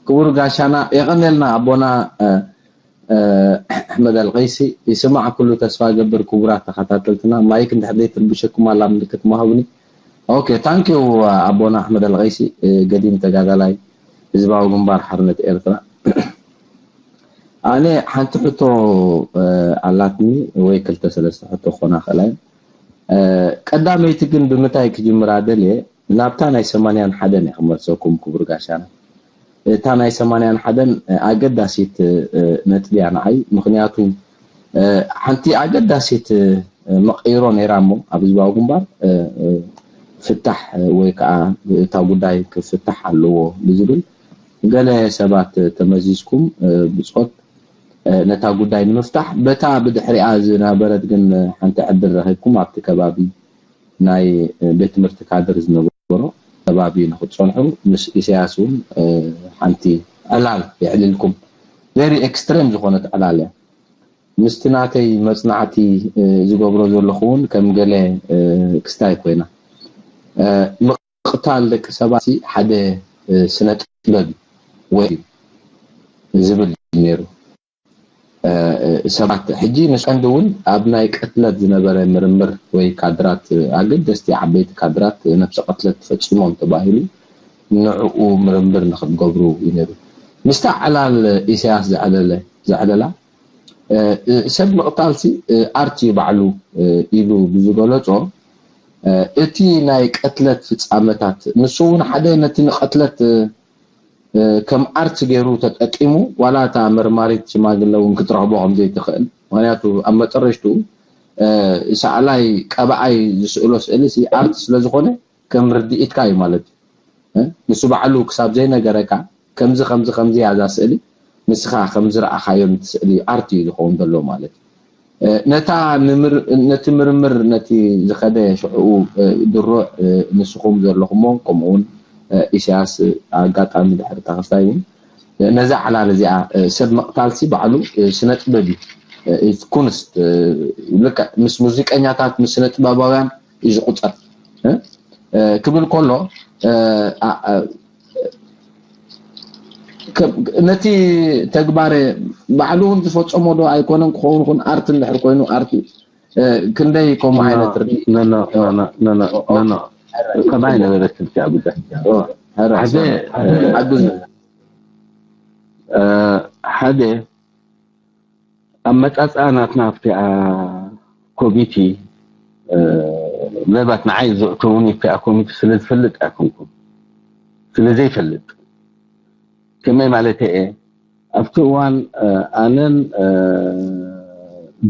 ክቡር ጋሻና የቐንየልና ኣቦና ኣሕመድ ኣልቀይሲ። ይስማዕ ኩሉ ተስፋ ገብር። ክቡራት ተኸታተልትና፣ ማይክ እንድሕር ዘይትርብሸኩም ኣላ ምልክት ማሃቡኒ። ኦኬ፣ ታንኪዩ ኣቦና ኣሕመድ ኣልቀይሲ፣ ገዲም ተጋዳላይ ህዝባዊ ግንባር ሓርነት ኤርትራ። ኣነ ሓንቲ ሕቶ ኣላትኒ፣ ወይ ክልተ ሰለስተ ሕቶ ክኾና ክእላ። ቀዳመይቲ ግን ብምንታይ ክጅምራ ደልየ፣ ናብታ ናይ ሰማንያን ሓደን እየ ክመልሰኩም ክቡር ጋሻና። እታ ናይ ሰማንያን ሓደን ኣገዳሲት ነጥቢ እያ ንዓይ። ምኽንያቱ ሓንቲ ኣገዳሲት መቐይሮ ነይራ እሞ ኣብ ህዝባዊ ግንባር ፍታሕ ወይ ከዓ እታ ጉዳይ ክፍታሕ ኣለዎ ብዝብል ገለ ሰባት ተመዚዝኩም ብፆት ነታ ጉዳይ ንምፍታሕ በታ ብድሕሪኣ ዝነበረት ግን ሓንቲ ዕድል ረኺብኩም ኣብቲ ከባቢ ናይ ቤት ትምህርቲ ካድር ዝነበሮ ከባቢ ንክትፀንሑ ምስ ኢሳያስ እውን ሓንቲ ዕላል የዕልልኩም። ቨሪ ኤክስትሬም ዝኾነት ዕላል እያ። ምስቲ ናተይ መፅናዕቲ ዝገብሮ ዘለኹ እውን ከም ገለ ክስታይ ኮይና ምቕታል ደቂ ሰባት ሓደ ስነ ጥበብ ወይ ዝብል ነይሩ። ሰባት ሕጂ ምስ ቀንዲ እውን ኣብ ናይ ቅትለት ዝነበረ ምርምር ወይ ካድራት ኣገደስቲ ዓበይቲ ካድራት ነብሰ ቅትለት ፈፂሞም ተባሂሉ ንዕኡ ምርምር ንክትገብሩ እዩ ነይሩ። ምስታ ዕላል ኢሳያስ ዘዕለለ ዘዕለላ ሰብ ምቕታልሲ ኣርት እዩ ባዕሉ ኢሉ ብዝገለጾ እቲ ናይ ቅትለት ፍጻመታት ንሱ እውን ሓደ ነቲ ንቅትለት ከም ኣርት ገይሩ ተጠቂሙ ዋላ እታ መርማሪት ሽማግለ እውን ክትረኽቦ ከም ዘይትኽእል። ምክንያቱ ኣብ መጠረሽትኡ ሰኣላይ ቀባኣይ ዝስእሎ ስእሊ ሲ ኣርት ስለ ዝኾነ ከም ርድኢትካ እዩ ማለት እዩ። ንሱ ባዕሉ ክሳብ ዘይነገረካ ከምዚ ከምዚ ከምዚ እያ እዛ ስእሊ ንስኻ ከምዚ ረኣኻዮ እቲ ስእሊ ኣርት እዩ ዝኸውን ዘሎ ማለት እዩ። ነታ ነቲ ምርምር ነቲ ዝኸደ ሽዕኡ ድሩዕ ንስኹም ዘለኹሞ ከምኡ እውን ኢሳያስ ኣጋጣሚ ድሕሪ ታኸስታይ እውን ነዛ ዕላል እዚኣ ሰብ ምቕታልሲ ባዕሉ ስነ ጥበብ እዩ ኩንስት ልክዕ ምስ ሙዚቀኛታት ምስ ስነ ጥበባውያን እዩ ዝቁፀር ክብል ከሎ ነቲ ተግባረ ባዕሉ እውን ዝፈፀሞ ዶ ኣይኮነን ክኸውን ኹን ኣርት እንድሕር ኮይኑ ኣርት ክንደይ ከምኡ ዓይነት ርድእ ከማይ ነበረት ትብትያ ጉዳይ ሓደ ሓደ ኣመፃፅኣ ናትና ኣብቲኣ ኮሚቲ ምናልባት ንዓይ ዘእተውኒ ኣብቲኣ ኮሚቲ ስለ ዝፈልጥ ኣይኮንኩም ስለ ዘይፈልጥ ከመይ ማለት እየ ኣብቲ እዋን ኣነን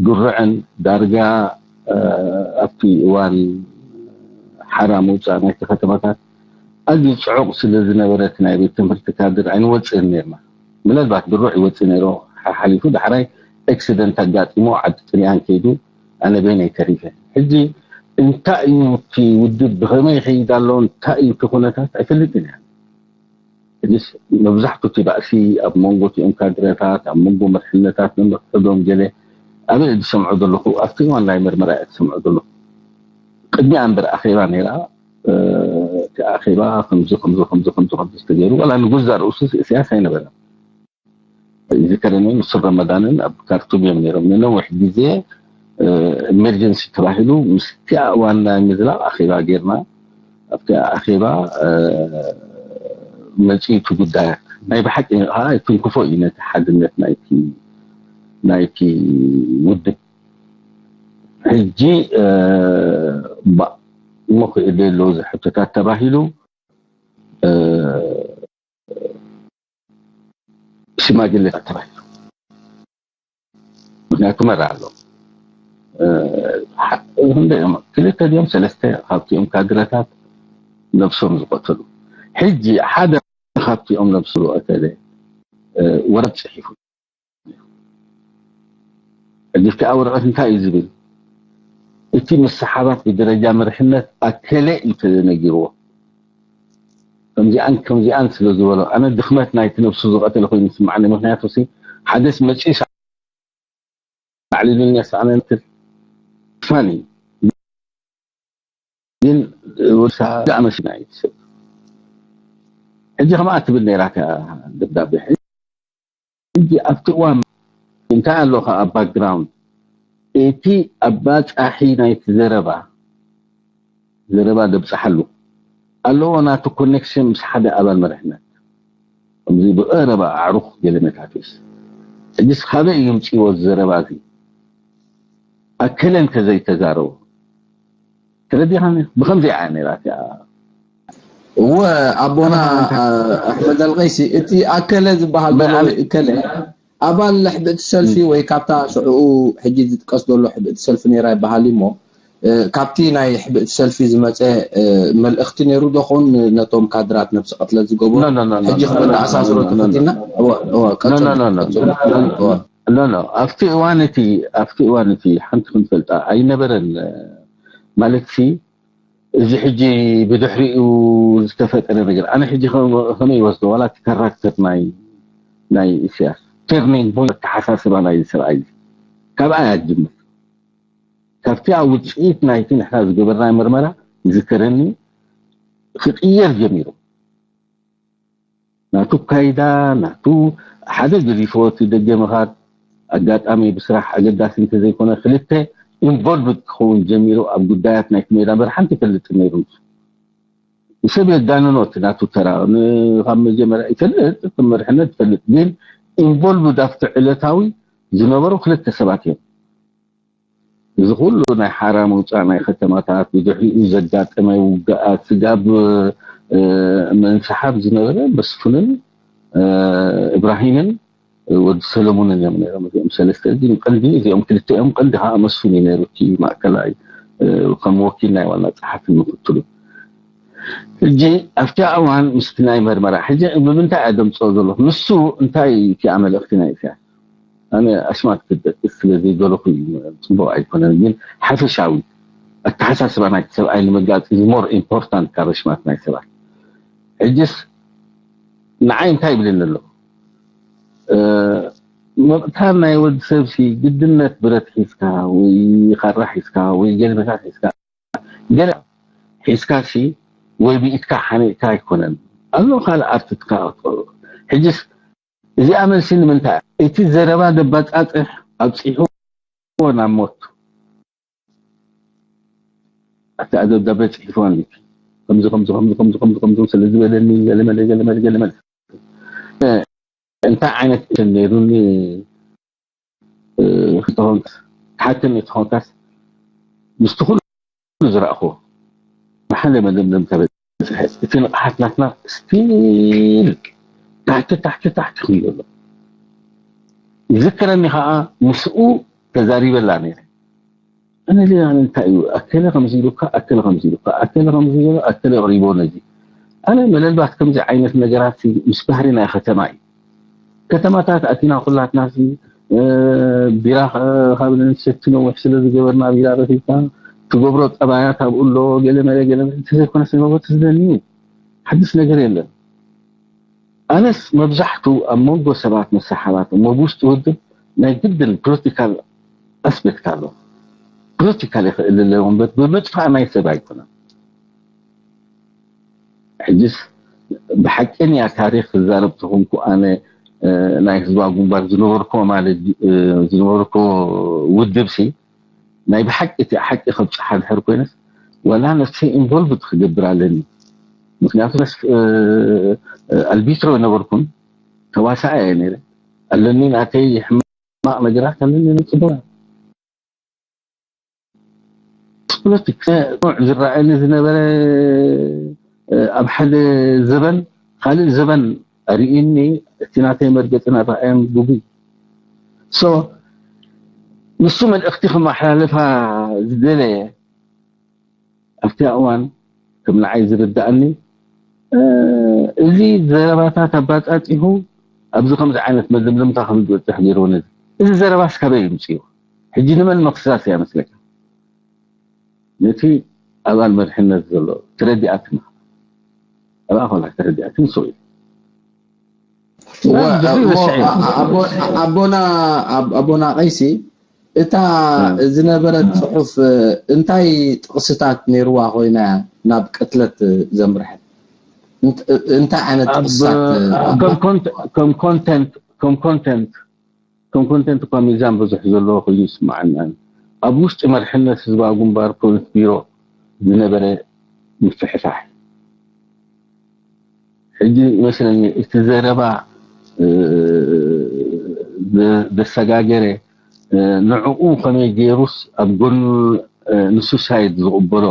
ድሩዕን ዳርጋ ኣብቲ እዋን ሓራ ምውፃእ ናይቲ ከተማታት ኣዝዩ ፅዑቕ ስለ ዝነበረ እቲ ናይ ቤት ትምህርቲ ካድር ኣይንወፅእን ነርና። ምናልባት ድሩዕ ይወፅእ ነይሮ ሓሓሊፉ ዳሕራይ ኤክሲደንት ኣጋጢሞ ዓዲ ጥልያን ከይዱ ኣነ በይነይ ተሪፈ። ሕጂ እንታይ እዩ እቲ ውድብ ብኸመይ ይኸይድ ኣሎ እንታይ እዩ እቲ ኩነታት ኣይፈልጥን እያ። ሕጂስ መብዛሕቱ እቲ ባእሲ ኣብ መንጎ እቲኦም ካድረታት ኣብ መንጎ መርሕነታት ንምክሕዶም ገለ ኣበይ ዝሰምዖ ዘለኹ ኣብቲ እዋን ናይ መርመራ እየ ዝሰምዖ ዘለኹ። ቅድሚኣ እምበር ኣኼባ ነይራ እቲ ኣኼባ ከምዚ ከምዚ ከምዚ ከምዚ ከምዚ ዝተገይሩ ዋላ ንጉዛ ርእሱ ኢሳያስ ኣይነበረን። ይዝከረኒ ንሱ ረመዳንን ኣብ ካርቱም እዮም ነይሮም ንነዊሕ ግዜ ኢመርጀንሲ ተባሂሉ ምስቲኣ ዋና ምዝላቕ ኣኼባ ጌርና ኣብቲ ኣኼባ መፂኡ እቲ ጉዳያት ናይ ብሓቂ ከዓ ይትንክፎ እዩ ነቲ ሓድነት ናይቲ ናይቲ ውድብ ሕጂ እሞ ክእለ ኣለዎ ዝሕቶታት ተባሂሉ ሽማግሌ ተባሂሉ ምክንያቱ መራ ኣሎ ክልተ ድዮም ሰለስተ ካብቲኦም ካድረታት ነብሶም ዝቀተሉ ሕጂ ሓደ ካብቲኦም ነብሱ ዝቀተለ ወረድ ፅሒፉ ሕጂ ኣብቲኣ ወረቐት እንታይ እዩ ዝብል እቲ ምስሓባት ብደረጃ መርሕነት ኣከለ እዩ ተነጊርዎ ከምዚኣን ከምዚኣን ስለ ዝበሎ ኣነ ድኽመት ናይቲ ነብሱ ዝቐተለ ኮይኑ ይስምዓኒ ምክንያቱ ሲ ሓደስ መፂኡ ኣዕሊሉኒ ኣስኣነ ትል ፋኒ ግን ወሳ ኣመሲና እዩ ሰብ ሕጂ ከምኣ ትብል ነይራ እታ ደብዳቤ። ሕጂ ኣብቲ እዋን እንታይ ኣሎ ከኣ ኣብ ባክግራውንድ፣ እቲ ኣባጻሒ ናይቲ ዘረባ፣ ዘረባ ደብጽሓሉ ኣለዎ ናቱ ኮኔክሽን ምስ ሓደ ኣባል መሪሕነት። ከምዚ ብቐረባ ኣዕሩኽ ገለ መታትስ። ሕጂስ ካበይ እዩ ምጽእዎ ዘረባ እዚ? ኣከለ እንተዘይተዛረቦ። ተረዲኻኒ? ብኸምዚ እያ ነይራ እቲኣ። እወ ኣቦና ኣሕመድ ኣልቀይሲ፣ እቲ ኣከለ ዝበሃል ዘሎ እከለ ኣባል ሕብእቲ ሰልፊ ወይ ካብታ ሽዕኡ ሕጂ ዝጥቀስ ዘሎ ሕብእቲ ሰልፊ ነይራ ይበሃል እሞ፣ ካብቲ ናይ ሕብእቲ ሰልፊ ዝመፀ መልእኽቲ ነይሩ ዶ ኾን ነቶም ካድራት ነብሲ ቅትለት ዝገበሩ? ሕጂ ክመተኣሳስሮ ተፈቲና። ኣብቲ እዋን እቲ ኣብቲ እዋን እቲ ሓንቲ ክንፈልጣ ኣይነበረን። ማለት ሲ እዚ ሕጂ ብድሕሪኡ ዝተፈጠረ ነገር፣ ኣነ ሕጂ ከመይ ይወስዶ ዋላ እቲ ካራክተር ናይ ናይ ኢሳያስ፣ ተርኒንግ ፖይንት ኣተሓሳስባ ናይ ሰብኣይ ካብኣ እያ ትጅምር። ካብቲ ኣብ ውፅኢት ናይቲ ንሕና ዝገበርናይ መርመራ ይዝከረኒ፣ ክቕየር ጀሚሩ። ናቱ ካይዳ ናቱ ሓደ ገዲፍዎ እቲ ደገ ምኻድ ኣጋጣሚ ብስራሕ ኣገዳሲ እንተዘይኮነ ክልተ ኢንቮልቭድ ክኸውን ጀሚሩ ኣብ ጉዳያት ናይቲ ሜዳ እምበር ሓንቲ ይፈልጥ ነይሩ። ንሱ ሰብ የጋንኖ እቲ ናቱ ተራ ካብ መጀመርያ ይፈልጥ፣ እቲ መርሕነት ይፈልጥ፣ ግን ኢንቮልቭድ ኣብቲ ዕለታዊ ዝነበሩ ክልተ ሰባት እዮም። እዚ ኩሉ ናይ ሓራ ምውፃእ ናይ ከተማታት ብድሕሪኡ ዘጋጠመ ውግኣት ስጋብ ምንስሓብ ዝነበረ መስፍንን እብራሂምን ወዲ ሰለሙንን እዮም ነይሮም። እዚኦም ሰለስተ ግን ቀንዲ እዚኦም ክልቲኦም ቀንዲ ከዓ መስፍን እዩ ነይሩ እቲ ማእከላይ ከም ወኪል ናይ ዋና ፀሓፊ ምክትሉ። ሕጂ ኣብቲ እዋን ምስቲ ናይ መርመራ ሕጂ ብምንታይ እያ ደምፅኦ ዘለኹ? ንሱ እንታይ እዩ እቲ መልእኽቲ ናይ ኢሳያስ? ኣነ ኣስማት ክደቅስ ስለ ዘይደለኹ እዩ፣ ፅቡቕ ኣይኮነን። ግን ሓፈሻዊ ኣተሓሳስባ ናይቲ ሰብኣይ ንምግላፅ is more important ካብ ኣስማት ናይ ሰባት። ሕጅስ ንዓይ እንታይ ይብለኒ ኣሎ? ምቕታል ናይ ወዲ ሰብ ሲ ግድነት ብረት ሒዝካ ወይ ካራ ሒዝካ ወይ ገለመታት ሒዝካ ገለ ሒዝካ ሲ ወይ ብኢድካ ሓኒቕካ ኣይኮነን ኣሎ ካልእ ኣርትትካ ሕጅስ እዚኣ መልሲ ንምንታይ እቲ ዘረባ ደባጻጽሕ ኣብጺሕዎ ናብ ሞት ኣቲ ኣደብዳበ ጽሒፍዋ እንዲቲ ከምዚ ከምዚ ከምዚ ከምዚ ከምዚ ከምዚ ስለ ዝበለኒ ገለመለ ገለመለ ገለመለ እንታይ ዓይነት ነይሩኒ ክትኾንስ ሓክም ትኾንካስ ምስቲ ኩሉ ዝረእኹ ብሓደ መደምደምታ በፅሐ እቲ ንቕሓት ናትና ስቲል ታሕቲ ታሕቲ ታሕቲ ክይሎ ኣሎ ይዝከረኒ ከዓ ምስኡ ተዛሪበላ ነይረ ኣነ ሌላ እንታይ እዩ ኣከለ ከምዚ ኢሉካ ኣከለ ከምዚ ኢሉካ ኣከለ ከምዚ ኢሉ ኣከለ ኣቕሪቦ ነዚ ኣነ ምናልባት ከምዚ ዓይነት ነገራት ምስ ባህሪ ናይ ከተማ እዩ ከተማታት ኣቲና ኩላትና ቢራ ካብ ንሰቲ ነዊሕ ስለ ዝገበርና ቢራ ረኺብካ ትገብሮ ጠባያት ኣብኡ ኣሎ ገለ መለ ገለ መለ እንተዘይኮነስ ንመጎት ዝደኒ እዩ ሓድሽ ነገር የለን ኣነስ መብዛሕቱ ኣብ መንጎ ሰባት መሰሓባት እሞ ብውሽጢ ውድብ ናይ ግድን ፖለቲካል ኣስፔክት ኣሎ ፖለቲካል ይኽእል ኣለዎ እምበር ብምጥፋእ ናይ ሰብ ኣይኮነን ሕጅስ ብሓቂ ንያ ታሪክ ክዛረብ ተኾንኩ ኣነ ናይ ህዝባዊ ግንባር ዝነበርኮ ማለት ዝነበርኮ ውድብ ሲ ናይ ብሓቂ እቲ ሓቂ ከብፅሓ ድሕር ኮይነስ ዋላ ነፍሰይ ኢንቮልቭድ ክገብር ኣለኒ ምክንያቱ ኣልቢትሮ ነበርኩን ተዋሳኣ እየ ነይረ ኣለኒ ናተይ ሕማቕ ነገራት ኣለኒ ንፅቡቅ ፖለቲክስ ኑዕ ዝረኣየኒ ዝነበረ ኣብ ሓደ ዘበን ካልእ ዘበን ኣርእዩኒ እቲ ናተይ መርገፂ ናረኣዮም ጉጉይ ሶ ንሱ መልእኽቲ ክመሓላለፋ ዝደለየ ኣብቲ እዋን ከም ንዓይ ዝርዳእኒ እዚ ዘረባታት ኣባፃፂሑ ኣብዚ ከምዚ ዓይነት መደምደምታ ከም ዝበፅሕ ገይርዎ ነዚ እዚ ዘረባስ ካበይ ይምፅኡ ሕጂ ንመን መክሰስ እያ መስለካ ነቲ ኣባል መድሕነት ዘሎ ተረዲኣትና ኣብኣ ኮላ ተረዲኣትን ስቕ ኣቦና ኣቦና ቀይሲ እታ ዝነበረት ፅሑፍ እንታይ ጥቕስታት ነይርዋ ኮይና ናብ ቅትለት ዘምርሐት እንታይ ዓይነት ጥቅሳት? ከም ኮንተንት ከም ኮንተንት ከም ኮንተንት እኳ ሚዛን ብዙሕ ዘለዎ ኮይኑ ይስማዓኒ። ኣብ ውሽጢ መርሕነት ህዝባዊ ግንባር ፖሊት ቢሮ ዝነበረ ምፍሕፋሕ ሕጂ መስለኒ እቲ ዘረባ ዘሰጋገረ ንዕኡ ከመይ ገይሩስ ኣብ ጎኑ ንሱ ሳይድ ዝቕበሎ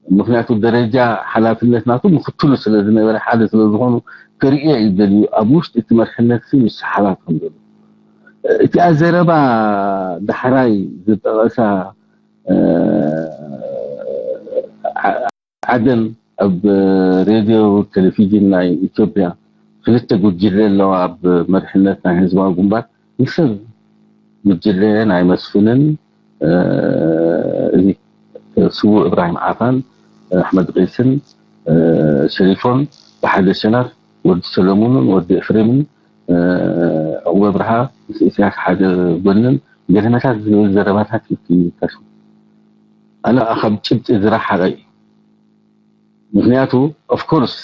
ምክንያቱ ደረጃ ሓላፍነት ናቱ ምክትሉ ስለ ዝነበረ ሓደ ስለ ዝኾኑ ክርእዮ እዩ ደልዩ ኣብ ውሽጢ እቲ መርሕነት ሲ ምስ ሓላት ከም ዘሎ እቲኣ ዘረባ ዳሕራይ ዝጠቐሳ ዓደን ኣብ ሬድዮ ቴሌቪዥን ናይ ኢትዮጵያ ክልተ ጉጅለ ኣለዋ ኣብ መርሕነት ናይ ህዝባዊ ግንባር ንሰብ ጉጅለ ናይ መስፍንን እዚ ስዉእ እብራሂም ዓፋን ኣሕመድ ቂስን ሸሪፎን ብሓደ ሸነኽ ወዲ ሰለሙንን ወዲ ኤፍሬምን ዕቁበ ብርሃ ምስ ኢሳያስ ሓደ ጎንን ገለመታት ዝብል ዘረባታት ይካሹ ኣነ ካብ ጭብጢ ዝረሓቐ እዩ ምክንያቱ ኦፍኮርስ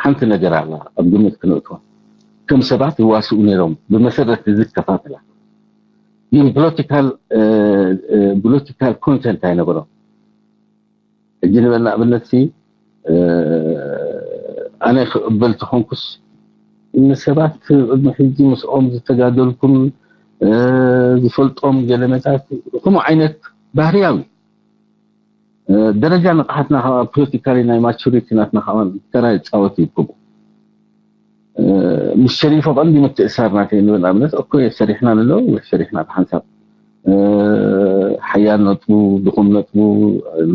ሓንቲ ነገር ኣላ ኣብ ግምት ክነእትዋ ከም ሰባት ይዋስኡ ነይሮም ብመሰረት እዚ ከፋፍላ ግን ፖለቲካል ፖለቲካል ኮንተንት ኣይነበሮም ሕጂ ንበል ንኣብነት ሲ ኣነ ክቕበል ተኾንኩስ ንሰባት ቅድሚ ሕጂ ምስኦም ዝተጋደልኩም ዝፈልጦም ገለመታት ከምኡ ዓይነት ባህርያዊ ደረጃ ንቕሓትና ካብ ፖለቲካሊ ናይ ማቹሪቲ ናትና ካብ ተራ ይፃወት ይብኩቡ ምስ ሸሪፎ ቀንዲ ምትእሳር ናተይ ንብል ኣብነት ኦኮ ሰሪሕና ንለው ሰሪሕና ብሓንሳብ ሓያል ነጥቡ ድኹም ነጥቡ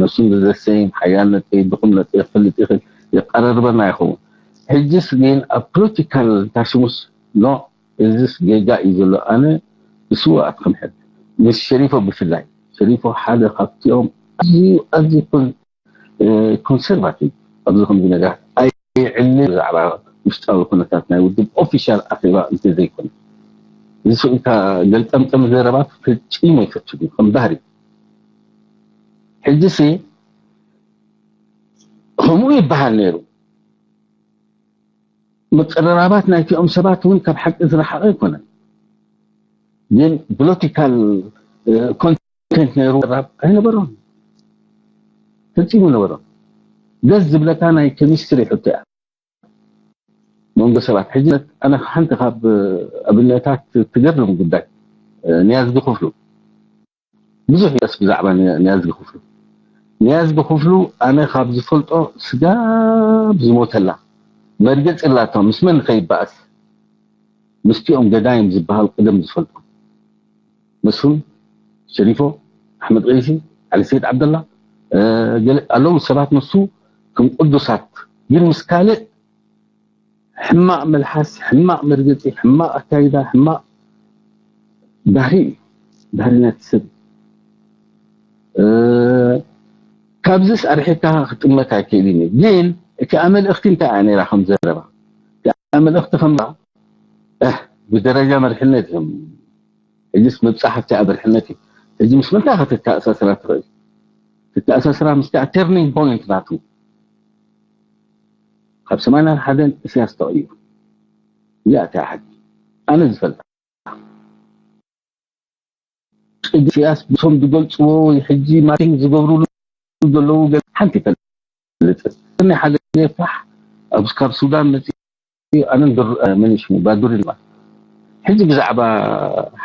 ነሱን ዘሰይም ሓያል ነጥቢ ድኹም ነጥቢ ክፈልጥ ይኽእል የቀራርበና ይኸውን ሕጅስ ግን ኣብ ፖለቲካል ታሽሙስ ኖ እዚስ ጌጋ እዩ ዘሎ ኣነ ብስዋኣት ክንሕል ምስ ሸሪፎ ብፍላይ ሸሪፎ ሓደ ካብቲኦም ኣዝዩ ኣዝዩ ኮንሰርቫቲቭ ኣብዚ ከምዚ ነገራት ኣይዕሊ ብዛዕባ ውሽጣዊ ኩነታት ናይ ውድብ ኦፊሻል ኣኼባ እንተዘይኮነ እዚ ስኡልካ ገልጠምጠም ዘረባት ፈጺሙ ኣይፈትጉ ከም ባህሪ ሕጂ ሲ ከምኡ ይበሃል ነይሩ ምቅርራባት ናይቲኦም ሰባት እውን ካብ ሓቂ ዝረሓቐ ኣይኮነን ግን ፖለቲካል ኮንቴንት ነይሩ ራብ ኣይነበሮም ፈጺሙ ነበሮም ደስ ዝብለካ ናይ ኬሚስትሪ ሕቶ እያ መንጎ ሰባት ሕጂ ኣነ ሓንቲ ካብ ኣብነታት ትገርም ጉዳይ ንያዝጊ ክፍሉ ብዙሕ ይስ ብዛዕባ ንያዝጊ ክፍሉ ንያዝጊ ክፍሉ ኣነ ካብ ዝፈልጦ ስጋብ ዝሞተላ መርገፂ ላቶ ምስ መን ከይበኣስ ምስቲኦም ገዳይም ዝበሃል ቅደም ዝፈልጦ መስፍን ሸሪፎ ኣሕመድ ቀይሲ ዓሊ ሰይድ ዓብደላ ኣለዉ ሰባት ንሱ ከም ቅዱሳት ግን ምስ ካልእ ሕማቕ መልሓስ ሕማቕ መርገፂ ሕማቕ ኣካይዳ ሕማቕ ባህሪ እዩ ባህሪ ናይቲ ሰብ ካብዚስ ኣርሒካ ክጥመት ኣይክእልን እዩ ግን እቲኣ መልእኽቲ እንታይ እያ ነይራ ከም ዘረባ እቲኣ መልእኽቲ ከም ብደረጃ መርሕነት እዮም ሕጂስ ምብፃሕ ኣብቲ ኣበርሕነት እዩ ሕጂ ምስ ምንታይ ከተተኣሳስራ ትኽእል ትተኣሳስራ ምስቲ ተርኒንግ ፖይንት ናቱ ካብ ሰማንያን ሓደን እስያስ ተቐይሩ እዚኣ እታ ሓቂ ኣነ ዝፈልጣ ቅዲ እስያስ ብቶም ዝገልፅዎ ወይ ሕጂ ማርቲን ዝገብሩሉ ዘለዉ ሓንቲ ይፈልጥ ናይ ሓደ ፋሕ ኣብ ካብ ሱዳን መፂ ኣነ መን ሽሙ ባዱሪ ድማ ሕጂ ብዛዕባ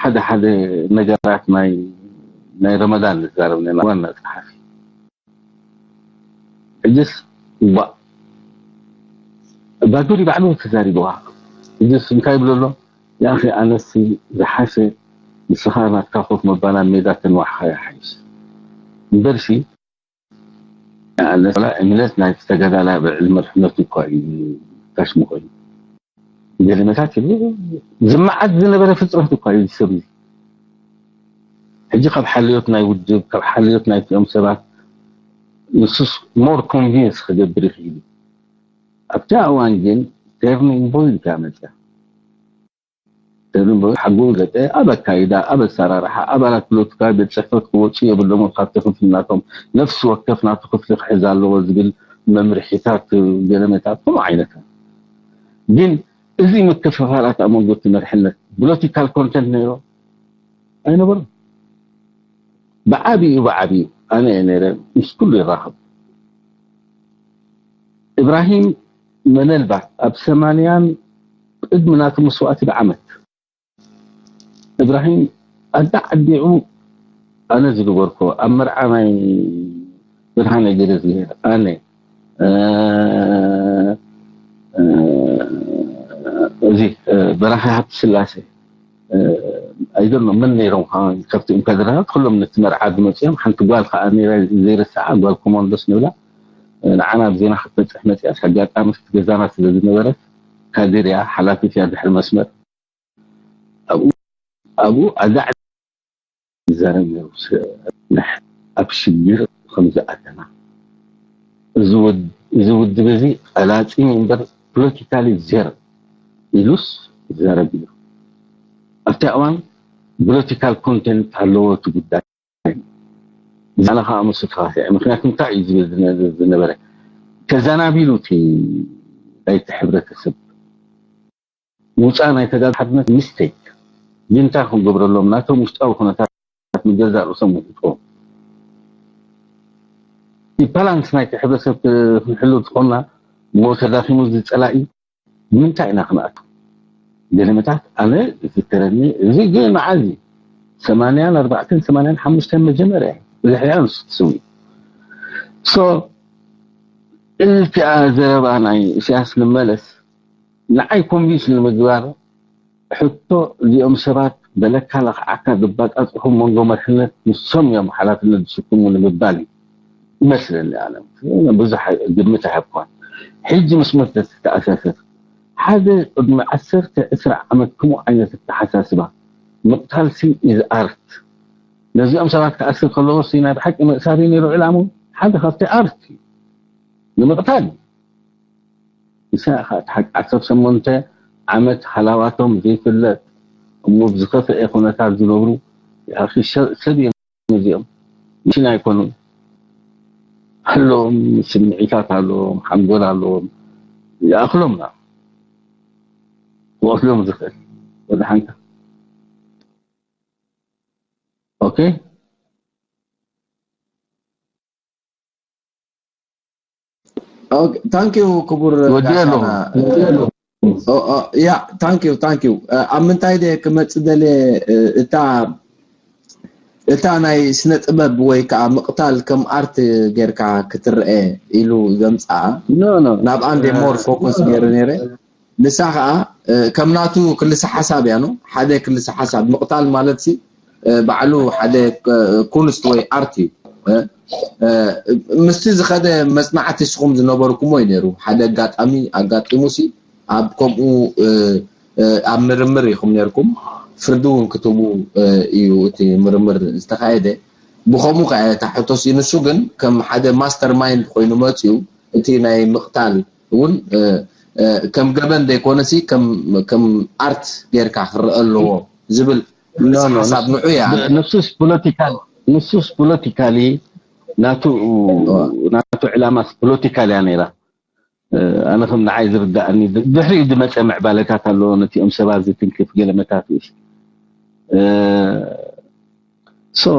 ሓደ ሓደ ነገራት ናይ ናይ ረመዳን ንዛረብ ናይ ዋና ፀሓፊ ሕጅስ ዋ ባዱሪ ባዕሉ ተዛሪብዋ ሕጅስ እንታይ ይብሎ ኣሎ ያኺ ኣነሲ ዝሓሸ ንስኻ ናትካ ኮፍ መባና ሜዳ ተንዋሕኻ ይሓይሽ እምበርሲ ኣነስ ወላ እምነት ናይ ተጋዳላይ ብዕሊ መርሕነቱ እኳ እዩ ካሽሙ ኮይኑ ገለመታት ይብሉ ዝመዓት ዝነበረ ፍጥረት እኳ እዩ ዝሰብ ሕጂ ካብ ሓልዮት ናይ ውድብ ካብ ሓልዮት ናይቲኦም ሰባት ንሱስ ሞር ኮንቪንስ ክገብር ይኽእል ኣብቲ እዋን ግን ተርኒንግ ቦይንት እያ መፅያ ሓጎም ገጠ ኣብ ኣካይዳ ኣብ ኣሰራርሓ ኣባላት ፖለቲካዊ ቤት ፅሕፈት ክወፁ የብሎምን ካብቲ ክፍሊ ናቶም ነፍሲ ወከፍ ናቱ ክፍሊ ክሕዝ ኣለዎ ዝብል መምርሒታት፣ ገለመታት ከምኡ ዓይነት። ግን እዚ ምክፍፋላት ኣብ መንጎ እቲ መርሕነት ፖለቲካል ኮንተንት ነይሮ ኣይነበሩ። ብዓቢኡ ብዓቢኡ ኣነ እየ ነይረ ምስ ኩሉ ይራኸብ። እብራሂም መነልባት ኣብ ሰማንያን ቅድሚ ናቱ መስዋእቲ ብዓመት እብራሂም ኣዳ ዓዲዑ ኣነ ዝገበርኮ ኣብ መርዓ ናይ ብርሃነ ገይረ ዝገይር ኣነ እዚ በራኺ ሃብቲ ስላሴ ኣይደሎ መን ነይሮም ካብቲ እንከድረታት ኩሎም ነቲ መርዓ ዝመፅኦም ሓንቲ ጓል ከዓ ነይራ ዘይርስዓ ጓል ኮማንዶስ ንብላ ንዓና ኣብ ዜና ክትበፅሕ መፅያስ ኣጋጣሚ ገዛና ስለ ዝነበረት ካድር እያ ሓላፊት እያ ድሕሪ መስመር ኣብኡ ኣዛዕ ይዛረብ ነይሩ። ኣብ ሽግር ከም ዝኣተና እዚ ውድብ እዚ ቀላፂ እምበር ፖለቲካሊ ዜሮ ኢሉስ ይዛረብ እዩ። ኣብቲ እዋን ፖለቲካል ኮንቴንት ኣለዎ እቲ ጉዳይ። ዛና ከዓ ምስ ተኻፊዐ ምክንያቱ እንታይ እዩ ዝብል ዝነበረ ተዘናቢሉ እቲ ናይቲ ሕብረተሰብ ውፃእ ናይ ተጋድሎ ሓድነት ሚስቴክ ግን እንታይ ክንገብረሎም ናቶም ውሽጣዊ ኩነታት ንገዛእ ርእሶም ውጥዎም እቲ ባላንስ ናይቲ ሕብረተሰብ ክንሕሉ ዝኾንና እሞ ተዳኺሙ ዝፀላኢ ንምንታይ ኢና ክንኣቱ ገለመታት ኣነ ዝዝከረኒ እዚ ግን መዓዝ እዩ ሰማንያን ኣርባዕተን ሰማንያን ሓሙሽተን መጀመርያ እዩ ብድሕሪኣ ንሱ ትስዊ so እቲኣ ዘረባ ናይ ኢሳያስ ንመለስ ንዓይ ኮንቪንስ ንምግባር ሕቶ እዚኦም ሰባት በለካ ለኽዓካ ዝባጻጽሑ መንጎ መርሕነት ንሶም እዮም ሓላፍነት ዝስክሙ ንምባል እዩ ይመስለኒ ኣነ ብዙሕ ግምት ኣይሃብኳን ሕጂ ምስ መፍተት ዝተኣሳሰር ሓደ ቅድሚ ዓሰርተ ዕስራ ዓመት ከምኡ ዓይነት ኣተሓሳስባ ምቕታልሲ is art ነዚኦም ሰባት ክኣስር ከለዎ ሲ ናይ ብሓቂ መእሳሪ ነይሩ ዕላሙ ሓደ ካብቲ ኣርት እዩ ንምቕታል ንሳ ኢኻ እቲ ሓቂ ዓሰርተ ሸሞንተ ዓመት ሃላዋቶም ዘይፍለጥ እሞ ብዝኸፍአ ኩነታት ዝነብሩ ይኣኺ ሰብ እዮም እዚኦም ምሽን ኣይኮኑን ኣለዎም ስምዒታት ኣለዎም ሓንጎል ኣለዎም ይኣኽሎም ና ክወስዶም ዝኽእል ወደ ሓንካ ኦኬ ታንኪዩ ክቡር ወዲኤ ኣለኹ ያ ታንኪዩ ታንኪዩ ኣብ ምንታይ ደ ክመፅእ ደለ እታ እታ ናይ ስነ ጥበብ ወይ ከዓ ምቕታል ከም ኣርት ጌርካ ክትረአ ኢሉ ዘምፅኣ ናብኣ እንደ ሞር ፎከስ ገይረ ነይረ ንሳ ከዓ ከም ናቱ ክልሰ ሓሳብ እያ ነው ሓደ ክልሰ ሓሳብ ምቕታል ማለት ሲ ባዕሉ ሓደ ኩንስት ወይ ኣርት እዩ ምስቲ ዝኸደ መፅናዕቲ ስኹም ዝነበርኩሞ እዩ ነይሩ ሓደ ኣጋጣሚ ኣጋጢሙ ሲ ኣብ ከምኡ ኣብ ምርምር ኢኹም ነርኩም ፍርዲ እውን ክትቡ እዩ እቲ ምርምር ዝተካየደ ብከምኡ ከ እታ ሕቶስ ንሱ ግን ከም ሓደ ማስተር ማይንድ ኮይኑ መፅኡ እቲ ናይ ምቅታል እውን ከም ገበን ዘይኮነሲ ከም ኣርት ጌርካ ክረአ ኣለዎ ዝብል ሓሳብ ንዑ እያ ንሱስ ፖለቲካል ንሱስ ፖለቲካሊ ናቱ ናቱ ዕላማስ ፖለቲካል እያ ነይራ ኣነ ከም ንዓይ ዝርዳእኒ ድሕሪኡ ዝመፀ ምዕባለታት ኣለዎ ነቲኦም ሰባት ዝትንክፍ ገለመታት እዩ so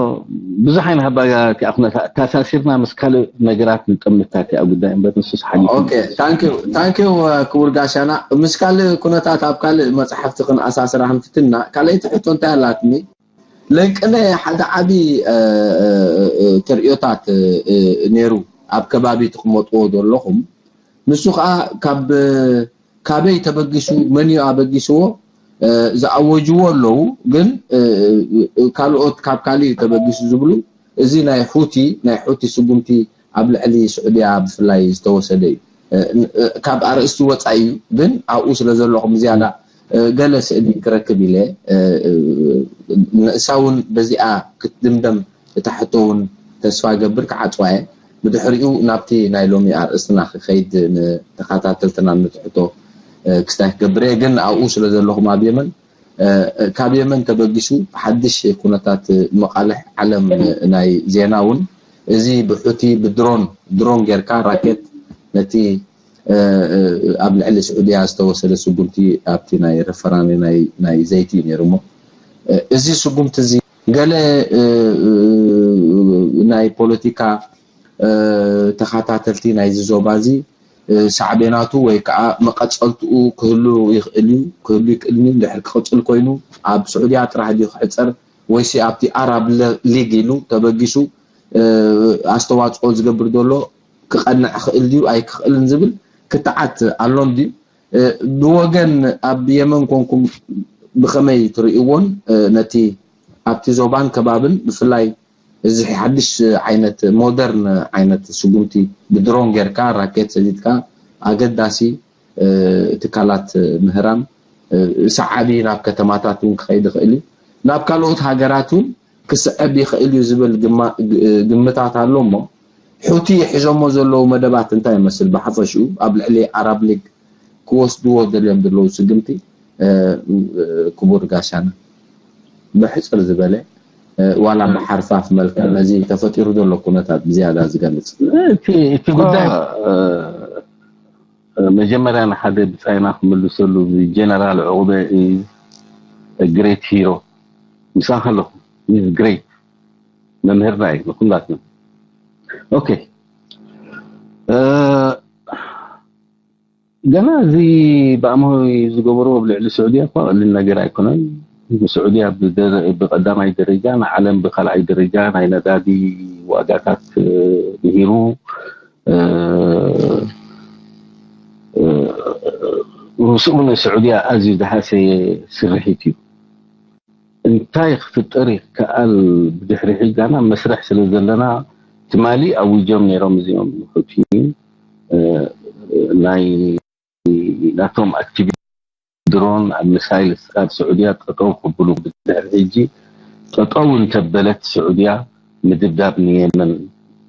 ብዙሕ ኣይንሃባ እቲኣ ኩነታ ተኣሳሲርና ምስ ካልእ ነገራት ንጠምታ እቲኣ ጉዳይ እምበር ንሱስ ሓሊፉ ታንኪዩ ክቡር ጋሻና ምስ ካልእ ኩነታት ኣብ ካልእ መፅሓፍቲ ክንኣሳስራ ክንፍትና ካልኣይቲ ሕቶ እንታይ ኣላትኒ ለንቅነ ሓደ ዓቢ ተርእዮታት ነይሩ ኣብ ከባቢ ትቕመጥዎ ዘለኹም ንሱ ከዓ ካብ ካበይ ተበጊሱ መን እዩ ኣበጊስዎ ዝኣወጅዎ ኣለዉ ግን ካልኦት ካብ ካሊእ ተበጊሱ ዝብሉ እዚ ናይ ሑቲ ናይ ሑቲ ስጉምቲ ኣብ ልዕሊ ስዑድያ ብፍላይ ዝተወሰደ እዩ ካብ ኣርእስቲ ወፃኢ እዩ ግን ኣብኡ ስለ ዘለኹም ዝያዳ ገለ ስእሊ ክረክብ ኢለ ንእሳ እውን በዚኣ ክትድምደም እታ ሕቶ እውን ተስፋ ገብር ክዓፅዋ እየ ብድሕሪኡ ናብቲ ናይ ሎሚ ኣርእስትና ክኸይድ ንተኸታተልትና ንትሕቶ ክስታይ ክገብር እየ ግን ኣብኡ ስለ ዘለኹም ኣብ የመን ካብ የመን ተበጊሱ ሓድሽ ኩነታት መቃልሕ ዓለም ናይ ዜና እውን እዚ ብሑቲ ብድሮን ድሮን ጌርካ ራኬት ነቲ ኣብ ልዕሊ ስዑድያ ዝተወሰደ ስጉምቲ ኣብቲ ናይ ሪፈራንድ ናይ ዘይቲ እዩ ነይሩ እሞ እዚ ስጉምቲ እዚ ገለ ናይ ፖለቲካ ተኸታተልቲ ናይዚ ዞባ እዚ ሳዕቤናቱ ወይ ከዓ መቐፀልትኡ ክህሉ ይኽእል እዩ ክህሉ ይክእል እዩ ድሕር ክቕፅል ኮይኑ ኣብ ስዑድያ ጥራሕ ድዩ ክሕፀር ወይሲ ኣብቲ ኣራብ ሊግ ኢሉ ተበጊሱ ኣስተዋፅኦ ዝገብር ዘሎ ክቐንዕ ክእል ድዩ ኣይክኽእልን ዝብል ክትዓት ኣሎን ድዩ? ብወገን ኣብ የመን ኮንኩም ብኸመይ ትርእይዎን ነቲ ኣብቲ ዞባን ከባብን ብፍላይ እዚ ሓድሽ ዓይነት ሞደርን ዓይነት ስጉምቲ ብድሮን ጌርካ ራኬት ሰዲድካ ኣገዳሲ ትካላት ምህራም ሰዓቢ ናብ ከተማታት እውን ክኸይድ ይኽእል እዩ ናብ ካልኦት ሃገራት እውን ክስዕብ ይኽእል እዩ ዝብል ግምታት ኣሎ እሞ ሑቲ ሒዞሞ ዘለዉ መደባት እንታይ ይመስል ብሓፈሽኡ ኣብ ልዕሊ ዓራብ ሊግ ክወስድዎ ደልዮም ዘለዉ ስግምቲ ክቡር ጋሻና ብሕፅር ዝበለ ዋላ ብሓርፋፍ መልክዕ ነዚ ተፈጢሩ ዘሎ ኩነታት ብዝያዳ ዝገልፅ እቲ ጉዳይ መጀመርያ ንሓደ ብፃይና ክምልሰሉ ጀነራል ዕቁበ ግሬት ሂሮ ምሳኻ ኣለኹ ግሬት መምህርና እዩ ንኩላትና ኦኬ ገና እዚ ብኣምሆይ ዝገበርዎ ኣብ ልዕሊ ስዑድያ እኳ ቀሊል ነገር ኣይኮነን። ስዑድያ ብቀዳማይ ደረጃ ንዓለም ብካልኣይ ደረጃ ናይ ነዳዲ ዋጋታት ንሂሩ ምስኡ ንስዑድያ ኣዝዩ ዝሃሰየ ስርሒት እዩ። እንታይ ክፍጠር ይከኣል ብድሕሪ ሕጂ ጋና መስርሕ ስለ ዘለና ትማሊ ኣዊጆም ነይሮም እዚኦም ሕቲ ናይ ናቶም ኣክቲቪ ድሮን ኣብ ሚሳይል ኣብ ስዑድያ ጠጠው ክብሉ ብድሕሪ ሕጂ ጠጠው እንተበለት ስዑድያ ምድብዳብ ንየመን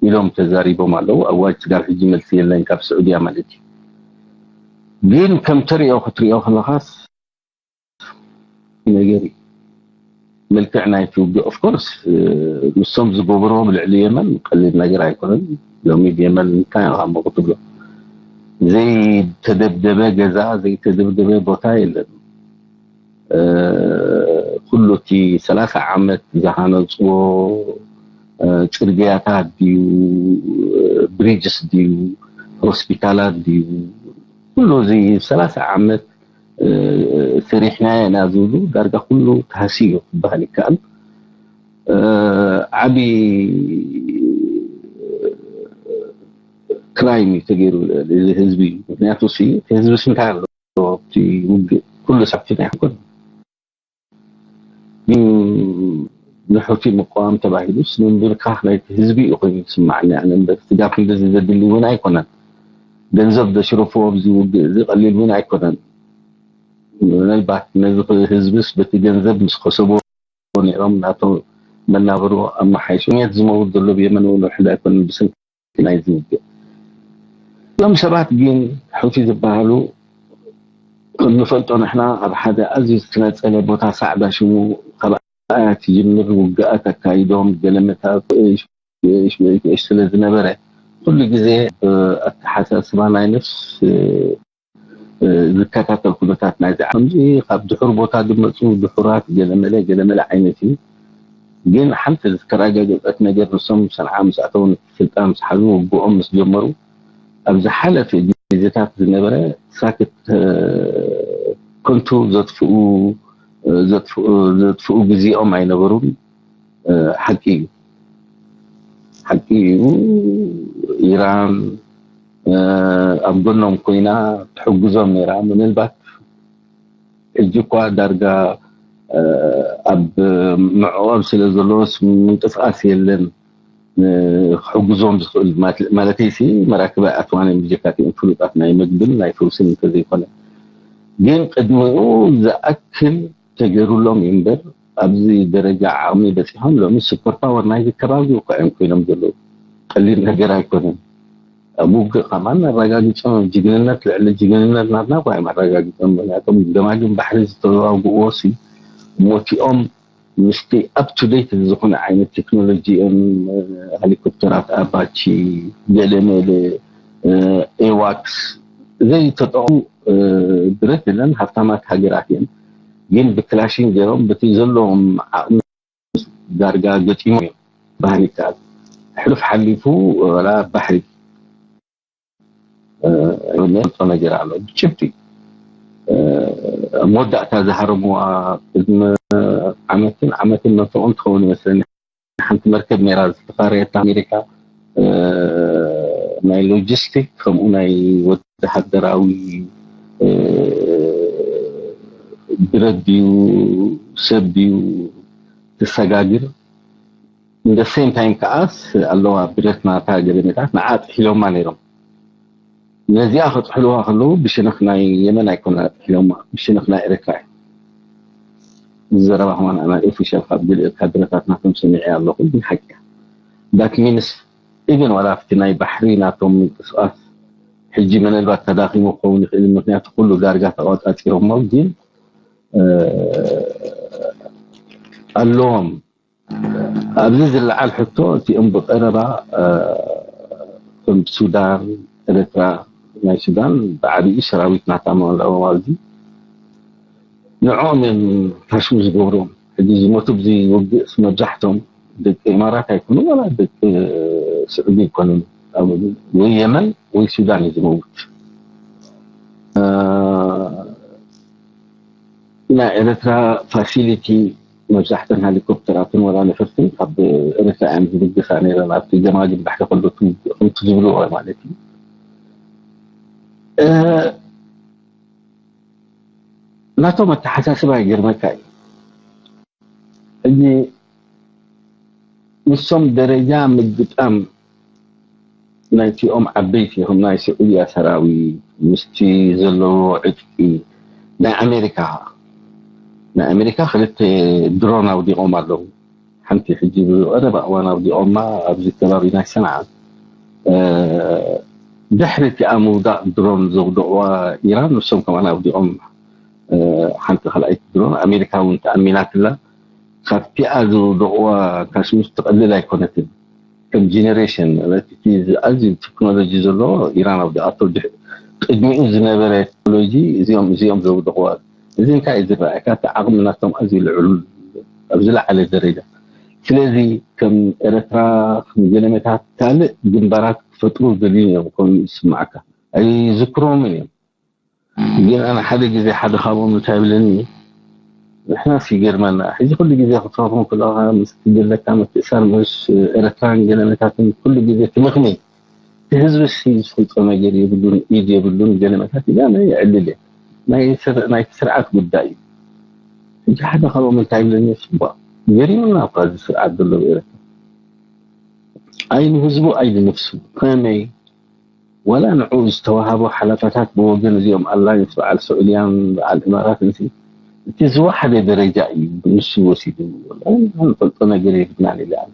ኢሎም ተዛሪቦም ኣለዉ። ኣዋጅ ስጋብ ሕጂ መልሲ የለን ካብ ስዑድያ ማለት እዩ። ግን ከም ተሪኦ ክትሪኦ ከለኻስ ነገር እዩ። መልክዕ ናይቲ ውግእ ኦፍኮርስ ንሶም ዝገብርዎ ብልዕሊ የመን ቀሊል ነገር ኣይኮነን። ሎሚ የመን እንታይ ኢኻ እሞ ክትብሎ ዘይተደብደበ ገዛ ዘይተደብደበ ቦታ የለን። ኩሉ እቲ ሰላሳ ዓመት ዝሃነፅዎ ፅርግያታት ድዩ ብሪጅስ ድዩ ሆስፒታላት ድዩ ኩሉ እዚ ሰላሳ ዓመት ሰሪሕናዮ ኢና ዝብሉ ዳርጋ ኩሉ ተሃስዩ እዩ ክበሃል ይከኣል። ዓቢ ክራይም እዩ ተገይሩ ህዝቢ እዩ። ምክንያቱ ህዝቢ ስንታይ ኣሎ ኣብቲ ውግእ ኩሉ ሳብቲ ናይ ሓኮን ግን ንሑቲ ምቋም ተባሂሉስ ምንብርካኽ ናይቲ ህዝቢ እዩ ኮይኑ ዝስማዓኒ ኣነ እምበር ስጋብ ክንድዚ ዘድሊ እውን ኣይኮነን። ገንዘብ ዘሽረፍዎ ኣብዚ ውግእ እዚ ቀሊል እውን ኣይኮነን። ምናልባት ነዚ ህዝብስ በቲ ገንዘብ ምስ ከሰብዎ ነይሮም ናቶም መናብሮ ኣመሓይሾም የት ዝመውት ዘሎ ብየመን እውን ውሕድ ኣይኮነን ብስም ናይዚ ውግእ እዞም ሰባት ግን ሑቲ ዝበሃሉ ከም ንፈልጦ ንሕና ኣብ ሓደ ኣዝዩ ዝተነፀለ ቦታ ሳዕዳ ሽሙ ካብ ኣያ ትጅምር ውግኣት ኣካይዶም ገለመታት ስለ ዝነበረ ኩሉ ግዜ ኣተሓሳስባ ናይ ነፍስ ዝከታተል ኩነታት ናይዚ ዓምዚ ካብ ድሑር ቦታ ዝመፁ ድሑራት ገለመለ ገለመለ ዓይነት እዩ። ግን ሓንቲ ዝተረጋገፀት ነገር ንሶም ሰንዓ ምስ ኣተው ስልጣን ምስ ሓዙ ውግኦም ምስ ጀመሩ ኣብ ዝሓለፈ ግዜታት ዝነበረ ሳክት ከንቱ ዘጥፍኡ ዘጥፍኡ ግዜኦም ኣይነበሩን። ሓቂ እዩ ሓቂ እዩ። ኢራን ኣብ ጎኖም ኮይና ትሕግዞም ነይራ። ምናልባት ሕጂ እኳ ዳርጋ ኣብ ምዕቆብ ስለ ዘለዎስ ምንቅስቃስ የለን ክሕግዞም ዝኽእል ማለተይሲ መራክብ ኣይኣትዋን እዮም ብጀካቲኦም ፍሉጣት ናይ መግብን ናይ ፈውስን እንተዘይኮነ ግን ቅድሚኡ ዝኣክል ተገይሩሎም እዩ እምበር ኣብዚ ደረጃ ዓቕሚ በፂሖም ሎሚ ሱፐር ፓወር ናይዚ ከባቢ እኳ እዮም ኮይኖም ዘለዉ። ቀሊል ነገር ኣይኮነን። ኣብ ውግእ ከማን ኣረጋጊፆም ጅግንነት ልዕሊ ጅግንነት ናትና እኳ እዮም ኣረጋጊፆም። ምክንያቶም ገማግም ባሕሪ ዝተዋግእዎ ሲ ሞቲኦም ምስቲ ኣፕ ቱ ዴት ዝኾነ ዓይነት ቴክኖሎጂ እዮም። ሄሊኮፕተራት ኣባቺ ገለ መለ ኤዋክስ ዘይተጠቕሙ ብረት የለን። ሃብታማት ሃገራት እየን፣ ግን ብክላሽን ገይሮም በቲ ዘለዎም ዓቕሚ ዳርጋ ገጢሞም እዮም። ባህሪ ይከኣል ሕሉፍ ሓሊፉ ወላ ባሕሪ ፈልጦ ነገር ኣሎ ብጭብጢ። መወዳእታ ዝሃረምዋ ቅድሚ ዓመትን ዓመትን መንፈቕን ትኸውን ይመስለኒ። ሓንቲ መርከብ ነይራ ዝተኻረየት ኣሜሪካ፣ ናይ ሎጂስቲክ ከምኡ ናይ ወተሃደራዊ ብረት ድዩ ሰብ ድዩ ትሰጋግር። እንደ ሴም ታይም ከዓስ ኣለዋ ብረት ናታ ገለመታት ንዓ ጥሒሎማ ነይሮም። ነዚኣ ክጥሕልዋ ከለዉ ብሽነኽ ናይ የመን ኣይኮነ ጥሒሎማ፣ ብሽነኽ ናይ ኤርትራ እዩ። እዚ ዘረባ ከማን ኣና ኦፊሻል ካብ ገሊኦ ካድረታት ናቶም ሰሚዐ ኣለኹ፣ ግን ሓቂ እያ። ዳት ሚንስ ኢቨን ዋላ ኣብቲ ናይ ባሕሪ ናቶም ምንቅስቃስ ሕጂ ምናልባት ተዳኺሙ ክኸውን ይኽእል፣ ምክንያቱ ኩሉ ዳርጋ ተቆጻጺሮሞ፣ ግን ኣለዎም። ኣብዚ ዝለዓል ሕቶ እቲኦም ብቀረባ ከም ሱዳን፣ ኤርትራ፣ ናይ ሱዳን ብዓቢኡ ሰራዊት ናታ ኣለዎም ኣብዚ ንዕኦም እዮም ፋሽሙ ዝገብርዎም። ሕጂ ዝሞቱ ብዚ ውግእ መብዛሕቶም ደቂ ኢማራት ኣይኮኑ ዋላ ደቂ ስዑዲ ኣይኮኑ፣ ወይ የመን ወይ ሱዳን እዩ ዝመውት። ናይ ኤርትራ ፋሲሊቲ መብዛሕተን ሄሊኮፕተራትን ወላ ነፈርትን ካብ ኤርትራ እየን ዝብግሳ ነይረን ኣብቲ ገማግም ባሕሪ ከሎ ከምቲ ዝብልዎ ማለት እዩ። ናቶም ኣተሓሳስባ ይገርመካ እዩ። ሕጂ ንሶም ደረጃ ምግጣም ናይቲኦም ዓበይቲ ከም ናይ ስዑድያ ሰራዊት ምስቲ ዘለዎ ዕጥቂ ናይ ኣሜሪካ ናይ ኣሜሪካ ክልተ ድሮን ኣውዲቖም ኣለዉ። ሓንቲ ሕጂ ብቐረባ እዋን ኣውዲቖማ ኣብዚ ከባቢ ናይ ሰንዓ ድሕሪ እቲኣ ምውዳቕ ድሮን ዘውደቕዋ ኢራን ንሶም ከማን ኣውዲቖም ሓንቲ ካልኣይቲ ድሮን ኣሜሪካ እውን ተኣሚናትላ። ካብቲኣ ዝውደቕዋ ካሽሚሽ ትቐልል ኣይኮነትን። ከም ጀነሬሽን ማለት እቲ ኣዝዩ ቴክኖሎጂ ዘለዎ ኢራን ኣውዲቓቶ። ቅድሚኡ ዝነበረ ቴክኖሎጂ እዚኦም እዚኦም ዘውደቕዋ። እዚ እንታይ እዩ ዝረኣየካ? እቲ ዓቕሚ ናቶም ኣዝዩ ልዑል ኣብ ዝለዓለ ደረጃ። ስለዚ ከም ኤረትራ ከም ገለመታት ካልእ ግንባራት ክፈጥሩ ዝደልዩ እዮም ኮይኑ ዝስማዓካ። ኣይዝክሮምን እዮም። ግን ኣነ ሓደ ግዜ ሓደ ካብኦም እንታይ ይብለኒ፣ ንሕናስ ይገርመና ሕዚ ኩሉ ግዜ ክትረኽቦም ከለኻ ምስ ትደለካ ምትእሳር ምስ ኤረትራን ገለመታትን ኩሉ ግዜ ትምኽኒ። እቲ ህዝቢ ሲ ዝፈልጦ ነገር የብሉን፣ ኢድ የብሉን፣ ገለመታት ኢለ ኣነ የዕልል እየ። ናይ ስር- ናይቲ ስርዓት ጉዳይ እዩ። ሕጂ ሓደ ካብኦም እንታይ ይብለኒ፣ ጽቡቕ ገሪሙና እኳ እዚ ስርዓት ዘሎ ኤረትራ ኣይ ንህዝቡ ኣይ ንነፍሱ ከመይ ዋላ ንዕኡ ዝተዋሃቦ ሓላፋታት ብወገን እዚኦም ኣላይንስ በዓል ስዑድያን በዓል እማራት እንሲ እቲ ዝወሓደ ደረጃ እዩ ንሱ ወሲዱ። ንፈልጦ ነገር የብልናን ኢለ ኣነ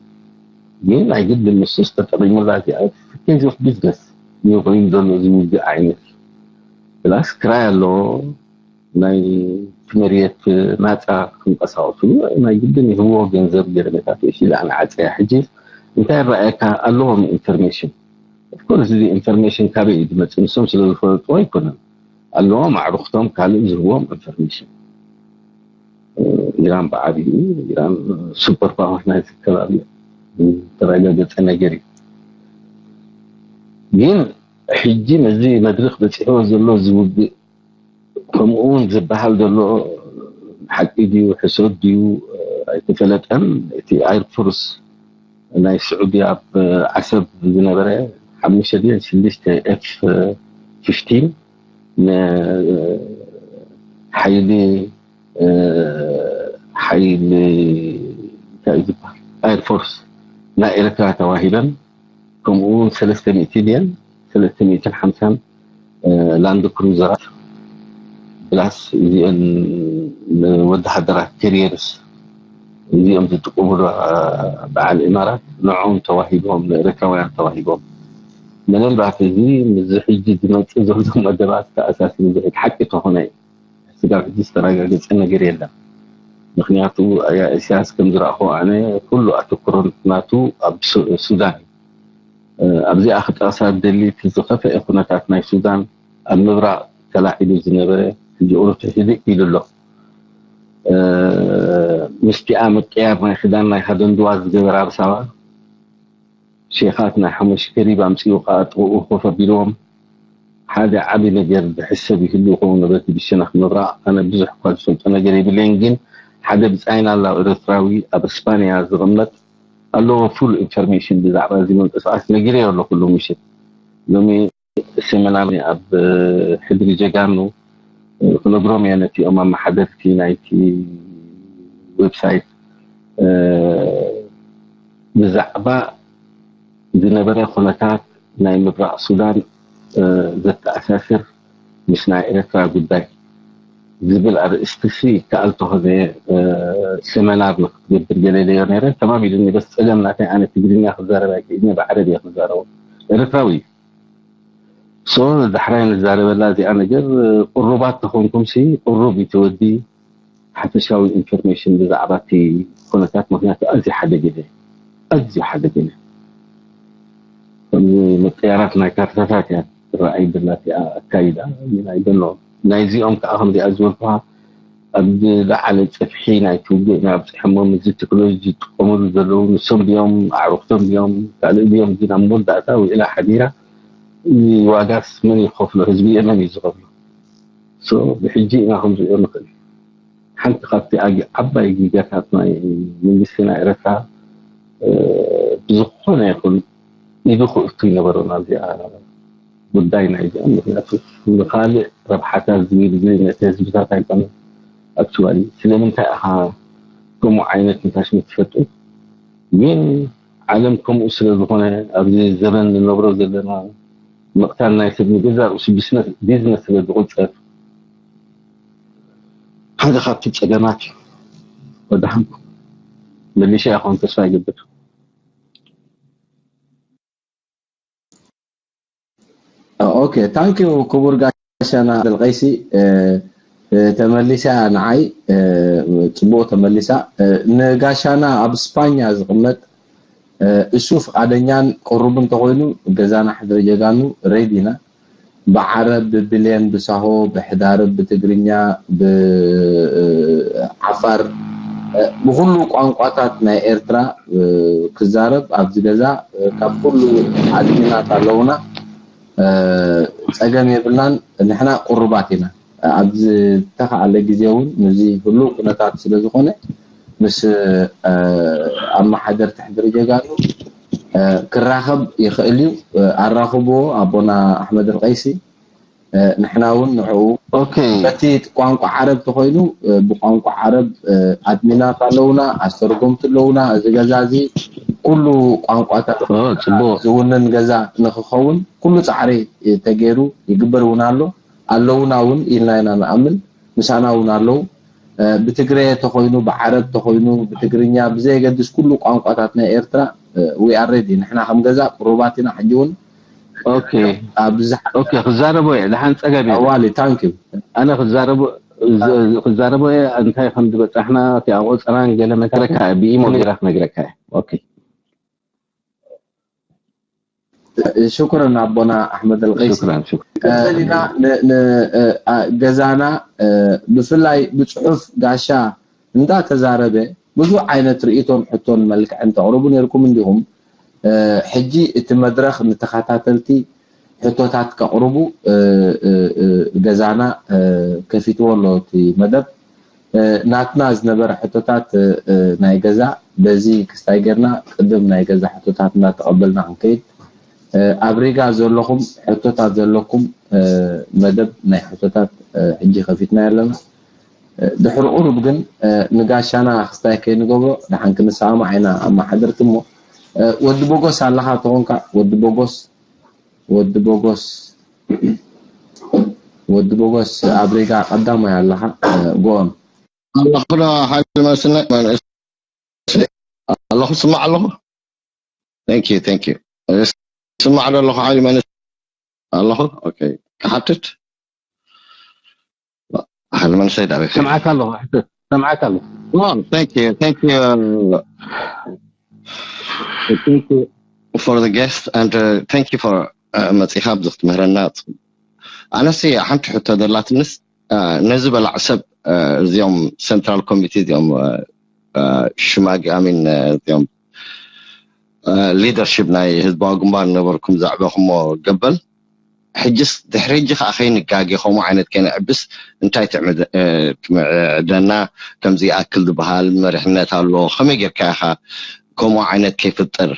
ግን ናይ ግድን ንሱስ ተጠቒሙላ እዚኣ ኬዝ ኦፍ ቢዝነስ እዩ ኮይኑ ዘሎ እዚ ውግእ ዓይነት ፕላስ ክራይ ኣለዎ ናይ ትመርየት ናፃ ክንቀሳቀስሉ ናይ ግድን ይህብዎ ገንዘብ ገለመታት እሺ ኢላ ንዓፀያ ሕጂ እንታይ ረኣየካ ኣለዎም ኢንፎርሜሽን ኦፍኮርስ እዚ ኢንፎርሜሽን ካበይ እዩ ዝመፅእ ንሶም ስለ ዝፈልጥዎ ኣይኮነን ኣለዎም ኣዕሩኽቶም ካልእ ዝህብዎም ኢንፎርሜሽን ኢራን ብዓብዩ ኢራን ሱፐር ፓወር ናይዚ ከባቢ ዝተረጋገፀ ነገር እዩ ግን ሕጂ ነዚ መድረክ በፂሕዎ ዘሎ ዝውግእ ከምኡ እውን ዝበሃል ዘሎ ሓቂ ድዩ ሕሶት ድዩ ኣይተፈለጠን እቲ ኣይርፎርስ ናይ ስዑዲ ኣብ ዓሰብ ዝነበረ ሓሙሽተ ድን ሽዱሽተ ኤፍ ፊፍቲን ንሓይሊ ሓይሊ እንታይ ዝበሃል ኣይርፎርስ ናይ ኤርትራ ተዋሂበን ከምኡ ሰለስተ ሚእቲ ድየን ሰለስተ ሚእትን ሓምሳን ላንድ ክሩዘራት ፕላስ እዚአን ወተሃደራት ካሪየርስ እዚኦም ዝጥቀምሉ በዓል ኢማራት ንዕኦም ተዋሂቦም ንኤርትራውያን ተዋሂቦም ምናልባት እዚ ምስዚ ሕጂ ዝመፅእ ዘሎ መደባት ተኣሳስሩ ዝሕድ ሓቂ ተኾነ እዩ ስጋብ ሕጂ ዝተረጋገፀ ነገር የለን ምክንያቱ ኢሳያስ ከም ዝረእኹ ኣነ ኩሉ ኣተኩሮ ናቱ ኣብ ሱዳን እዩ ኣብዚኣ ክጠቕሳ ዝደሊ እቲ ዝኸፍአ ኩነታት ናይ ሱዳን ኣብ ምብራቕ ተላዒሉ ዝነበረ ሕጂ ቁሩብ ህድእ ኢሉ ኣሎ። ምስቲኣ ምቅያር ናይ ክዳን ናይ ሃደንድዋ ዝገበራ ኣብ ሳዋ ሼኻት ናይ ሓሙሽ ከሪብ ኣምጺኡ ከኣ ጥቕኡ ኮፍ ኣቢልዎም ሓደ ዓቢ ነገር ዝሕሰብ ይህሉ ይኸውን ነበርቲ ብሸነኽ ምብራቕ ኣነ ብዙሕ እኳ ዝፈልጦ ነገር የብለይን ግን ሓደ ብጻይና ኣሎ ኤርትራዊ ኣብ እስፓንያ ዝቕመጥ ኣለዎ ፉል ኢንፎርሜሽን ብዛዕባ እዚ ምንቅስቃስ ነጊረዮ ኣለኹ ሎሚ ምሽት ሎሚ ሰመናል ኣብ ሕድሪ ጀጋኑ ክነግሮም እየ ነቲኦም ኣመሓደርቲ ናይቲ ዌብሳይት ብዛዕባ ዝነበረ ኩነታት ናይ ምብራቕ ሱዳን ዘተኣሳስር ምስ ናይ ኤርትራ ጉዳይ ዝብል ኣርእስቲ ሲ ይከኣል ተኾነ ሰመናር ንክትገብር ገለለዮ ነረ ተማም ኢሉኒ በስ ፀገም ናተይ ኣነ ትግርኛ ክዛረብ ኣይክእልን እየ ብዓረብ እየ ክዛረቦ ኤርትራዊ እዩ so ዳሕራይ ንዛረበላ እዚኣ ነገር ቅሩባት ተኾንኩም ሲ ቅሩብ እዩ ተወዲ ሓፈሻዊ ኢንፎርሜሽን ብዛዕባ እቲ ኩነታት ምክንያቱ ኣዝዩ ሓደገኛ እዩ ኣዝዩ ሓደገኛ ከምዚ ምቅያራት ናይ ካርታታት እያ ትረኣይ ዘላ እቲኣ ኣካይዳ ግን ኣይደሎ ናይዚኦም ከዓ ከምዚኣ ዝበልኩካ ኣብ ዝለዓለ ፅፍሒ ናይቲ ውግእ ኢና ኣብፂሖሞም እዚ ቴክኖሎጂ ዝጥቀምሉ ዘለዉ ንሶም ድዮም ኣዕሩኽቶም ድዮም ካልእ ድዮም እዚ ናብ መወዳእታ ውዒላ ሓዲራ እዚ ዋጋስ መን ይኸፍሎ ህዝቢ የመን እዩ ዝኸፍሎ ብሕጂ ኢና ክንሪኦ ንኽእል ሓንቲ ካብቲ ዓባይ ጊጋታት ናይ መንግስቲ ናይ ኤረትራ ብዝኾነ ይኹን ኢዱ ክእቱ ይነበሮ ናብዚኣ ጉዳይ ናይዚኦም ምክንያቱ ንካልእ ረብሓታት ዝብል ግን ነቲ ህዝብታት ኣይኮነ ኣክቹዋሊ ስለምንታይ ኢኻ ከምኡ ዓይነት ንታሽመት ትፈጥር ግን ዓለም ከምኡ ስለ ዝኾነ ኣብዚ ዘበን ንነብሮ ዘለና ምቕታል ናይ ሰብ ንገዛ ርእሱ ቢዝነስ ስለ ዝቑፀር ሓደ ካብቲ ፀገማት እዩ ወድሓንኩም መሊሻ ይኾን ተስፋ ይገብር okay thank you ክቡር ጋሻና ዓብደልቀይሲ ተመሊሳ ንዓይ ፅቡቅ ተመሊሳ ንጋሻና ኣብ ስፓኛ ዝቅመጥ እሱ ፍቃደኛን ቅሩብ እንተኮይኑ ገዛና ሕድሪ ጀጋኑ ሬድ ኢና ብዓረብ ብብሌን ብሳሆ ብሕዳርብ ብትግርኛ ብዓፋር ብኩሉ ቋንቋታት ናይ ኤርትራ ክዛረብ ኣብዚ ገዛ ካብ ኩሉ ኣድሚናት ኣለውና ጸገም የብልናን ንሕና ቅሩባት ኢና ኣብ ዝተኻኣለ ግዜ እውን ነዚ ህሉው ኩነታት ስለ ዝኾነ ምስ ኣመሓደርቲ ሕድሪ ጀጋኑ ክራኸብ ይኽእል እዩ ኣራኽብዎ ኣቦና ኣሕመድ ኣልቀይሲ ንሕና እውን ንዕኡ በቲ ቋንቋ ዓረብ ተኮይኑ ብቋንቋ ዓረብ ኣድሚናት ኣለውና ኣስተርጎምቲ ኣለውና እዚ ገዛ እዚ ኩሉ ቋንቋታት ዝውንን ገዛ ንክኸውን ኩሉ ፃዕሪ ተገይሩ ይግበር እውን ኣሎ ኣለውና እውን ኢልና ኢና ንኣምን ምሳና እውን ኣለዉ ብትግረ ተኮይኑ ብዓረብ ተኮይኑ ብትግርኛ ብዘየገድስ ኩሉ ቋንቋታት ናይ ኤርትራ we are ready ንሕና ከም ገዛ ቅሩባት ኢና ሕጂ እውን okay ኣብዚ okay ክዛረቦ እየ ድሓን ጸገም እየ ዋሊ thank you ኣነ ክዛረቦ ክዛረቦ እየ እንታይ ከም ዝበጻሕና እቲ ኣቆጽራን ገለ መከረካ ብኢሞ ገይራ ክነግረካ እየ okay ሽኩረን ኣቦና ኣሕመድ ኣልቀይሲ ቀጸሊና ገዛና ብፍላይ ብፅሑፍ ጋሻ እንዳተዛረበ ብዙሕ ዓይነት ርእቶን ሕቶን መልክዕን ተቕርቡ ነርኩም እንዲኹም ሕጂ እቲ መድረኽ ንተኸታተልቲ ሕቶታት ከቕርቡ ገዛና ከፊትዎ ኣሎ እቲ መደብ ናትና ዝነበረ ሕቶታት ናይ ገዛ በዚ ክስታይ ጌርና ቅድም ናይ ገዛ ሕቶታት እናተቐበልና ክንከይድ ኣብ ሪጋ ዘለኹም ሕቶታት ዘለኩም መደብ ናይ ሕቶታት ሕጂ ከፊትና ኣለና ድሕሪ ቁሩብ ግን ንጋሻና ክስታይ ከይንገብሮ ድሓን ክንሰማማዕ ኢና ኣመሓደርቲ እሞ ወዲ ቦጎስ ኣለኻ ተኾንካ ወዲ ቦጎስ ወዲ ቦጎስ ወዲ ቦጎስ ኣብ ሪጋ ቀዳማይ ኣለኻ ጎኦም ኣለኹ ዶ ሓይሊ መንስነ መንእስ ኣለኹ ስማዕ ኣለኹ thank you thank you ስማዕ ዶ ኣለኹ ሓይሊ መንስ ኣለኹ okay ክሓትት ሓይሊ መንሰይ ዳበይ ሰምዓካ ኣለኹ ሕትት ሰምዓካ ኣለኹ thank you thank you thank you for the guest and uh, thank you for uh, መፂኻ ኣብዚ ክትምህረና። ኣነሲ ሓንቲ ሕቶ ዘላትንስ uh, ነዚ በላዕ ሰብ uh, እዚኦም central committee እዚኦም uh, uh, ሽማግ ኣሚን uh, እዚኦም uh, leadership ናይ ህዝባዊ ግንባር ነበርኩም ዘዕበኹሞ ገበል ሕጅስ ድሕሪ ሕጂ ከዓ ከይንጋጌ ከምኡ ዓይነት ከይንዕብስ እንታይ ትምዕደና? ከምዚ ይኣክል ዝበሃል መሪሕነት ኣሎ። ከመይ ጌርካ ኢኻ ከምኡ ዓይነት ከይፍጠር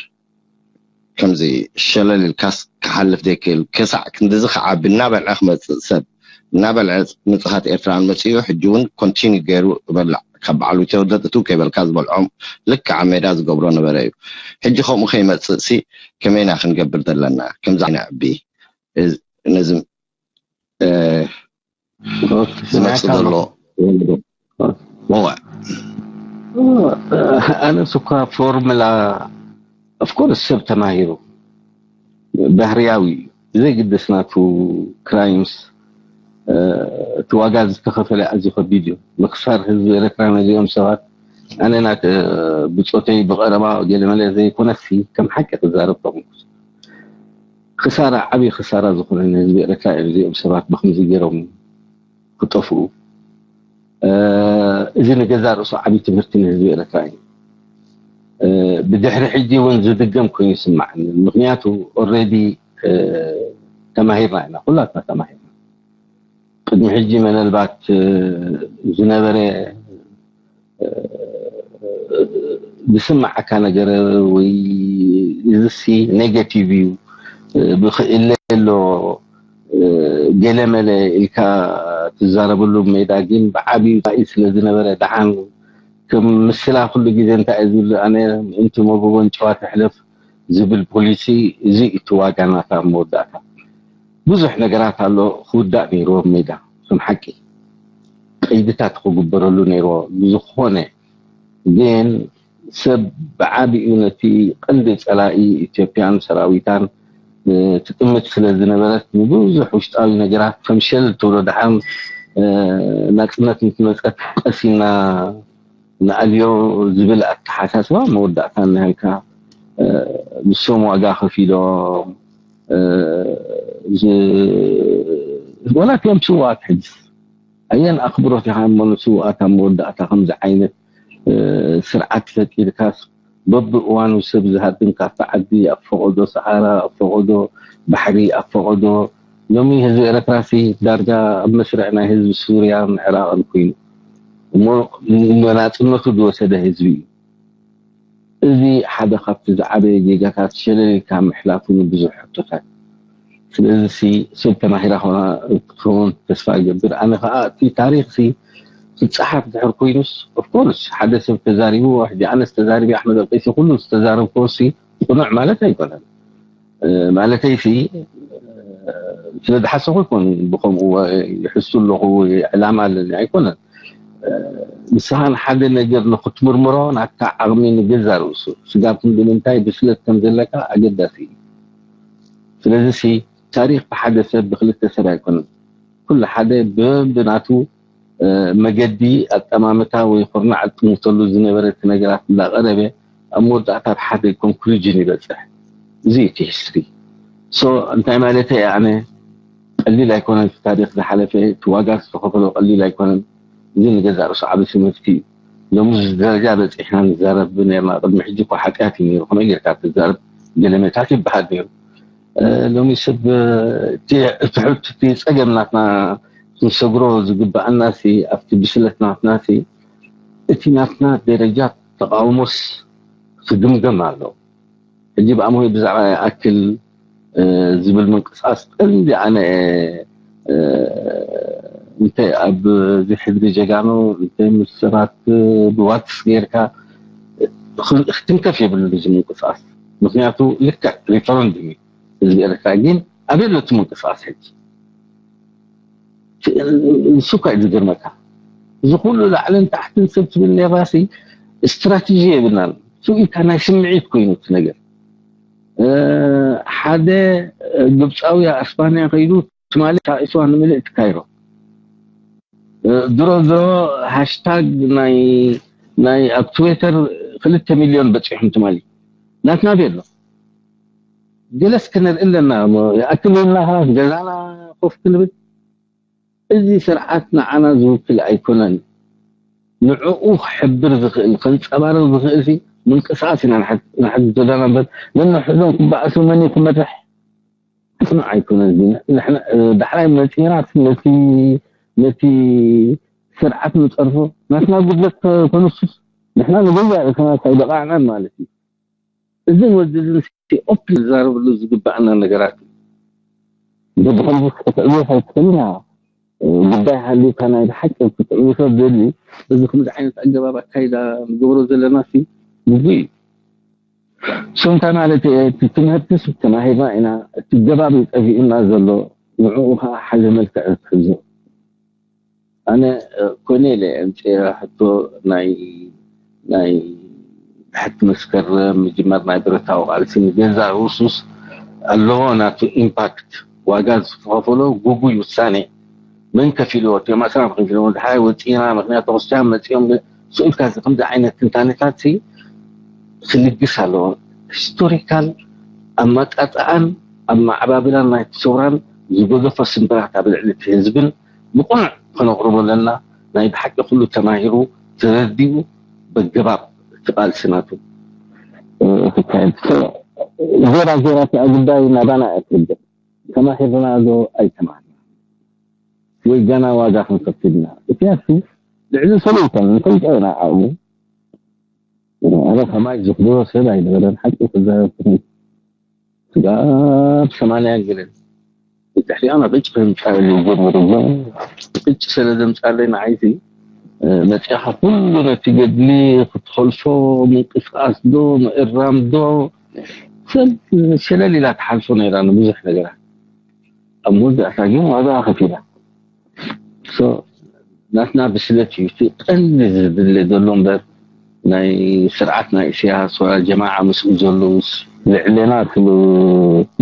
ከምዚ ሸለል ኢልካስ ክሓልፍ ዘይክእል ክሳዕ ክንድዚ ክዓቢ እናበልዐ ክመፅእ ሰብ እናበልዐ ንፅሃት ኤርትራ መፅኡ ሕጂ እውን continue ገይሩ እበላዕ ካብ በዓሉ ተወደጥቱ ከይበልካ ዝበልዖም ልክዓ ሜዳ ዝገብሮ ነበረ እዩ። ሕጂ ከምኡ ከይመፅእ ሲ ከመይና ክንገብር ዘለና ከምዚ ዓይነት ዕቢ ነዚ ዝመፅእ ዘሎ ኣነስ እኳ ፎርሙላ ኦፍኮርስ ሰብ ተማሂሩ ባህርያዊ እዩ። ብዘይግድስ ናቱ ክራይምስ እቲ ዋጋ ዝተኸፈለ ኣዝዩ ከቢድ እዩ። ምክሳር ህዝቢ ኤርትራ ነዚኦም ሰባት ኣነ ናት ብፆተይ ብቐረባ ገለመለ ዘይኮነሲ ከም ሓቂ ክዛረብ ከምኩስ ክሳራ ዓብዪ ክሳራ ዝኾነ ንህዝቢ ኤርትራ እዮም እዚኦም ሰባት ብኸምዚ ገይሮም ክጠፍኡ። እዚ ንገዛ ርእሱ ዓብዪ ትምህርቲ ንህዝቢ ኤርትራ እዩ። ብድሕሪ ሕጂ እውን ዝድገም ኮይኑ ይስማዓኒ። ምክንያቱ ኦልሬዲ ተማሂርና ኢና፣ ኩላትና ተማሂርና። ቅድሚ ሕጂ መነልባት ዝነበረ ዝስማዓካ ነገር ወይ እዚሲ ኔጋቲቭ እዩ ብክእለ ኣሎ ገለመለ ኢልካ ትዛረበሉ ሜዳ ግን ብዓብዩ ራእይ ስለ ዝነበረ ደሓን ከም ምስላ ኩሉ ግዜ እንታይ እዩ ዝብል ኣነ ምእንቲ መጎጎን ጨዋ ትሕለፍ ዝብል ፖሊሲ እዚ እቲ ዋጋ ናታ መወዳእታ ብዙሕ ነገራት ኣሎ ክውዳእ ነይርዎ ሜዳ ከም ሓቂ ቀይድታት ክግበረሉ ነይርዎ ብዝኾነ ግን ሰብ ብዓቢኡ ነቲ ቀንዲ ጸላኢ ኢትዮጵያን ሰራዊታን ትጥምት ስለ ዝነበረት ንብዙሕ ውሽጣዊ ነገራት ከም ሸል ትብሎ ደሓን ናጽነት ምስ መጸት ቀሲና ንኣልዮ ዝብል ኣተሓሳስባ መወዳእታ እናሃልካ ንሶም ዋጋ ከፊሎም ወላ እቲኦም ስውኣት ሕጅስ ኣየን ኣኽብሮት ኢኻ እሞ ንስውኣት ኣብ መወዳእታ ከምዚ ዓይነት ስርዓት ፈጢርካስ በብእዋኑ ሰብ ዝሃድም ካብቲ ዓዲ ኣብ ፈቐዶ ሰሃራ ኣብ ፈቐዶ ባሕሪ ኣብ ፈቐዶ ሎሚ ህዝቢ ኤርትራ ሲ ዳርጋ ኣብ መስርዕ ናይ ህዝቢ ሱርያን ዕራቕን ኮይኑ እሞ መናፅነቱ ዝወሰደ ህዝቢ እዩ። እዚ ሓደ ካብቲ ዝዓበየ ጌጋታት ሸለል ኢልካ ምሕላፉ ንብዙሕ ሕቶታት። ስለዚ ሲ ሰብ ተማሂራ ክትኸውን ተስፋ እገብር። ኣነ ከዓ እቲ ታሪክ ሲ ክፀሓፍ ድሕር ኮይኑስ ኦፍኮርስ ሓደ ሰብ ተዛሪቡ ሕጂ ኣነስ ተዛሪቢ ኣሕመድ ኣልቀይሲ ኩሉ ዝተዛረብክዎ ሲ ቅኑዕ ማለት ኣይኮነን። ማለተይ ሲ ስለ ዝሓሰኹ ይኮን ብከምኡ ይሕሱ ኣለኹ ዕላማ ኣለኒ ኣይኮነን። ንስኻ ንሓደ ነገር ንኽትምርምሮ ናትካ ዓቕሚ ንገዛ ርእሱ ስጋብ ክንዲ ምንታይ ብስለት ከም ዘለካ ኣገዳሲ እዩ። ስለዚ ሲ ታሪኽ ብሓደ ሰብ ብክልተ ሰብ ኣይኮነን። ኩሉ ሓደ ብብናቱ መገዲ ኣጠማምታ ወይ ኩርናዕ ዝጥምተሉ ዝነበረ እቲ ነገራት እንዳቐረበ ኣብ መወዳእታ ኣብ ሓደ ኮንክሉጅን ይበፅሕ። እዚ እቲ ሂስትሪ ሶ እንታይ ማለተይ ኣነ ቀሊል ኣይኮነን እቲ ታሪክ ዝሓለፈ እቲ ዋጋ ዝተኸፈሎ ቀሊል ኣይኮነን። እዚ ንገዛእ ርእሱ ዓቢ ትምህርቲ እዩ። ሎሚ እዚ ደረጃ በፂሕና ንዛረብ ነርና ቅድሚ ሕጂ እኳ ሓጢኣት እዩ ነይሩ ከመይ ጌርካ ትዛረብ ገለመታት ይበሃል ነይሩ። ሎሚ ሰብ እቲ ሕልቲ እቲ ፀገም ናትና ክንሰግሮ ዝግበኣና ሲ ኣብቲ ብስለት ናትና ሲ እቲ ናትና ደረጃ ተቃውሞስ ክግምገም ኣሎ። ሕጂ ብኣምሆይ ብዛዕባ ይኣክል ዝብል ምንቅስቃስ ቀንዲ ኣነ እንተ ኣብዚ ሕድሪ ጀጋኑ እንተ ምስ ሰባት ብዋትስ ጌርካ ክትንከፍ የብሉን እዚ ምንቅስቃስ። ምክንያቱ ልክዕ ሪፈረንዱም እዩ ህዝቢ ኤርትራ ግን ኣበይ ኣሎ እቲ ምንቅስቃስ ሕጂ? ንሱ እኳ እዩ ዝገርመካ። እዚ ኩሉ ላዕልን ታሕትን ሰብ ትብል ነባሲ ስትራቴጂ የብልናን። ስኢካ ናይ ስምዒት ኮይኑ እቲ ነገር ሓደ ግብፃዊ ኣስፓንያ ከይዱ ትማሊ ታኢስዋ ንምልእቲ ካይሮ ድሮ ድሮ ሃሽታግ ናይ ናይ ኣብ ትዊተር ክልተ ሚልዮን በፂሖም ትማሊ ናትና ቤሎ ገለስ ክነርኢ ኣለና። እሞ ይኣክል ኢልና ኸላስ ገዛና ኮፍ ክንብል? እዚ ስርዓት ንዓና ዝውክል ኣይኮነን። ንዕኡ ክሕብር ዝኽእል፣ ከንጸባርቕ ዝኽእል ሲ ምንቅስቓስ ኢና ንሓ-፣ ንሓግዞ ዘለና እምበር፣ ነንሕድሕዶም ክበኣሱ መን እዩ ክመርሕ? ክስማዕ ኣይኮነን። እዚ ንሕና፣ እ፣ ዳሕራይ መጺና ነቲ፣ ነቲ ስርዓት ንጸርፎ፣ ናትና ጉድለት ከ-፣ ከንሱስ፣ ንሕና ንገዛእ ርእስና ኣይበቓዕናን ማለት እዩ። እዝን ወዝን ሲ ኦፕን ዝዛረብሉ ዝግባኣና ነገራት እዩ። እንደ ብኸምዚ ክትዕዮ ኣይትኽእልን ኢኻ። እ፣ ጉዳይ ሃልዩካ ናይ ብሓቂ ክትዕዮ ሰብ ደልዩ፣ እዚ ከምዚ ዓይነት ኣገባብ ኣካይዳ ንገብሮ ዘለና ሲ ግቡእ እዩ። ሶ እንታይ ማለት እየ? እቲ ትምህርትስ ተማሂርና ኢና፣ እቲ ገባብ እዩ ጠፊኡና ዘሎ፣ ንዕኡ ኸዓ ሓደ መልክዕ ንትሕዞ። ኣነ፣ እ፣ ኮነ ኢለ ኣምጽኤ ሕቶ ናይ፣ ናይ ትሕቲ መስከረም ምጅማር ናይ ብረታዊ ቃልሲ ንገዛ ሩሱስ ኣለዎ ናቱ ኢምፓክት፣ ዋጋ ዝተኸፈሎ ግጉይ ውሳኔ መን ከፊልዎ? እቲኦም ኣስላም ከፊልዎ፣ ድሓይ ወጺና፣ ምኽንያቱ ክርስትያን መጺኦም፣ ስኡልካ እዚ ከምዚ ዓይነት ትንታኔታት ሲ ክልግስ ኣለዎ። ሂስቶሪካል ኣመጻጽኣን ኣመዓባብላን ናይቲ ሰውራን ዝገዘፎ ስምብራት ኣብ ልዕሊ እቲ ህዝብን ብቕኑዕ ከነቕርቦ ኣለና። ናይ ብሓቂ ኩሉ ተማሂሩ ተረዲኡ በገባብ እቲ ቃልሲ ናቱ ክካየድ። ሶ፣ ዜራ ዜራ እቲኣ ጉዳይ ናባና እያ ትርግእ። ተማሂርና ዶ ኣይተማህርና? ወይ ገና ዋጋ ክንከፍል ኢና? እቲ ኣሲ ልዕሊ ሰለይተን ንፈልጦ ኢና ዓቕሙ። ኣነ ከማይ ዝኽብሮ ሰብ ኣይነበረን፣ ሓቂ ክዛረብ ከመይ። ስጋብ ሰማንያ ገለን። ብድሕሪኣ ናብ ዕጭ ከምጻለይ ጀሚሩ። ዕጭ ስለ ዘምጻለይ ንዓይሲ፣ እ፣ መጺኻ ኩሉ ነቲ ገድሊ ክትኸልፎ፣ ምንቅስቓስ ዶ፣ ምእራም ዶ፣ ሰብ ሸለል ኢላ ትሓልፎ ነይራ ንብዙሕ ነገራት። ኣብ መወዳእታ ግን ዋጋ ከፊላ። ሶ፣ ናትና ብስለት እዩ እቲ ቀንዲ ዝድለ ዘሎ እምበር፣ ናይ ስርዓት ናይ ኢሳያስ ወላ ጀማዓ ምስኡ ዘለውስ ልዕሌና ክሉ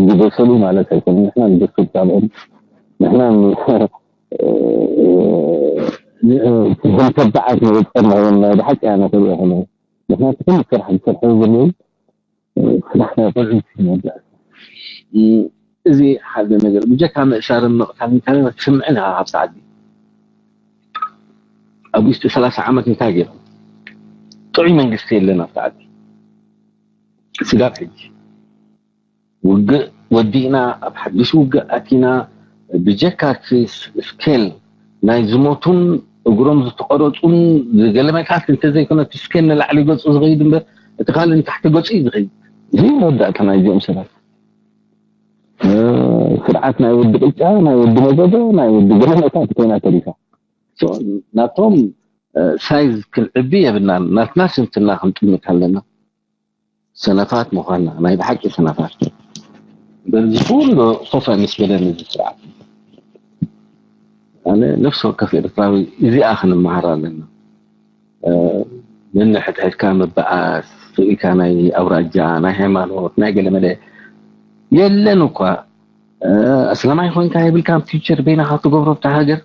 ዝበሰሉ ማለት ኣይኮነን። ንሕና ንበስል ካብኦም። ንሕና ን-፣ ን-፣ ንተባዓት ንበፀር ናይ ብሓቂ ኣነ ክሪኦ ከለኹ። ምኽንያቱ ኩሉ ስራሕ ዝሰርሑ ዘለዉ ስራሕ ናይ ቆልዑ እዩ መወዳእታ። እም፣ እዚ ሓደ ነገር፣ ብጀካ ምእሳርን ምቕታልን እንታይ ትስምዕን ኢኻ ካብቲ ዓዲ? ኣብ ውሽጢ ሰላሳ ዓመት እንታይ ገይሮም? ጥዑይ መንግስቲ የለን ኣብቲ ዓዲ። ስጋብ ሕጂ ውግእ ወዲእና፣ ኣብ ሓድሽ ውግእ ኣቲና፣ ብጀካ እቲ ስ-፣ ስኬል ናይ ዝሞቱን እግሮም ዝተቆረጹን ዝገለመታት እንተዘይኮነ፣ እቲ ስኬል ንላዕሊ ገጹ ዝኸይድ እምበር፣ እቲ ካልእ ንታሕቲ ገጹ እዩ ዝኸይድ። እዚ መወዳእታ ናይዚኦም ሰባት። እ፣ ስርዓት ናይ ወዲ ቅጫ፣ ናይ ወዲ መጎጎ፣ ናይ ወዲ ገለመታት ኮይና ተሪፋ። ሶ፣ ናቶም፣ እ፣ ሳይዝ ክንዕቢ የብልናን። ናትና ስንፍና ክንጥምት ኣለና። ሰነፋት ምዃንና፣ ናይ ብሓቂ ሰነፋት። በዚ ኩሉ ኮፍ ኣይምስበለን እዚ ስርዓት። ኣነ ነፍሲ ወከፍ ኤርትራዊ እዚኣ ክንመሃር ኣለና። እ፣ ነንሕድሕድካ ምብኣስ፣ ስኢልካ ናይ ኣውራጃ፣ ናይ ሃይማኖት፣ ናይ ገለመለ የለን እኳ። እ፣ ኣስላማይ ኮይንካ የብልካ ፊውቸር በይናኻ ትገብሮ ኣብታ ሃገር፣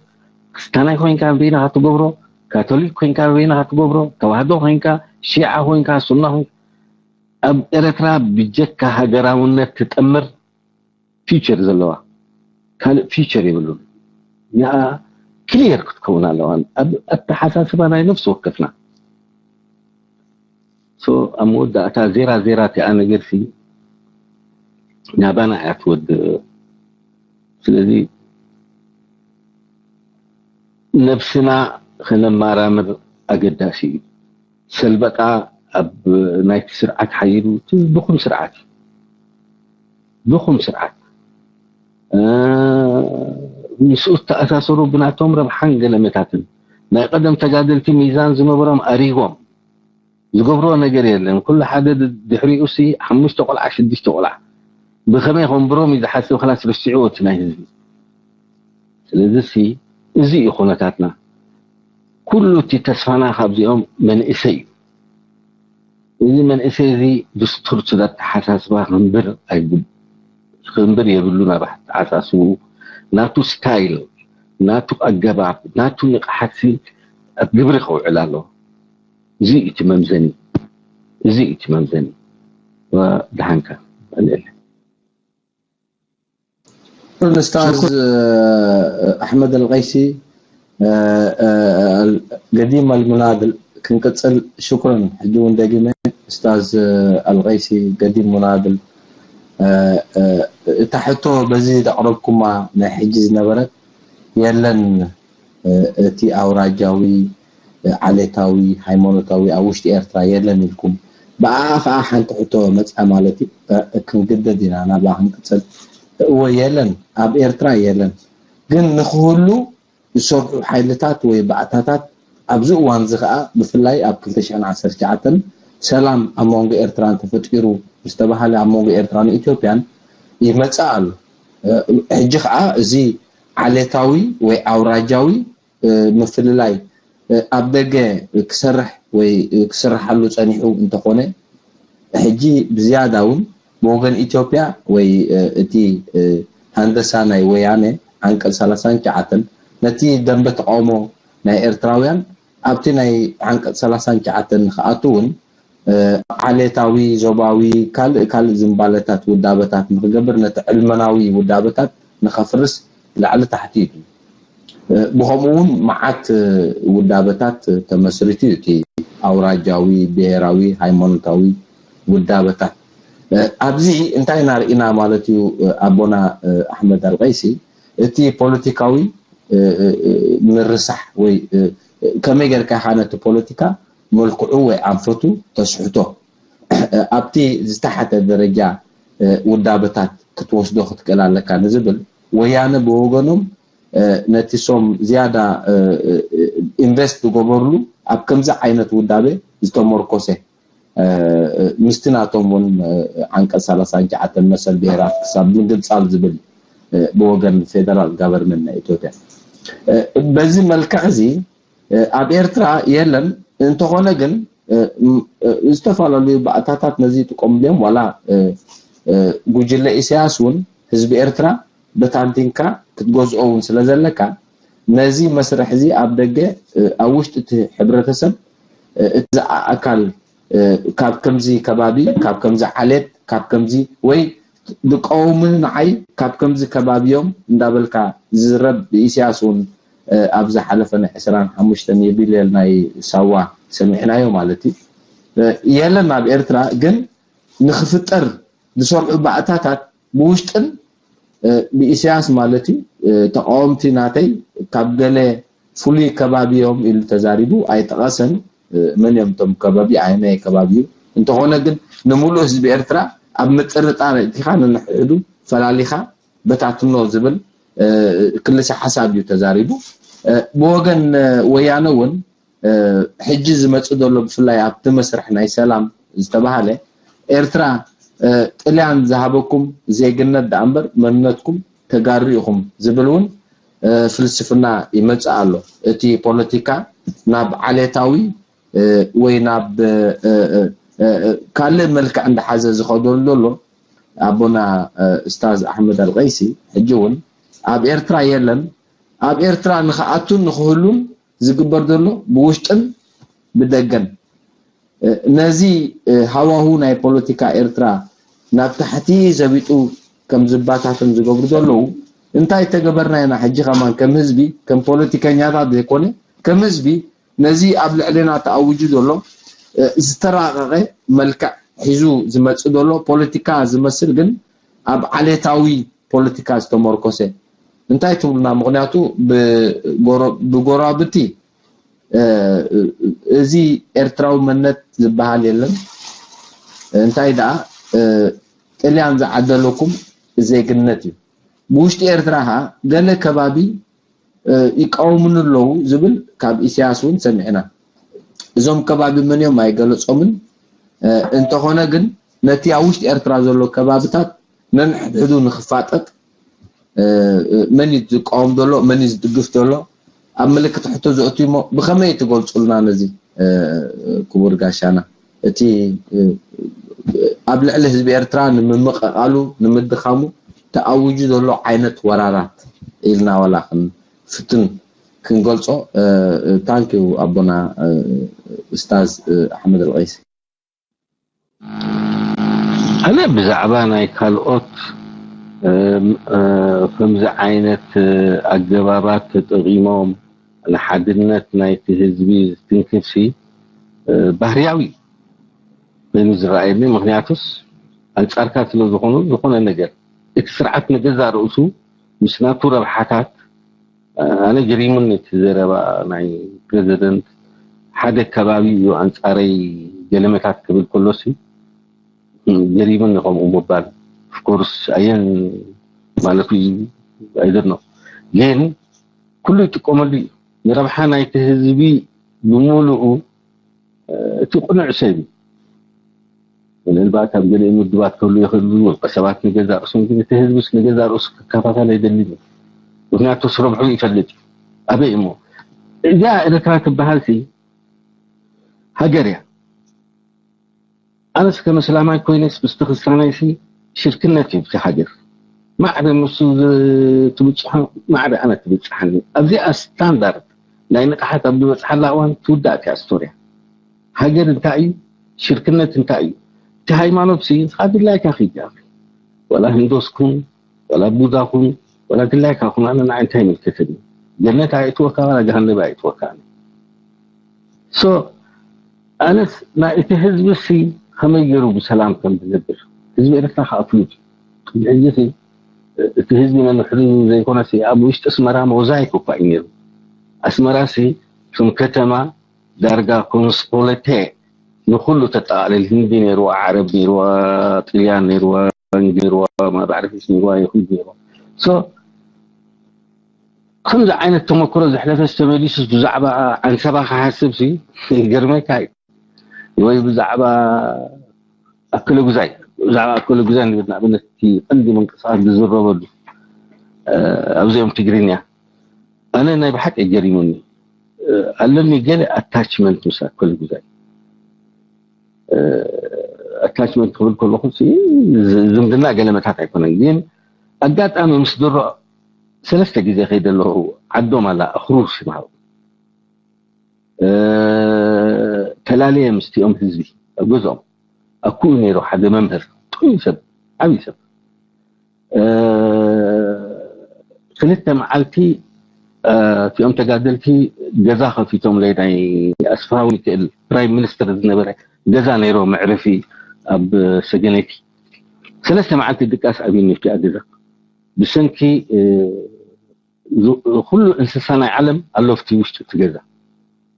ክርስታናይ ኮይንካ በይናኻ ትገብሮ፣ ካቶሊክ ኮይንካ በይናኻ ትገብሮ፣ ተዋህዶ ኮይንካ፣ ሺዓ ኮይንካ፣ ሱና ኮይንካ፣ ኣብ ኤርትራ ብጀካ ሃገራውነት ትጥምር ፊውቸር ዘለዋ ካልእ ፊውቸር የብሉን። እዚኣ ክሊየር ክትከውን ኣለዋ ኣብ ኣተሓሳስባ ናይ ነፍሲ ወከፍና። ሶ ኣብ መወዳእታ ዜራ ዜራ እቲኣ ነገርሲ ናባና እያ ትወድእ። ስለዚ ነብስና ከነማራምር ኣገዳሲ እዩ። ሰልበጣ ኣብ ናይቲ ስርዓት ሓይሉ፣ እቲ ድኹም ስርዓት እዩ። ድኹም ስርዓት። እ፣ ምስኡ ዝተኣሳሰሩ ብናቶም ረብሓን ገለመታትን ናይ ቀደም ተጋደልቲ ሚዛን ዝነበሮም ኣሪጎም ዝገብርዎ ነገር የለን። ኩሉ ሓደ ድ-፣ ድሕሪኡ ሲ ሓሙሽተ ቆልዓ፣ ሽዱሽተ ቆልዓ ብኸመይ ከንብሮም እዩ ዝሓስብ፣ ክላስ ረሲዕዎ እቲ ናይ ህዝቢ። ስለዚ ሲ እዚ እዩ ኩነታትና። ኩሉ እቲ ተስፋና ካብዚኦም መንእሰይ እዩ። እዚ መንእሰይ እዚ ብስቱር ስለ ኣተሓሳስባ ክንብር ኣይግብ-፣ ክንብር የብሉን። ኣብ ኣተሓሳስብኡ ናቱ ስታይል፣ ናቱ ኣገባብ፣ ናቱ ንቕሓት ሲ ኣብ ግብሪ ከውዕል ኣለዎ። እዚ እዩ እቲ መምዘኒ። እዚ እዩ እቲ መምዘኒ። ወ-፣ ደሓንካ። ኡስታዝ ኣሕመድ ኣልቀይሲ፣ ገዲም ኣልሙናድል ክንቅፅል ሽኩረን። ሕጂ እውን ደጊመ ኡስታዝ ኣልቀይሲ፣ ገዲም ሙናድል፣ እታ ሕቶ በዚ ዘቕረብኩማ ናይ ሕጂ ዝነበረት የለን፣ እቲ ኣውራጃዊ፣ ዓሌታዊ፣ ሃይማኖታዊ ኣብ ውሽጢ ኤርትራ የለን ኢልኩም፣ ብኣኣ ከዓ ሓንቲ ሕቶ መፅኣ ማለት እዩ። ክንግደድ ኢና ናብኣ ክንቅፅል። እወ፣ የለን፣ ኣብ ኤርትራ የለን። ግን ንክህሉ ዝሰርሑ ሓይልታት ወይ ባእታታት ኣብዚ እዋን እዚ ከዓ ብፍላይ ኣብ ክልተ ሽሕን ዓሰርተ ትሽዓተን ሰላም ኣብ መንጎ ኤርትራን ተፈጢሩ ዝተባሃለ ኣብ መንጎ ኤርትራን ኢትዮጵያን ይመፅእ ኣሎ። ሕጂ ከዓ እዚ ዓሌታዊ ወይ ኣውራጃዊ ምፍልላይ ኣብ ደገ ክሰርሕ ወይ ክስርሓሉ ፀኒሑ እንተኾነ፣ ሕጂ ብዝያዳ እውን ብወገን ኢትዮጵያ ወይ እቲ ሃንደሳ ናይ ወያነ ዓንቀፅ ሰላሳን ትሽዓተን ነቲ ደንበ ተቃውሞ ናይ ኤርትራውያን ኣብቲ ናይ ዓንቀፅ ሰላሳን ትሽዓተን ንክኣቱ እውን ዓሌታዊ፣ ዞባዊ፣ ካልእ ካልእ ዝንባለታት ውዳበታት ንክገብር፣ ነቲ ዕልመናዊ ውዳበታት ንከፍርስ ላዕሊ ታሕቲ ኢሉ። ብኸምኡ እውን መዓት ውዳበታት ተመስሪቱ እዩ፣ እቲ ኣውራጃዊ፣ ብሄራዊ፣ ሃይማኖታዊ ውዳበታት። ኣብዚ እንታይ ኢና ርኢና ማለት እዩ? ኣቦና ኣሕመድ ኣልቀይሲ፣ እቲ ፖለቲካዊ ምርሳሕ ወይ ከመይ ጌርካ ኢኻ ነቲ ፖለቲካ መልክዑ ወይ ኣንፈቱ ተስሕቶ? ኣብቲ ዝተሓተ ደረጃ ውዳበታት ክትወስዶ ክትክእል ኣለካ ንዝብል፣ ወያነ ብወገኖም ነቲ ሶም ዝያዳ ኢንቨስት ዝገበርሉ ኣብ ከምዚ ዓይነት ውዳበ ዝተመርኮሰ፣ ምስቲ ናቶም እውን ዓንቀፅ ሰላሳን ትሽዓተን መሰል ብሄራት ክሳብ ምግንፃል ዝብል ብወገን ፌደራል ጋቨርንመንት ናይ ኢትዮጵያ። በዚ መልክዕ እዚ ኣብ ኤርትራ የለን። እንተኾነ ግን ዝተፈላለዩ ባእታታት ነዚ ይጥቀምሉ እዮም። ዋላ ጉጅለ ኢሳያስ እውን ህዝቢ ኤርትራ በታንቲንካ ክትገዝኦ እውን ስለ ዘለካ፣ ነዚ መስርሕ እዚ ኣብ ደገ ኣብ ውሽጢ እቲ ሕብረተሰብ እቲ ዝኣኣካል ካብ ከምዚ ከባቢ፣ ካብ ከምዚ ዓሌት፣ ካብ ከምዚ ወይ ዝቀውሙኒ ንዓይ ካብ ከምዚ ከባቢ እዮም እንዳበልካ ዝዝረብ ብኢሳያስ እውን ኣብ ዝሓለፈ ናይ ዕስራን ሓሙሽተን የቢልየል ናይ ሳዋ ሰሚዕናዮ ማለት እዩ። የለን ኣብ ኤርትራ ግን ንክፍጠር ዝሰርሑ ባእታታት ብውሽጥን ብኢሳያስ ማለት እዩ ተቃወምቲ ናተይ ካብ ገለ ፍሉይ ከባቢ እዮም ኢሉ ተዛሪቡ። ኣይጠቐሰን መን እዮም እቶም ከባቢ፣ ኣየናይ ከባቢ እዩ። እንተኾነ ግን ንምሉእ ህዝቢ ኤርትራ ኣብ ምጥርጣር እቲኻ ንንሕድሕዱ ፈላሊኻ በታትኖ ዝብል ክልሰ ሓሳብ እዩ ተዛሪቡ። ብወገን ወያነ እውን ሕጂ ዝመፅእ ዘሎ ብፍላይ ኣብቲ መስርሕ ናይ ሰላም ዝተባሃለ ኤርትራ ጥልያን ዝሃበኩም ዜግነት ደኣ እምበር መንነትኩም ተጋሩ ኢኹም ዝብል እውን ፍልስፍና ይመፅእ ኣሎ። እቲ ፖለቲካ ናብ ዓሌታዊ ወይ ናብ ካልእ መልክዕ እንዳሓዘ ዝኸደሉ ዘሎ ኣቦና እስታዝ ኣሕመድ ኣልቀይሲ ሕጂ እውን ኣብ ኤርትራ የለን። ኣብ ኤርትራ ንክኣቱን ንክህሉን ዝግበር ዘሎ ብውሽጥን ብደገን ነዚ ሃዋሁ ናይ ፖለቲካ ኤርትራ ናብ ታሕቲ ዘቢጡ ከም ዝባታተን ዝገብሩ ዘለዉ እንታይ ተገበርና ኢና? ሕጂ ከማን ከም ህዝቢ ከም ፖለቲከኛታት ዘይኮነ ከም ህዝቢ ነዚ ኣብ ልዕሌና ተኣዊጁ ዘሎ ዝተራቐቐ መልክዕ ሒዙ ዝመፅእ ዘሎ ፖለቲካ ዝመስል ግን ኣብ ዓሌታዊ ፖለቲካ ዝተመርኮሰ እንታይ ትብሉና? ምክንያቱ ብጎረብቲ እዚ ኤርትራዊ መንነት ዝበሃል የለን። እንታይ ደኣ ጥልያን ዝዓደለኩም ዜግነት እዩ። ብውሽጢ ኤርትራ ኸዓ ገለ ከባቢ ይቃወሙኒ ኣለዉ ዝብል ካብ ኢሳያስ እውን ሰሚዕና። እዞም ከባቢ መን እዮም ኣይገለጾምን። እንተኾነ ግን ነቲ ኣብ ውሽጢ ኤርትራ ዘሎ ከባብታት ነንሕድሕዱ ንክፋጠጥ መን እዩ ዝቃወም ዘሎ፣ መን እዩ ዝድግፍ ዘሎ ኣብ ምልክት ሕቶ ዘእትዩ እሞ ብኸመይ ትገልጹልና ነዚ ክቡር ጋሻና? እቲ ኣብ ልዕሊ ህዝቢ ኤርትራ ንምምቕቓሉ ንምድኻሙ ተኣዊጁ ዘሎ ዓይነት ወራራት ኢልና ዋላ ክንፍትን ክንገልጾ። ታንኪዩ ኣቦና እስታዝ ኣሕመድ ኣልቀይሲ። ኣነ ብዛዕባ ናይ ካልኦት ከምዚ ዓይነት ኣገባባት ተጠቒሞም ንሓድነት ናይቲ ህዝቢ ዝትንክፍሲ ባህርያዊ ኮይኑ ዝረኣየኒ። ምክንያቱስ ኣንጻርካ ስለ ዝኾኑ ዝኾነ ነገር እቲ ስርዓት ንገዛ ርእሱ ምስ ናቱ ረብሓታት ኣነ ገሪሙኒ እቲ ዘረባ ናይ ፕረዚደንት ሓደ ከባቢ እዩ ኣንጻረይ ገለመታት ክብል ከሎሲ ገሪሙኒ ከምኡ ምባል። ኦፍኮርስ ኣየን ማለቱ ኣይደኖ ግን ኩሉ ይጥቀመሉ እዩ። ንረብሓ ናይቲ ህዝቢ ብምሉኡ እቲ ቅኑዕ ሰብ እዩ። ምናልባት ኣብ ገሊኦም ውድባት ክህሉ ይኽእሉ ውልቀ ሰባት ንገዛ ርእሶም ግን እቲ ህዝብስ ንገዛ ርእሱ ክከፋፈል ኣይደልን እዩ። ምክንያቱ ስረብሑ ይፈልጥ እዩ። ኣበይ እሞ እዚኣ ኤርትራ ትበሃል ሲ ሃገር እያ። ኣነስ ከም እስላማይ ኮይነስ ምስቲ ክርስትያናይ ሲ ሽርክነት እዩ ብቲ ሃገር። ማዕረ ንሱ ትብፅሖ ማዕረ ኣነ ትብፅሓኒ ኣብዚኣ ስታንዳርድ ናይ ንቕሓት ኣብ ዝበፅሓላ እዋን ትውዳእ እቲያ ስቶርያ። ሃገር እንታይ እዩ? ሽርክነት እንታይ እዩ? እቲ ሃይማኖት ሲ ንስኻ ድላይካ ኺድ ወላ ህንዶስ ኩን ወላ ቡዛ ኩን ወላ ድላይካ ኩን ኣነ ንዓይ እንታይ ይምልከተኒ? ገነት ኣይእትወካ ወላ ገሃነብ ኣይእትወካ። ሶ ኣነስ ናይ እቲ ህዝቢ ሲ ከመይ ገይሩ ብሰላም ከም ዝነብር ህዝቢ ኤርትራ ከዓ ፍሉጥ ቅድሚ ሕጂ ሲ እቲ ህዝቢ ነንሕዱ ዘይኮነ ሲ ኣብ ውሽጢ ኣስመራ ሞዛይክ እኳ እዩ ነይሩ። ኣስመራ ሲ ከም ከተማ ዳርጋ ኮንስፖለቴ ንኩሉ ተጠቃልል ህንዲ ነይርዋ ዓረብ ነይርዋ ጥልያን ነይርዋ ፈረንጅ ነይርዋ ማባዕርፊስ ነይርዋ ይሁድ ነይርዋ ሶ ከምዚ ዓይነት ተመክሮ ዘሕለፈስ ተመሊሱስ ብዛዕባ ዓንሰባ ክሓስብ ሲ ይገርመካ እዩ ወይ ብዛዕባ ኣክለ ጉዛይ ብዛዕባ ኣክለ ጉዛይ ንብል ንኣብነት እቲ ቀንዲ ምንቅስቃስ ዝዝረበሉ ኣብዚኦም ትግርኛ ኣነ ናይ ብሓቂ ገሪሙኒ ኣለኒ ገለ ኣታችመንት ምስ ኣክለ ጉዛይ ኣታችመንት ክብል ከለኹ ዝምድና ገለመታት ኣይኮነን ግን ኣጋጣሚ ምስ ድሮ ሰለስተ ግዜ ከይደ ኣለኹ ዓዶም ኣላ ኣኽሩር ሽምሃሩ ተላለየ ምስቲኦም ህዝቢ ኣብ ገዝኦም ኣኩኡ ነይሩ ሓደ መምህር ጥዑይ ሰብ ዓብይ ሰብ ክልተ መዓልቲ እቲኦም ተጋደልቲ ገዛ ከፊቶም ለይ ናይ ኣስፋሃ ሚክኤል ፕራይም ሚኒስትር ዝነበረ ገዛ ነይሮ መዕረፊ ኣብ ሰገነይቲ ሰለስተ መዓልቲ ድቃስ ኣብዩኒ ኣብቲኣ ገዛ ብሰንኪ ኩሉ እንስሳ ናይ ዓለም ኣሎ ኣብቲ ውሽጢ እቲ ገዛ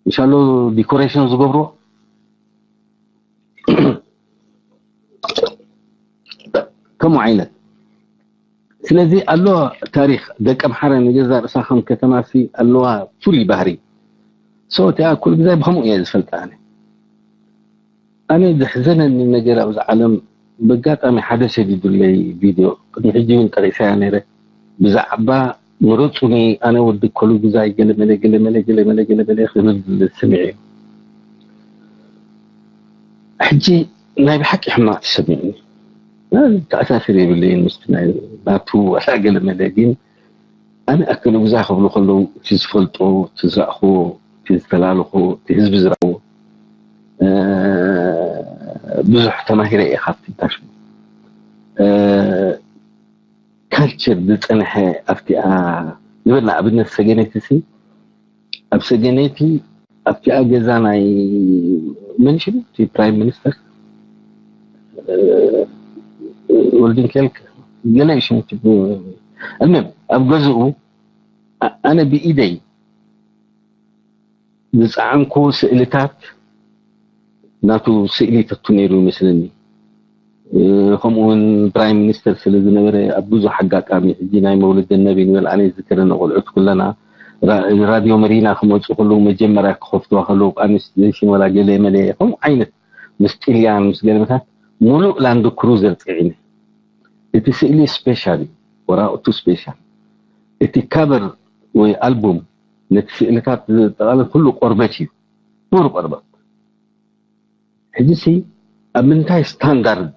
ምሻሎ ዲኮሬሽን ዝገብርዎ ከምኡ ዓይነት ስለዚ ኣሎ ታሪክ ደቂ ኣምሓረ ንገዛ ርእሳ ከም ከተማ ሲ ኣለዋ ፍሉይ ባህሪ so እቲኣ ኩሉ ግዜ ብከምኡ እየ ዝፈልጣ ኣነ ኣነ ዘሕዘነኒ ነገር ኣብዚ ዓለም ብኣጋጣሚ ሓደ ሰዲዱለይ ቪድዮ ቅድሚ ሕጂ እውን ጠቂሰያ ነይረ ብዛዕባ ምረፁኒ ኣነ ወዲ ከሉ ግዛይ ገለመለ ገለመለ ገለመለ ገለመለ ክብል ስሚዐ ሕጂ ናይ ብሓቂ ሕማቅ ተሰሚዑኒ ተኣሳስር የብለይን ምስቲ ናይ ናቱ ዋላ ገለመለ ግን ኣነ ኣክል ግዛ ክብሉ ከለዉ እቲ ዝፈልጦ እቲ ዝረእኽዎ እቲ ዝተላለኹ እቲ ህዝቢ ዝረእዎ ብዙሕ ተማሂረ እየ ካብቲ ታሽ ካልቸር ዝፀንሐ ኣብቲኣ ንበል ንኣብነት ሰገነይቲ ሲ ኣብ ሰገነይቲ ኣብቲኣ ገዛ ናይ መን ሽሙ እቲ ፕራይም ሚኒስተር ወልድንኬልክ ገለ ሽሙ እልምም ኣብ ገዝኡ ኣነ ብኢደይ ዝፀዓንኩ ስእልታት ናቱ ስእሊ ተቱ ነይሩ ይመስለኒ ከምኡ እውን ፕራይም ሚኒስተር ስለ ዝነበረ ኣብ ብዙሕ ኣጋጣሚ ሕጂ ናይ መውልድ ነቢ ንበል ኣነ ዝዝክረን ቆልዑት ኩለና ራድዮ መሪና ክመፁ ከለዉ መጀመርያ ክኸፍትዋ ከለዉ ኣንስቴሽን ወላ ገለ መለ ከምኡ ዓይነት ምስ ጥልያን ምስ ገለመታት ሙሉእ ላንድ ክሩዘር ፅዒነ እቲ ስእሊ ስፔሻል እዩ ወራቅቱ ስፔሻል እቲ ካቨር ወይ ኣልቡም ነቲ ስእልታት ዘጠቃለል ኩሉ ቆርበት እዩ ኑር ቆርበት ሕጂ ሲ ኣብ ምንታይ ስታንዳርድ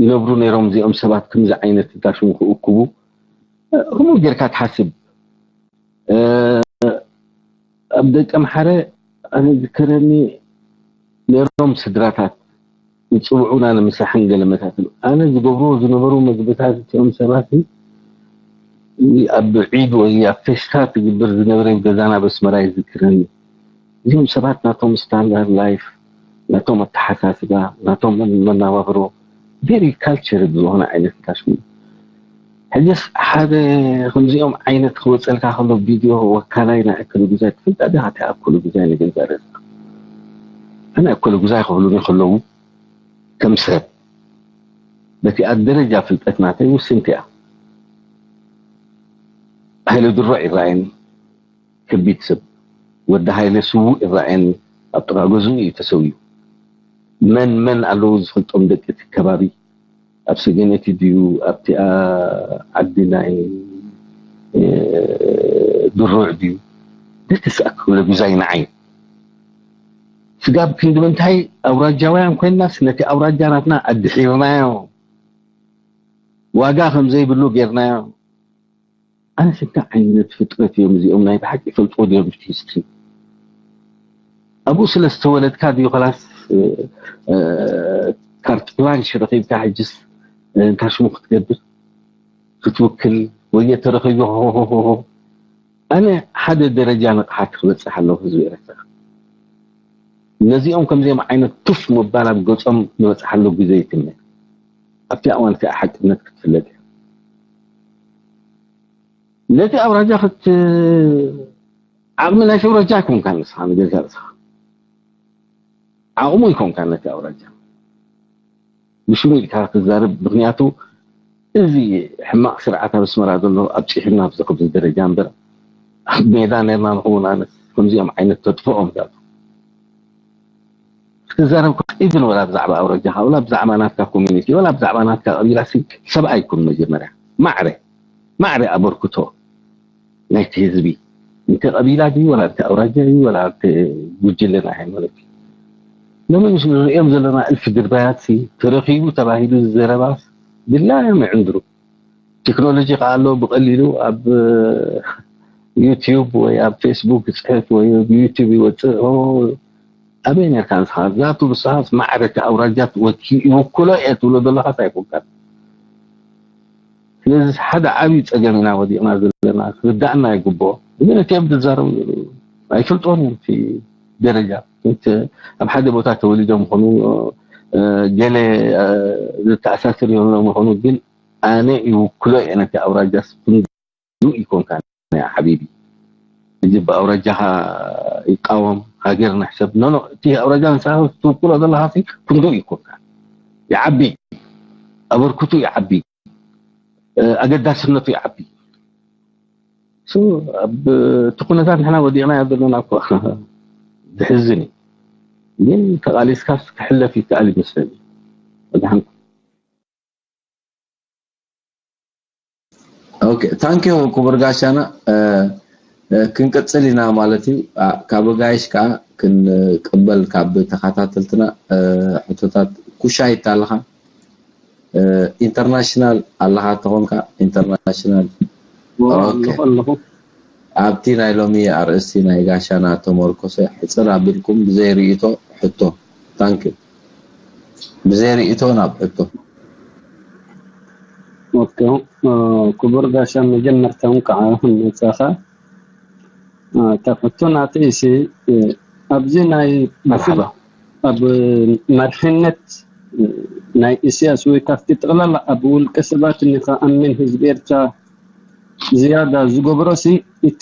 ይነብሩ ነይሮም እዚኦም ሰባት ከምዚ ዓይነት እታ ሽሙ ክእክቡ ከምኡ ጌርካ ትሓስብ ኣብ ደቂ ኣምሓረ ኣነ ዝከረኒ ነይሮም ስድራታት ይፅውዑና ንምሳሕን ገለመታትን። ኣነ ዝገብርዎ ዝነበሩ ምግብታት እቲኦም ሰባት ኣብ ዒድ ወይ ኣብ ፌስታ ትግብር ዝነበረ ገዛና በስመራ ይዝክረኒ። እዚኦም ሰባት ናቶም ስታንዳርድ ላይፍ፣ ናቶም ኣተሓሳስባ፣ ናቶም መናባብሮ ቬሪ ካልቸር ዝኾነ ዓይነት ታሽሙ። ሕጅስ ሓደ ከምዚኦም ዓይነት ክወፀልካ ከሎ ቪድዮ ወካላይ ናይ ኣከለ ጉዛይ ትፈልጣ ዲኻ? ኣከለ ጉዛይ ንገዛ ርእስኻ ኣነ ኣከለ ጉዛይ ክብሉኒ ከለዉ ከም ሰብ በቲ ኣብ ደረጃ ፍልጠት ናተይ ውስንቲ እያ። ሃይለ ድሮ ይረኣየኒ ከቢድ ሰብ፣ ወዲ ሃይለ ስዉእ ይረኣየኒ ኣብ ጥቓ ገዝኡ እዩ ተሰውዩ። መን መን ኣለዉ ዝፈልጦም ደቂ እቲ ከባቢ ኣብ ሰገነቲ ድዩ ኣብቲ ዓዲ ናይ ድሩዕ ድዩ ደቂ ሰኣክለ ጉዛይ ንዓይ ስጋብ ክንዲ ምንታይ ኣውራጃውያን ኮይንናስ ነቲ ኣውራጃ ናትና ኣድሒርናዮ ዋጋ ከም ዘይብሉ ጌርናዮ። ኣነስ እንታይ ዓይነት ፍጥረት እዮም እዚኦም ናይ ብሓቂ ይፈልጥዎ ድዮም እቲ ሂስትሪ? ኣብኡ ስለ ዝተወለድካ ድዩ ከላስ ካርት ብላንሽ ረኺብካ ሕጅስ እንታይ ሽሙ ክትገብር ክትውክል ወይ ተረኺቡ? ኣነ ሓደ ደረጃ ንቕሓት ክበፅሕ ኣለዎ ህዝቢ ኤርትራ። ነዚኦም ከምዚኦም ዓይነት ቱፍ ምባል ኣብ ገፆም ዝበፅሓሉ ግዜ ይትነ። ኣብቲ እዋን እቲ ሓቅነት ክትፍለጥ እያ። ነቲ ኣውራጃ ክት ዓቕሚ ናይ ኣውራጃ ኣይኮንካ ንስኻ ንገዛ ርእስኻ ዓቕሙ ይኮንካ ነቲ ኣውራጃ ብሽሙ ኢልካ ክትዛረብ ምክንያቱ እዚ ሕማቕ ስርዓት ኣብ ኣስመራ ዘሎ ኣብፂሑና ኣብዚ ክብዚ ደረጃ እምበር ኣብ ሜዳ ነርና ንኸውን ኣነስ ከምዚኦም ዓይነት ተጥፍኦም ዛቱ ክትዛረብ ኢቭን ወላ ብዛዕባ ኣውራጃኻ ወላ ብዛዕባ ናትካ ኮሚኒቲ ወላ ብዛዕባ ናትካ ቀቢላ ሲ ሰብኣይ ኩን መጀመርያ ማዕረ ማዕረ ኣበርክቶ ናይቲ ህዝቢ እንተ ቀቢላ ድዩ ወላ እንተ ኣውራጃ እዩ ወላ እንተ ጉጅለ ናይ ሃይማኖት እዩ ሎሚ ምስ ንሪኦም ዘለና እልፊ ድርባያት ሲ ተረኺቡ ተባሂሉ ዝዘረባስ ድላዮም ይዕንድሩ ቴክኖሎጂ ከኣ ኣሎ ብቐሊሉ ኣብ ዩቲዩብ ወይ ኣብ ፌስቡክ ይፅሕፍ ወይ ኣብ ዩቲዩብ ይወፅእ ኣበይ ነርካ ንስኻ ዛቱ ብስኻስ ማዕረ እቲ ኣውራጃ ይውክሎ እየ ትብሎ ዘለኻስ ኣይኮንካን ስለዚ ሓደ ዓብዪ ፀገም ኢና ወዲቕና ዘለና ክርዳእና ይግብኦ ግን እቲኦም ዝዛረቡ ኣይፈልጥዎን እዮም እቲ ደረጃ ኣብ ሓደ ቦታ ተወሊዶም ይኾኑ ገለ ዝተኣሳሰር ይኾኑ ግን ኣነ ይውክሎ እየ ነቲ ኣውራጃ ስፍንዱ ይኮንካ ሓቢቢ እዚ ብኣውራጃኻ ይቃወም ሃገር ንሕሰብ ኖኖ እቲ ኣውራጃ ንስኻ ትውክሎ ዘለኻ ክንዱ ይኮንካ ይዓቢ ኣበርክቱ ይዓቢ ኣገዳስነቱ ይዓቢ ኣብ እቲ ኩነታት ንሕና ወዲቕና ዘለና እኮ ዝሕዝን እዩ ግን ተቓሊስካስ ክሕለፍ ይከኣል ይመስለኒ መድሓንኩም ኦኬ ታንኪዩ ክቡር ጋሻና ክንቅፅል ኢና ማለት እዩ ካብ ጋይሽ ከዓ ክንቅበል ካብ ተከታተልትና ሕቶታት ኩሻይት ኣለካ ኢንተርናሽናል ኣለካ ተኾንካ ኢንተርናሽናል ኣለኹ ኣለኹ ኣብቲ ናይ ሎሚ ኣርእስቲ ናይ ጋሻና ተመርኮሰ ሕፅር ኣቢልኩም ብዘይ ርእይቶ ሕቶ ታንኪ ብዘይ ርእይቶ ናብ ሕቶ ኦኬ ክቡር ጋሻ መጀመርታ እንኳዓ መጻኻ እታ ሕቶ ናተይሲ ኣብዚ ናይ ብፍል ኣብ መርሕነት ናይ ኢስያስ ወይ ካብቲ ጠቕላላ ኣብ ውልቀ ሰባት ንኸኣምን ህዝቢ ኤርትራ ዝያዳ ዝገብሮሲ እቲ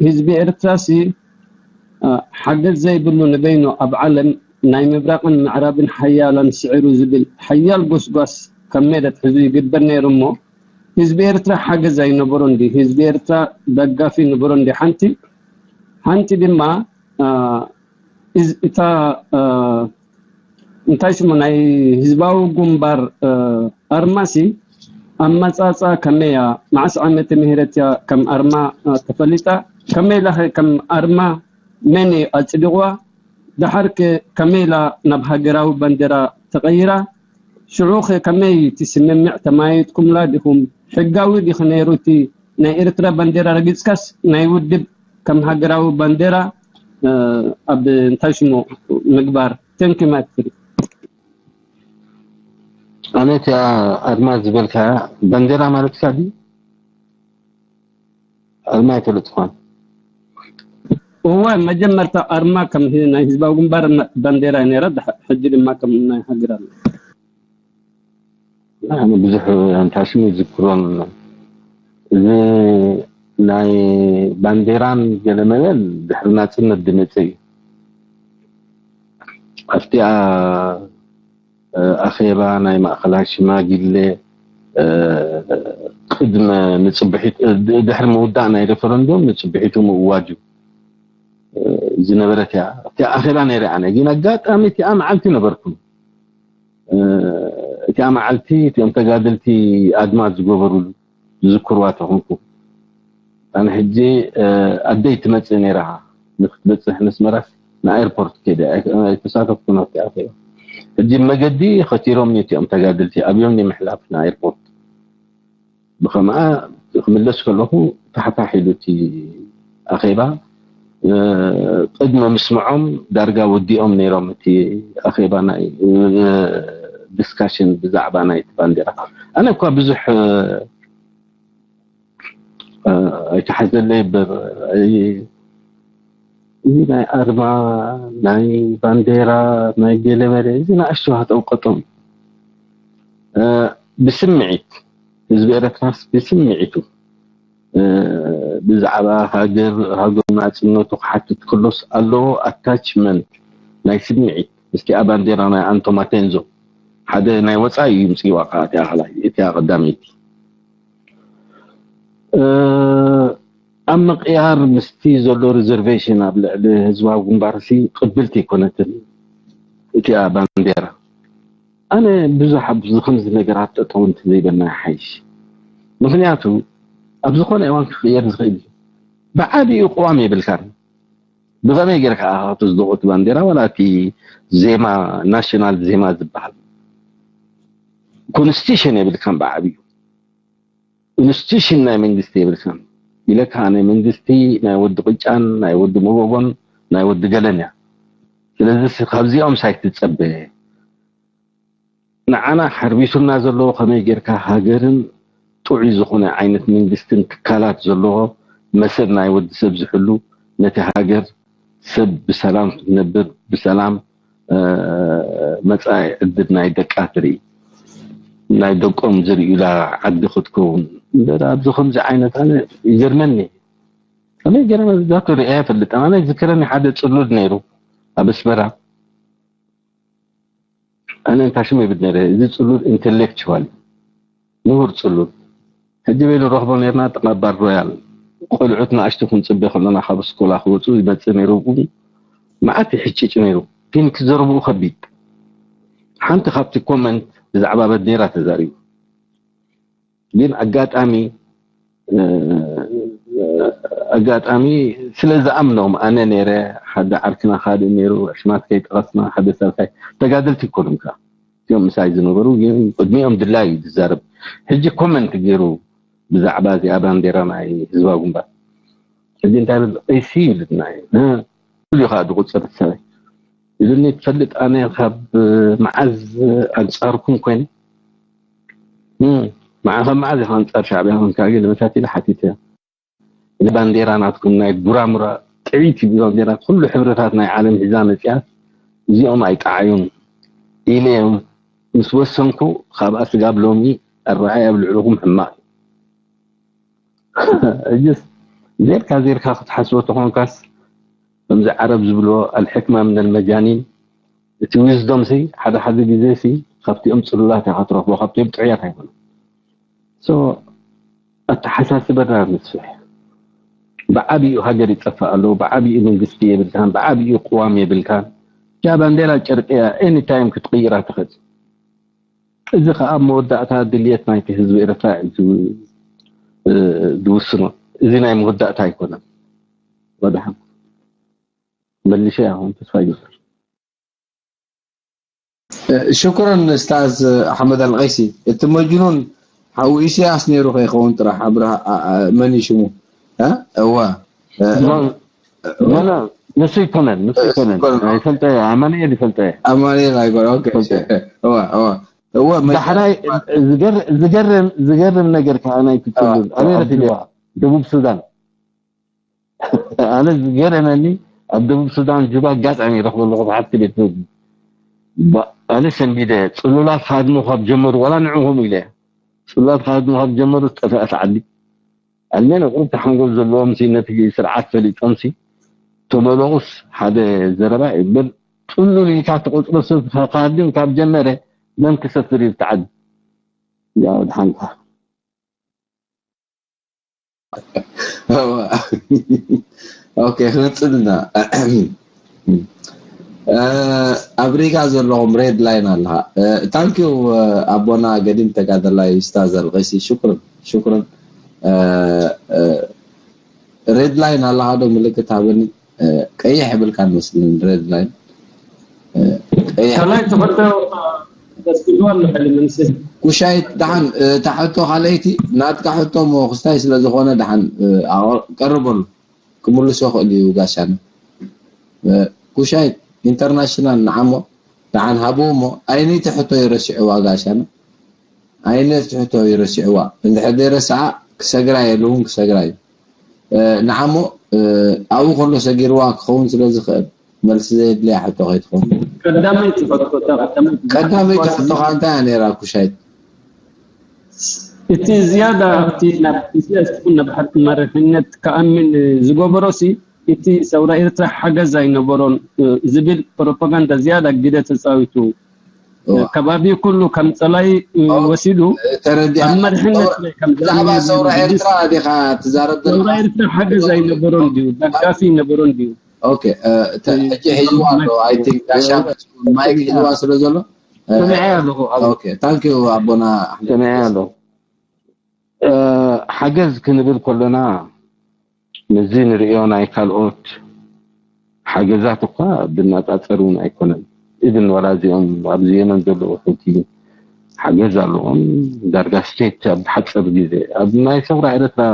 ህዝቢ ኤርትራሲ ሓገዝ ዘይብሉ ንበይኑ ኣብ ዓለም ናይ ምብራቕን ምዕራብን ሓያላን ስዒሩ ዝብል ሓያል ጎስጓስ ካብ ሜዳ ኣትሒዙ ይግበር ነይሩ እሞ ህዝቢ ኤርትራ ሓገዝ ኣይነበሮን ድዩ? ህዝቢ ኤርትራ ደጋፊ ነበሮ እንዲ ሓንቲ ሓንቲ ድማ እታ እንታይ ስሙ ናይ ህዝባዊ ግንባር ኣርማሲ ኣመፃፃ ከመይ እያ? መዓስ ዓመተ ምህረት እያ ከም ኣርማ ተፈሊጣ? ከመይ ኢላ ከም ኣርማ መን እዩ ኣፅዲቑዋ? ደሓር ከ ከመይ ኢላ ናብ ሃገራዊ ባንዴራ ተቐይራ? ሽዑ ከ ከመይ እቲ ስምምዕ ተማያይጥኩምላ ዲኹም? ሕጋዊ ዲኺ ነይሩ እቲ ናይ ኤርትራ ባንዴራ ረጊጽካስ ናይ ውድብ ከም ሃገራዊ ባንዴራ ኣብ እንታይ ሽሙ ምግባር? Thank you my friend. ኣነ እቲኣ ኣርማ ዝበልካያ ባንዴራ ማለትካ ድዩ? ኣርማ ኣይተለጥፋን። እወ፣ መጀመርታ ኣርማ ከም ህ- ናይ ህዝባዊ ግንባር እና- ባንዴራ ነይራ፣ ድሓ- ሕጂ ድማ ከም ናይ ሃገር ኣለ። ኣነ ብዙሕ ኣንታሽም ይዝክሮን። እዚ ናይ ባንዴራን ገለመለን ድሕሪ ናፅነት ዝመፅእ እዩ። ኣብቲኣ ኣኼባ ናይ ማእኸላይ ሽማግሌ ቅድመ ንፅብሒት ድሕሪ ምውዳእ ናይ ሬፈረንዱም ንፅብሒቱ ምእዋጁ ዝነበረት እያ። እቲኣ ኣኼባ ነይረ ኣነ ግን ኣጋጣሚ እቲኣ መዓልቲ ነበርኩ። እቲኣ መዓልቲ እቲኦም ተጋደልቲ ኣድማ ዝገበሩሉ ዝዝክርዋ ተኾንኩ። ኣነ ሕጂ ኣደይ ትመፅእ ነይራ ንክትበፅሕ ነስመራስ ንኣይርፖርት ከይደ ኣይተሳተፍኩን ኣብቲ ኣኼባ። ሕጂ መገዲ ኸቲሮም እቲኦም ተጋደልቲ ኣብዮም ንምሕላፍ ንኣይርፖርት ብኸምኣ ክምለስ ከለኹ ፋሕፋሕ ኢሉ እቲ ኣኼባ ቅድሚ ምስምዖም ዳርጋ ወዲኦም ነይሮም እቲ ኣኼባ ናይ ዲስካሽን ብዛዕባ ናይቲ ባንዴራ። ኣነ እኳ ብዙሕ ኣይተሓዘለይ እበር እዚ ናይ ኣርማ ናይ ባንዴራ ናይ ገለመለ እዚ ንኣሽቱ ሃጠው ቀጠው ብስምዒት ህዝቢ ኤረትራስ ብስምዒቱ ብዛዕባ ሃገር ሃገሩ ናጽነቱ ክሓትት ከሎስ ኣለዎ ኣታችመንት ናይ ስምዒት ምስቲኣ ባንዴራ ናይ ኣንቶማቴንዞ ሓደ ናይ ወጻኢ እዩ ምጽዋ ከዓ እቲኣ ካልኣይ እቲኣ ቀዳመይቲ ኣብ ምቕያር ምስቲ ዘሎ ሪዘርቬሽን ኣብ ልዕሊ ህዝባዊ ግንባር ሲ ቅብልቲ ኣይኮነትን እቲኣ ባንዴራ። ኣነ ብዙሕ ኣብዚ ከምዚ ነገራት ጠጠው እንተዘይበልና ይሓይሽ። ምኽንያቱ ኣብ ዝኾነ እዋን ክቕየር ዝኽእል እዩ። ብዓቢኡ ቅዋም የብልካን። ብኸመይ ጌርካ ኢኻ ተጽድቖ እቲ ባንዴራ ዋላ እቲ ዜማ ናሽናል ዜማ ዝበሃል ኮንስቲቱሽን የብልካን ብዓቢኡ ኢንስቲቱሽን ናይ መንግስቲ የብልካን ኢለካ ናይ መንግስቲ ናይ ወዲ ቅጫን ናይ ወዲ መጎጎን ናይ ወዲ ገለን እያ። ስለዚ ካብዚኦም ሳይት ትጸበ ንዓና ሓርቢሱና ዘለዎ ከመይ ጌርካ ሃገርን ጥዑይ ዝኾነ ዓይነት መንግስትን ትካላት ዘለዎ መሰል ናይ ወዲ ሰብ ዝሕሉ ነቲ ሃገር ሰብ ብሰላም ክትነብር ብሰላም መፃኢ ዕድል ናይ ደቃ ትርኢ ናይ ደቆም ዝርእዩላ ዓዲ ክትከውን እምበር ኣብዚ ከምዚ ዓይነት ኣነ ይገርመኒ ከመይ ገይረ መዛቱ ርእያ ይፈልጥ ኣነ ዝክረኒ ሓደ ፅሉል ነይሩ ኣብ ኣስመራ ኣነ እንታይ ሽም ይብል ነይረ እዚ ፅሉል ኢንቴሌክቹዋል ምሁር ፅሉል ሕጂ በይኑ ረኽቦ ነርና ጥቓ ባር ሮያል ቆልዑት ንኣሽቱ ክንፅበ ከለና ካብ ስኮላ ክወፁ ይመፅእ ነይሩ መዓት ይሕጭጭ ነይሩ ግን ክዘረብኡ ከቢድ ሓንቲ ካብቲ ኮመንት ብዛዕባ በድኔራ ተዛሪቡ ግን ኣጋጣሚ ኣጋጣሚ ስለ ዝኣምኖም ኣነ ነይረ ሓደ ዓርክና ካልእ ነይሩ ሽማት ከይጠቐስና ሓደ ሳልሳይ ተጋደልቲ ይኮኑም ከ እዚኦም ምሳይ ዝነበሩ ግን ቅድሚኦም ድላይ እዩ ዝዛረብ ሕጂ ኮመንት ገይሩ ብዛዕባ እዚኣ ባንዴራ ናይ ህዝባዊ ግንባር ሕጂ እንታይ ብል ቀይሲ ይብልና እዩ ኩሉ ከዓ ዝቁፅር ሰበይ ኢሉኒ ትፈልጥ ኣነ ካብ መዓዝ ኣንፃርኩም ኮይነ መዓ ካብ መዓዝ ኢኻ ኣንፃር ሻዕብያ ኮንካ ግን መታት ኢለ ሓቲተ ንባንዴራ ናትኩም ናይ ጉራምራ ጥዕይቲ ባንዴራ ኩሉ ሕብረታት ናይ ዓለም ሒዛ መፅያ እዚኦም ኣይጠዓዩን ኢለ ምስ ወሰንኩ ካብኣ ስጋብ ሎሚ ኣረኣይ ኣብ ልዕልኹም ሕማቕ እዩ እጅስ ዜርካ ዜርካ ክትሓስቦ ተኾንካስ ከምዚ ዓረብ ዝብልዎ ኣልሕክማ ምን ኣልመጃኒን እቲ ዊዝዶም ሲ ሓደ ሓደ ግዜ ሲ ካብቲኦም ፅሉላት ኢኻ ትረኽቦ ካብቲኦም ጥዑያት ኣይኮነ ኣተሓሳስበና ንስፍሕ ብዓብኡ ሃገር ይጠፍእ ኣሎ ብዓብኡ መንግስቲ የብልካን ብዓብኡ ቅዋም የብልካን ያ ባንዴራ ጨርቅያ ኤኒታይም ክትቅይራ ትኽእል እዚ ከዓ መወዳእታ ድልየት ናይቲ ህዝቢ ኤርትራ እዩ ዝውስኖ እዚ ናይ መወዳእታ ኣይኮነን ወድሓን መልሸ ኣሁን ተስፋ ይገብር ሽኩረን እስታዝ ኣሕመድ ኣልቀይሲ እቲ መጅኑን ሓው ኢሳያስ ነይሩ ከይኸውን ጥራሕ ኣብርሃ መን ሽሙ እዋ ኖ ኖ ንሱ ይኮነን ንሱ ይኮነን ይፈልጠ ኣማኑኤል ይፈልጠ ኣማኑኤል ኣይኮነ ኦኬ እዋ እዋ እወ መ- ዳሕራይ ዝገር- ዝገርም ዝገርም ነገር ከዓ ናይ ትፅሉል ኣበይ ረኪብዋ? ደቡብ ሱዳን። ኣነ ዝገረመኒ ኣብ ደቡብ ሱዳን ጁባ ኣጋጣሚ ይረኽበ ኣለኹ ብሓንቲ ቤት ምግቢ። ባ- ኣነ ሰንቢደ ፅሉላት ክሃድሙ ካብ ጀመሩ ዋላ ንዕኹም ኢለ ፅሉላት ክሃድሙ ካብ ጀመሩ ዝጠፍአት ዓዲ ኣልሜን ቁሩብ ተሓንጎል ዘለዎም ሲ ነቲ ስርዓት ፈሊጦም ሲ ተመለቑስ ሓደ ዘረባ እዩ። እምበር ጥሉል ኢልካ ትቆፅሮ ሰብ ክሃድም ካብ ጀመረ መን ክሰፍር እዩ ተዓዲ? ያው ድሓንካ ኦኬ ክንፅልና ኣብ ሪጋ ዘለኹም ሬድ ላይን ኣለኻ። ታንኪዩ ኣቦና ገዲም ተጋደላይ ስታዘር ቀይሲ ሽኩርን ሽኩርን። ሬድ ላይን ኣለኻ ዶ ምልክት ሃበኒ። ቀይሕ የብልካን መስልን ሬድ ላይን። ከላይ ትሕቶ ተስኪሉ ኣሎ ሕሊ መንስል ኩሻይት ደሓን እታ ሕቶ ካልኣይቲ ናትካ ሕቶ እሞ ክስታይ ስለ ዝኾነ ደሓን ቀርበሉ ክምልሶ ክእል እዩ ጋሻና። ኩሻይት ኢንተርናሽናል ንዓሞ ደሓን ሃብዎ እሞ ኣይነይቲ ሕቶ ይረሲዕዋ ጋሻና። ኣይነት ትሕቶ ይረሲዕዋ እንድሕር ዘይረስዓ ክሰግራ የለውን ክሰግራ እዩ። ንዓሞ ኣብኡ ከሎ ሰጊርዋ ክኸውን ስለ ዝኽእል መልሲ ዘየድልያ ሕቶ ከይትኸውን። ቀዳመይቲ ሕቶ እታ ቀዳመይቲ ቀዳመይቲ ሕቶኻ እንታይ እያ ነይራ ኩሻይት? እቲ ዝያዳ ኣብቲ ናብ ኢሳያስ ይኹን ናብ ሓድቲ መሪሕነት ክኣምን ዝገበሮሲ እቲ ሰውራ ኤርትራ ሓገዝ ኣይነበሮን ዝብል ፕሮፓጋንዳ ዝያዳ ግደ ተፃዊቱ ከባቢ ኩሉ ከም ፀላይ ወሲዱ ኣብ መድሕነት ብዛዕባ ሰውራ ኤርትራ ዲኻ ትዛረብ ዘለኻ? ሰውራ ኤርትራ ሓገዝ ኣይነበሮን ድዩ? ደጋፊ ይነበሮን ድዩ? ኦኬ ሕጂ ሒዝዋ ኣሎ። ኣይ ቲንክ ጋሻ ማይክ ሒዝዋ ስለ ዘሎ ሰሚዐ ኣለኹ። ኦኬ ታንክ ዩ ኣቦና ኣሕመድ። ሰሚዐ ኣለኹ። ሓገዝ ክንብል ከሎና ምስዚ ንርእዮ ናይ ካልኦት ሓገዛት እኳ ብነፃፀር እውን ኣይኮነን። ኢቭን ዋላ እዚኦም ኣብዚ የመን ዘለዉ ሕውቲ ሓገዝ ኣለዎም። ዳርጋ ስቴት ኣብ ሓፂር ግዜ ኣብ ናይ ሰውራ ኤርትራ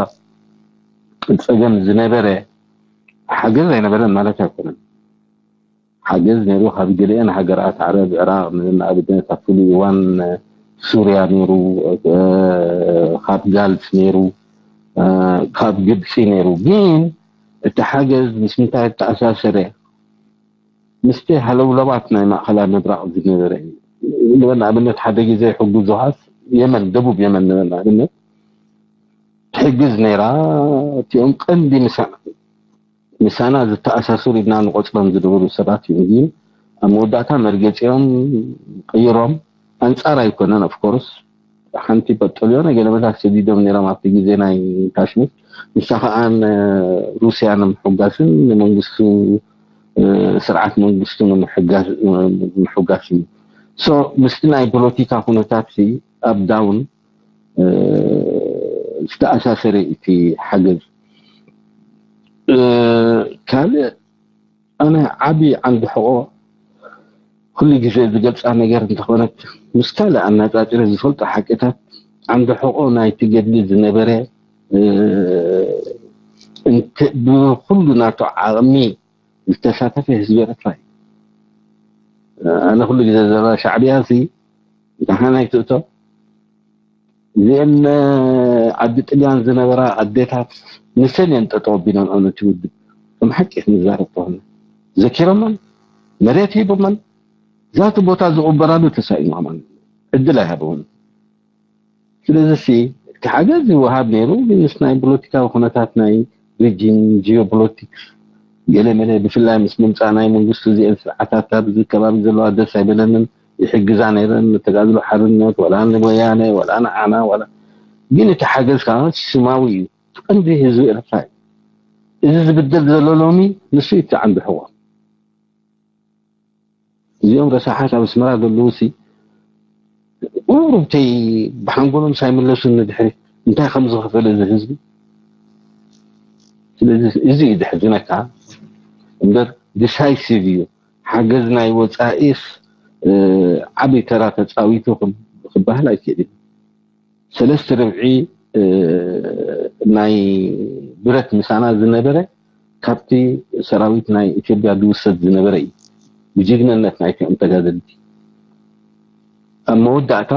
ፀገም ዝነበረ ሓገዝ ኣይነበረን ማለት ኣይኮነን። ሓገዝ ነይሩ ካብ ገሊአን ሃገራት ዓረብ፣ ዕራቕ ንኣብነት ኣብ ፍሉይ እዋን ሱርያ ነይሩ፣ ካብ ጋልፍ ነይሩ፣ ካብ ግብፂ ነይሩ። ግን እቲ ሓገዝ ምስ ምንታይ ተኣሳሰረ? ምስቲ ሃለውለባት ናይ ማእኸላይ ምብራቕ ዝነበረ እዩ። ንበል ንኣብነት ሓደ ግዜ ሕጉዝ ውሃስ የመን፣ ደቡብ የመን ንበል ንኣብነት ትሕግዝ ነይራ። እቲኦም ቀንዲ ምሳና ዝተኣሳሰሩ ኢልና ንቆፅሮም ዝነበሩ ሰባት እዮም። ግን ኣብ መወዳእታ መርገፂኦም ቀይሮም ኣንፃር ኣይኮነን ኦፍኮርስ ሓንቲ በጠልዮ ናይ ገለመታት ሰዲዶም ነይሮም ኣብቲ ግዜ ናይ ታሽሚት ንሳ ከዓ ንሩስያ ንምሕጋስን ንመንግስቱ ስርዓት መንግስቱ ንምሕጋስ እዩ። ሶ ምስቲ ናይ ፖለቲካ ኩነታት ኣብ ዳውን ዝተኣሳሰረ እቲ ሓገዝ። ካልእ ኣነ ዓቢ ዓንዲ ሕቆ ኩሉ ግዜ ዝገልፃ ነገር እንተኾነት ምስ ካልእ ኣነፃፂረ ዝፈልጦ ሓቂታት ዓንዲ ሕቆ ናይቲ ገድሊ ዝነበረ ብኩሉ ናቱ ዓቕሚ ዝተሳተፈ ህዝቢ ኤርትራ እዩ። ኣነ ኩሉ ግዜ ዘረባ ሻዕብያ ሲ ደሓን ኣይትእቶ። እዚአን ዓዲ ጥልያን ዝነበራ ኣዴታት ንሰን እየን ጠጠው ኣቢለን ነቲ ውድብ ከም ሓቂ ክንዛረብ ተኾነ ዘኪሮመን መሬት ሂቦመን ዛቲ ቦታ ዝቕበራሉ ተሳኢኖም ዕድል ኣይሃበውን። ስለዚ ሲ እቲ ሓገዝ ይወሃብ ነይሩ፣ ግን ምስ ናይ ፖለቲካዊ ኩነታት ናይ ሪጅን ጂኦፖለቲክስ ገለ መለ ብፍላይ ምስ ምምፃእ ናይ መንግስቱ እዚአን ስርዓታት ኣብዚ ከባቢ ዘለዋ ደስ ኣይበለንን። ይሕግዛ ነይረን ንተጋድሎ ሓርነት ወላ ንወያነ ወላ ንዓና ወላ ግን እቲ ሓገዝ ከዓ ስማዊ እዩ። እቲ ቀንዲ ህዝቢ ኤርትራ እዩ። እዚ ዝብደል ዘሎ ሎሚ ንሱ እዩ እቲ ዓንዲ ሕቆ። እዚኦም ረሳሓት ኣብ ኣስመራ ዘለዉ ሲ ቁሩብተይ ብሓንጎሎም ሳይምለሱ ንድሕሪት እንታይ ከም ዝኸፈለ እዚ ህዝቢ። ስለዚ እዚ እዩ ዘሕዝነካ እምበር ዲሳይሲቭ እዩ። ሓገዝ ናይ ወፃኢስ ዓብይ ተራ ተፃዊቱ ክበሃል ኣይክእል እዩ። ሰለስተ ርብዒ ናይ ብረት ምሳና ዝነበረ ካብቲ ሰራዊት ናይ ኢትዮጵያ ዝውሰድ ዝነበረ እዩ። ብጅግንነት ናይቶም ተጋደልቲ ኣብ መወዳእታ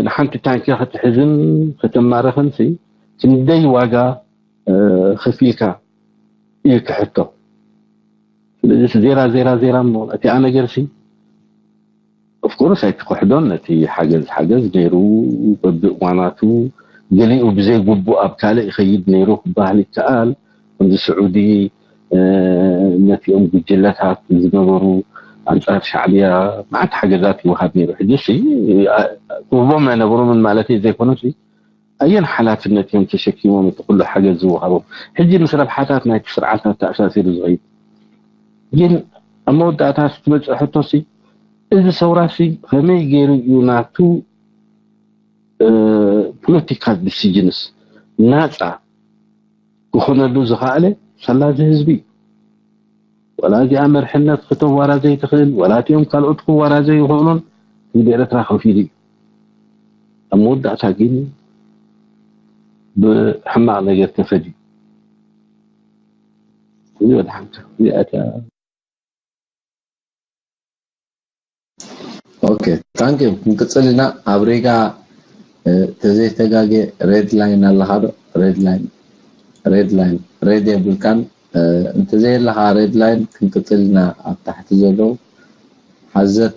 ንሓንቲ ታንኪ ክትሕዝን ክትማረኽን ሲ ክንደይ ዋጋ ከፊልካ እዩ ክሕቶ። ስለዚ ዜራ ዜራ ዜራ እሞ እቲኣ ነገር ሲ ኦፍኮርስ ኣይትክሕዶን። ነቲ ሓገዝ ሓገዝ ነይሩ፣ በብእዋናቱ ገሊኡ ብዘይ ግቡእ ኣብ ካልእ ይኸይድ ነይሩ ክበሃል ይከኣል። ከምዚ ስዑዲ ነቲኦም ጉጅለታት ዝነበሩ ኣንጻር ሻዕብያ መዓት ሓገዛት ይወሃብ ነይሩ። ሕጂ ሲ ክህቦም ኣይነበሮምን ማለት ዘይኮነ ሲ ኣየን ሓላፍነት እዮም ተሸኪሞም እቲ ኩሉ ሓገዝ ዝወሃቦም? ሕጂ ምስ ረብሓታት ናይቲ ስርዓታት ተኣሳሲሩ ዝኸይድ ግን ኣብ መወዳእታ ትመፅእ ሕቶ ሲ እዚ ሰውራ ሲ ከመይ ገይሩ እዩ ናቱ ፖለቲካል ዲሲጅንስ ናፃ ክኾነሉ ዝኸኣለ ሰላዚ ህዝቢ እዩ። ወላ እዚኣ መርሕነት ክተዋራዘይ ትኽእል፣ ወላ እቲኦም ካልኦት ክዋራዘዩ ይኽእሉን፣ ህዝቢ ኤርትራ ከፊሉ እዩ። ኣብ መወዳእታ ግን ብሕማቕ ነገር ተፈድዩ። እዚ ወደ ሓንቲ እዚኣ እታ ኦኬ ታንክ ዩ። ክንቅፅል ኢና። ኣብ ሪጋ ተዘይተጋጌ ሬድ ላይን ኣለኻ ዶ? ሬድ ላይን ሬድ ላይን ሬድ የብልካን። እንተዘየለኻ ሬድ ላይን ክንቅፅል ኢና። ኣብ ታሕቲ ዘለዉ ሓዘት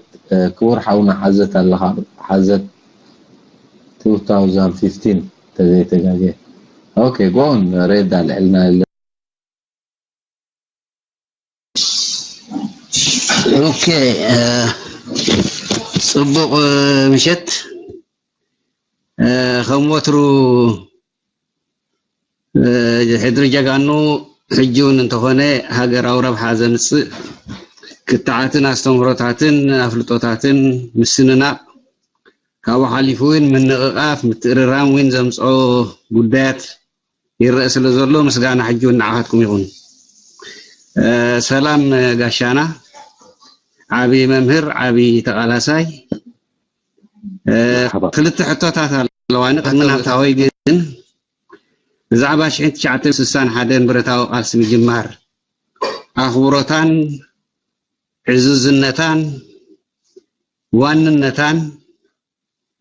ክቡር ሓውና ሓዘት ኣለኻ ዶ? ሓዘት two thousand fifteen ተዘይተጋጌ። ኦኬ ጎን ሬድ ኣልዕልና ኦኬ ጽቡቕ ምሸት። ከም ወትሩ ሕድሪ ጀጋኑ ሕጂ እውን እንተኾነ ሃገራዊ ረብሓ ዘምፅእ ክትዓትን ኣስተምህሮታትን ኣፍልጦታትን ምስንናቕ ካብኡ ሓሊፉ እውን ምንቕቓፍ ምትእርራም እውን ዘምፅኦ ጉዳያት ይረአ ስለ ዘሎ ምስጋና ሕጂ እውን ንዓኻትኩም ይኹን። ሰላም ጋሻና ዓቢ መምህር ዓቢ ተቓላሳይ። ክልተ ሕቶታት ኣለዋኒ ቅድሚ ናብታ ወይ ግን ብዛዕባ ሽሕን ትሽዓተ ስሳን ሓደን ብረታዊ ቃልሲ ምጅማር ኣኽብሮታን ዕዙዝነታን ዋንነታን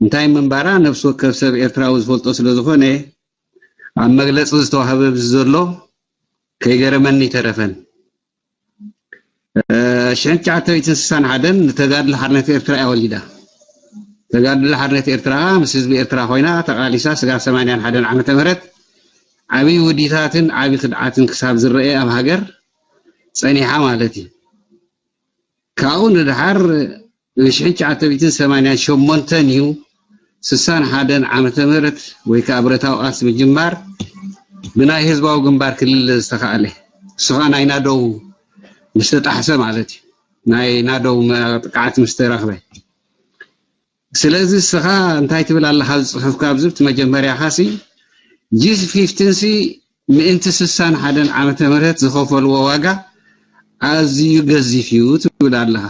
እንታይ ምንባራ ነፍሲ ወከፍ ሰብ ኤርትራዊ ዝፈልጦ ስለ ዝኾነ ኣብ መግለጺ ዝተዋህበ ብዚ ዘሎ ከይገረመኒ ይተረፈን። ሽሕን ትሽዓተ ሚእትን ስሳን ሓደን ንተጋድሎ ሓርነት ኤርትራ እያ ወሊዳ። ተጋድሎ ሓርነት ኤርትራ ምስ ህዝቢ ኤርትራ ኮይና ተቓሊሳ ስጋብ ሰማንያን ሓደን ዓመተ ምህረት ዓብዪ ውዲታትን ዓብዪ ክድዓትን ክሳብ ዝረአ ኣብ ሃገር ጸኒሓ ማለት እዩ። ካብኡ ንደሓር ሽሕን ትሽዓተ ሚእትን ሰማንያን ሸሞንተን እዩ ስሳን ሓደን ዓመተ ምህረት ወይ ከዓ ብረታዊ ቃልሲ ምጅማር ብናይ ህዝባዊ ግንባር ክልል ዝተኻእለ። እሱ ከዓ ናይ ናደው ምስ ተጣሕሰ ማለት እዩ። ናይ ናደው መጥቃዕቲ ምስ ተረኽበ። ስለዚ እስኻ እንታይ ትብል ኣለኻ ኣብዚ ጽሑፍካ ኣብዚ እቲ መጀመርያኻሲ ጂ ፊፍቲን ሲ ምእንቲ ስሳን ሓደን ዓመተ ምህረት ዝኸፈልዎ ዋጋ ኣዝዩ ገዚፍ እዩ ትብል ኣለኻ።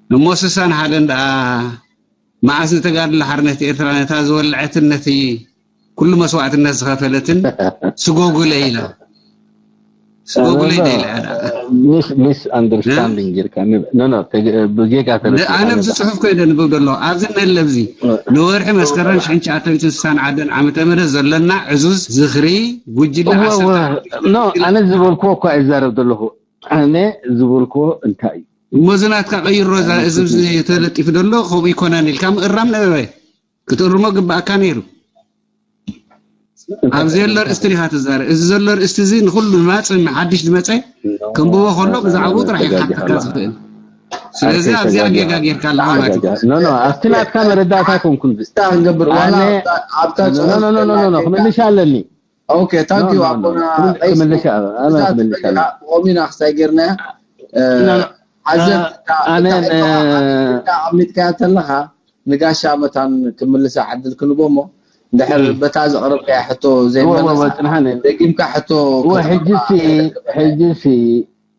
እሞ ስሳን ሓደን ደኣ መዓስ ንተጋድሎ ሓርነት ኤርትራ ነታ ዝወለዐትን ነቲ ኩሉ መስዋእትነት ዝኸፈለትን ስጎጉለ ኢላ ስጎጉለ ኢላ ኢላ ሚስ ሚስ ኣንደርስታንዲንግ ጌርካ ኖ ኖ ብጌጋ ተረዲእካ ኣነ ኣብዚ ጽሑፍ ኮይነ ንብብ ደሎ ኣብዚ ነለ ኣብዚ ንወርሒ መስከረም ሽሕን ትሽዓተ ሚእትን ስሳን ሓደን ዓመተ ምህረት ዘለና ዕዙዝ ዝኽሪ ጉጅለ ኖ ኣነ ዝበልኩዎ እኳ ይዛረብ ዘለኹ ኣነ ዝበልኩዎ እንታይ እዩ እሞ እዚ ናትካ ቀይሮ እዚ ተለጢፉ ዘሎ ከምኡ ይኮነን ኢልካ ምእራም ነበረ ክትእርሞ ግባእካ ነይሩ ኣብዚ ዘሎ ርእስቲ ዲኻ ትዛረብ እዚ ዘሎ ርእስቲ እዚ ንኩሉ ንማፅ ሓድሽ ዝመፀ ከንብቦ ከሎ ብዛዕባኡ ጥራሕ ይሓተካ ዝኽእል ስለዚ ኣብዚኣ ጌጋ ጌርካ ኣለኻ ማለት እዩ ኖ ኖ ኣብቲ ናትካ መረዳእታ ኮንኩን ስታ ክንገብር ዋላ ኣብታ ክምልሽ ኣለኒ ኦኬ ታንክ ዩ ኣቦና ክምልሽ ብቆሚና ክስታይ ጌርና ሓዘት ኣሚጥካያ ተለኻ ንጋሻ መታን ክምልሳ ዕድል ክንቦ እሞ እንድሕር በታ ዘቕረብካያ ሕቶ ዘይመለሳ ደጊምካ ሕቶ ሕጂሲ ሕጂሲ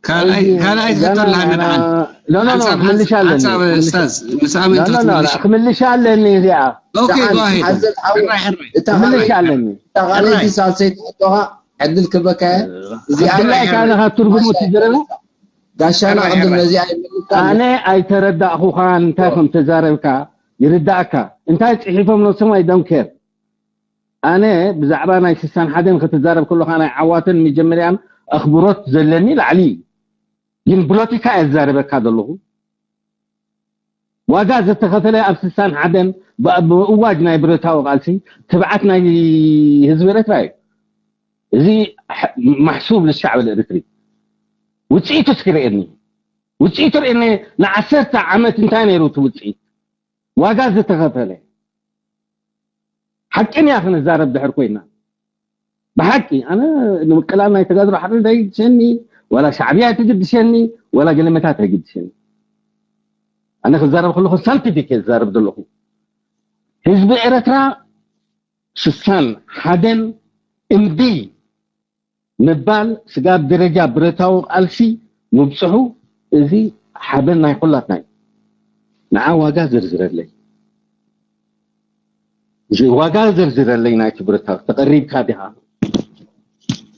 ካልኣይ ሕቶ ኣለሃኒ ንዓን ክምልሻ ኣለኒ ክምልሻ ኣለኒ እዚኣ ክምልሻ ኣለኒ እዚኣ እታ ክምልሻ ኣለኒ እታ ካልኣይቲ ሳልሰይቲ ሕቶኻ ዕድል ክበካ እዚኣ ብፍላይ ካነኻ ትርጉሙ ትዝረባ ጋሻና ቅድም ነዚኣ ይምልካ ኣሎ። ኣነ ኣይተረዳእኹኻን፣ እንታይ ከም ተዛረብካ ይርዳእካ። እንታይ ጽሒፎም ነብሶም፣ I don't care። ኣነ ብዛዕባ ናይ ስሳን ሓደን ክትዛረብ ከለኻ ናይ ዓዋተን መጀመርያን ኣኽብሮት ዘለኒ ላዕሊ እዩ። ግን ፖለቲካ እየ ዝዛረበካ ዘለኹ። ዋጋ ዝተኸፈለ ኣብ ስሳን ሓደን ብ-፣ ብእዋጅ ናይ ብረታዊ ቃልሲ ትብዓት ናይ ህዝቢ ኤርትራ እዩ። እዚ ሕ-፣ ማሕሱብ ልሻዕብ ልእርትሪ ውፅኢቱ እስኪ ርእየኒ። ውፅኢቱ ርእየኒ። ንዓሰርተ ዓመት እንታይ ነይሩ እቲ ውፅኢት? ዋጋ ዝተኸፈለ ሓቅን እያ ክንዛረብ ድሕር ኮይና። ብሓቂ ኣነ ንምቅላል ናይ ተጋድሎ ሓርነት ኣይግድሸኒ፣ ዋላ ሻዕብያ ኣይትግድሸኒ፣ ዋላ ገለመታት ኣይግድሸኒ። ኣነ ክዛረብ ከለኹ ሳይንቲፊክ እየ ዝዛረብ ዘለኹ። ህዝቢ ኤርትራ ስሳን ሓደን እምቢ ምባል ስጋብ ደረጃ ብረታዊ ቃልሲ ምብጽሑ፣ እዚ ሓበን ናይ ኩላትና እዩ። ንዓ ዋጋ ዘርዝረለይ። እዚ ዋጋ ዘርዝረለይ ናይቲ ብረታዊ ተቐሪብካ ዲኻ?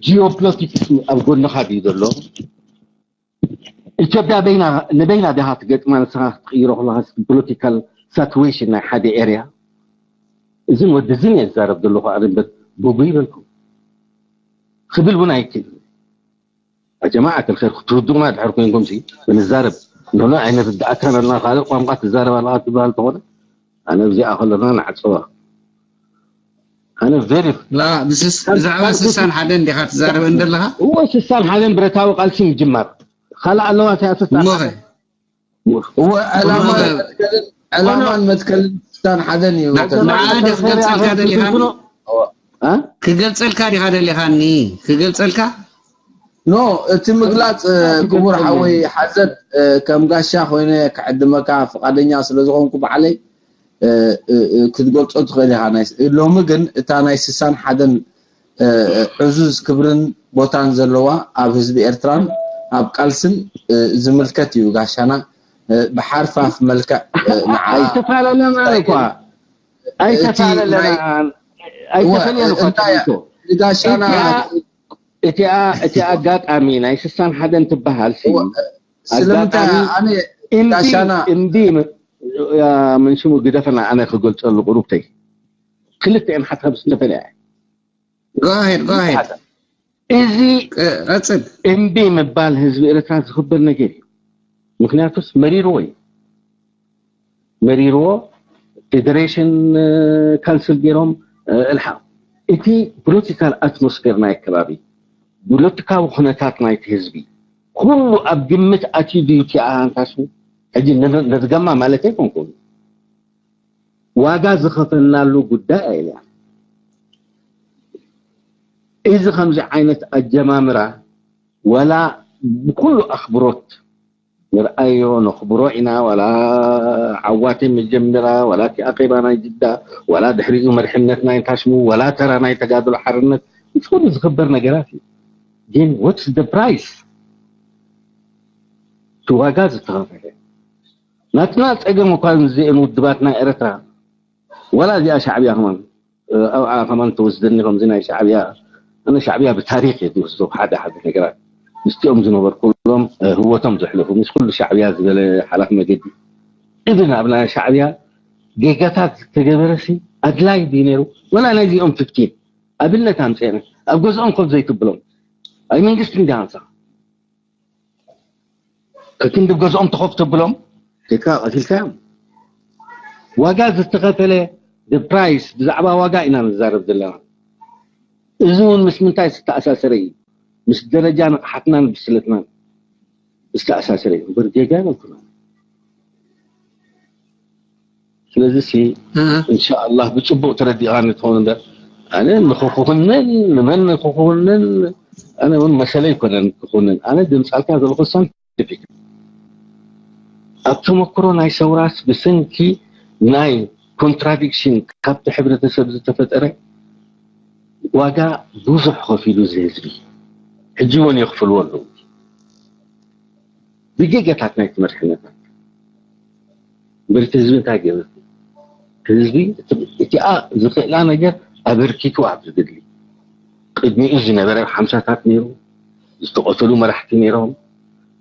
ጂኦፖለቲክስ ኣብ ጎንኻ ድዩ ዘሎ? ኢትዮጵያ በይና ንበይና ዲኻ ትገጥማ? ንስኻ ክትቕይሮ ከለኻ ፖለቲካል ሳትዌሽን ናይ ሓደ ኤርያ። እዝን ወዲ እዝን እየ ዝዛረብ ዘለኹ ኣነ እምበር ብጉ ይበልኩም ክብል እውን ኣይክእል። ኣጀማዓት ልኸር ክትውድቑና ድሕር ኮይንኩም ሲ ንዛረብ። ኖኖ ኣይንርድኣካን ኣለና፣ ካልእ ቋንቋ ትዛረብ ኣለኻ ትበሃል ተኾነ ኣነ እዚኣ ከለና ንዓጽዋ። ኣነ ቬሪ ላ ብስስ- ብዛዕባ ስሳን ሓደን ዲኻ ትዛረብ እንደለኻ? እዎ ስሳን ሓደን ብረታዊ ቃልሲ ምጅማር ካልእ ኣለዋ እንታይ ስሳን እሞኸ ሓደን? እወ ዕላማን እወ- መትከልን ዕላማን መትከልን ስሳን ሓደን እዩ። ና- ንዓ ዲኽ ገልጸልካ ደሊኻ? እ? ክገልጸልካ ዲኻ ደሊኻኒ? ክገልጸልካ? ኖ እቲ ምግላጽ እ፣ ክቡር ሓወይ ሓዘት እ፣ ከም ጋሻ ኮይነ ክዕድመካ ፍቓደኛ ስለ ዝኾንኩ ባዕለይ እ፣ እ፣ እ፣ ክትገልጾ ትኽእል ኢኻ። ናይ ሎሚ ግን እታ ናይ ስሳን ሓደን እ፣ እ፣ ዕዙዝ ክብርን ቦታን ዘለዋ ኣብ ህዝቢ ኤርትራን ኣብ ቃልስን እ፣ ዝምልከት እዩ ጋሻና እ፣ ብሓርፋፍ መልክዕ እ፣ ንዓ ኣይተፈላለናን እኳ እቲ ናይ ኣይተፈላለናን እወ፣ ኣይተፈለየን እኳ እንታይ ትምልኮ። ንጋሻና እቲኣ እቲኣ እቲኣ ኣጋጣሚ ናይ ስሳን ሓደን ትበሃል ሲ እወ፣ ስለምንታይ ኣጋጣሚ ኣነ እምቢ ጋሻና እምቢ ም- ያ፣ ምን ሽሙ ግደፈና ኣነ ክገልጸሉ ቁሩብተይ ክልተ እዮም ሓሳብ ዝተፈለያ Go ahead, go ahead. እዚ ቀጽል። እምቢ ምባል ህዝቢ ኤርትራ ዝኽበር ነገር እዩ። ምክንያቱስ መሪርዎ እዩ። መሪርዎ ፌደሬሽን ካንስል ገይሮም እልሓ እቲ ፖለቲካል ኣትሞስፌር ናይ ከባቢ ፖለቲካዊ ኩነታት ናይቲ ህዝቢ ኩሉ ኣብ ግምት ኣትዩ ድዩ እቲ ኣንታሱ ሕጂ ነድገማ ማለት ኣይኮንኩን ዋጋ ዝኸፈልናሉ ጉዳይ ኣይልያ እዚ ከምዚ ዓይነት ኣጀማምራ ወላ ብኩሉ ኣኽብሮት ንርኣዮ ነኽብሮ ኢና ዋላ ዓዋተ መጀመራ ዋላ እቲ ኣኼባ ናይ ጅዳ ዋላ ድሕሪኡ መርሕነት ናይ ታሽሙ ዋላ ተራ ናይ ተጋድሎ ሓርነት እዚ ኩሉ ዝኽበር ነገራት እዩ ግን what's the price እቲ ዋጋ ዝተኸፈለ ናትና ፀገም እኳ ዝእን ውድባት ናይ ኤረትራ ዋላ እዚኣ ሻዕብያ ከማን ኣብኣ ከማን ተወስደኒ ከምዚ ናይ ሻዕብያ ኣነ ሻዕብያ ብታሪክ እየ ዝወስዶ ሓደ ሓደ ነገራት ምስቲኦም ዝነበርኩሎም ህወቶም ዘሕለፉ ምስ ኩሉ ሻዕብያ ዝበለ ሓላፍ መገዲ እብን ኣብ ናይ ሻዕብያ ጌጋታት ዝተገበረሲ ኣድላይ ድዩ ነይሩ ወላ ናይዚኦም ፍፍቲን ኣብነት ኣምፀነ ኣብ ገዝኦም ኮፍ ዘይትብሎም ኣይ መንግስቲ እንዲ ኣንሳ ከክንዲ ገዝኦም ተኸፍ ተብሎም ካ ቀቲልካዮም ዋጋ ዝተኸፈለ ፕራይስ ብዛዕባ ዋጋ ኢና ንዛረብ ዘለና እዚ እውን ምስ ምንታይ ዝተኣሳሰረ እዩ ምስ ደረጃ ንቕሓትናን ብስለትናን ዝተኣሳሰረ እዩ እምበር ጌጋ ነኩና ስለዚ ሲ እንሻኣላህ ብፅቡቅ ተረዲእካኒ ትኸውን እምበር ኣነ ንክኩንን ንመን ንክኩንን ኣነ እውን መሰለ ይኮነን ክኩንን ኣነ ድምፃልካ ዘለኩ ሳይንቲፊክ ኣብ ተመክሮ ናይ ሰውራስ ብሰንኪ ናይ ኮንትራዲክሽን ካብቲ ሕብረተሰብ ዝተፈጠረ ዋጋ ብዙሕ ከፊሉ እዚ ህዝቢ ሕጂ እውን የኽፍልዎ ኣለዉ ብጌጋታት ናይ ትምህርትነታት በልቲ ህዝቢ እንታይ ገይሩ ህዝቢ እቲኣ ዝኽእላ ነገር ኣበርኪቱ ኣብ ዝግድሊ ቅድሚኡ ዝነበረ ሓምሳታት ነይሩ ዝተቐተሉ መራሕቲ ነይሮም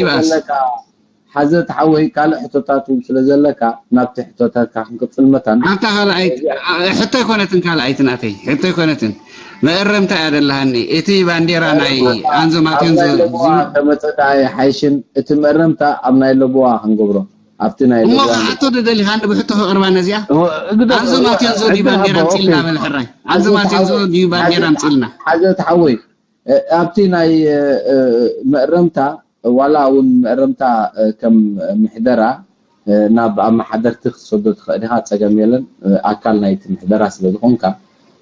ይብኣስ። ሓዘት ሓወይ ካልእ ሕቶታት እውን ስለ ዘለካ ናብቲ ሕቶታትካ ክንቅፅል መታን ኣብታ ካልኣይቲ ሕቶ ኣይኮነትን፣ ካልኣይቲ ናተይ ሕቶ ኣይኮነትን። መእረምታ እያ ደላሃኒ። እቲ ባንዴራ ናይ ኣንዞ ማቴንዞ ተመፀ ደኣ ሓይሽን እቲ መእረምታ ኣብ ናይ ለቦዋ ክንገብሮ ኣብቲ ናይ እሞ ለቦዋ ሕቶ ደደሊኻ እንዲ ብሕቶ ከቕርባ ነዚኣ። ኣንዞ ማቴንዞ ድዩ ባንዴራ ኣምፅልና በል ሕራይ። ኣንዞ ማቴንዞ ድዩ ባንዴራ ኣምፅልና። ሓዘት ሓወይ ኣብቲ ናይ መእረምታ ዋላ እውን መእረምታ ከም ምሕደራ ናብ ኣመሓደርቲ ክትሰዶ ትኽእል ኢኻ፣ ፀገም የለን። ኣካል ናይቲ ምሕደራ ስለ ዝኾንካ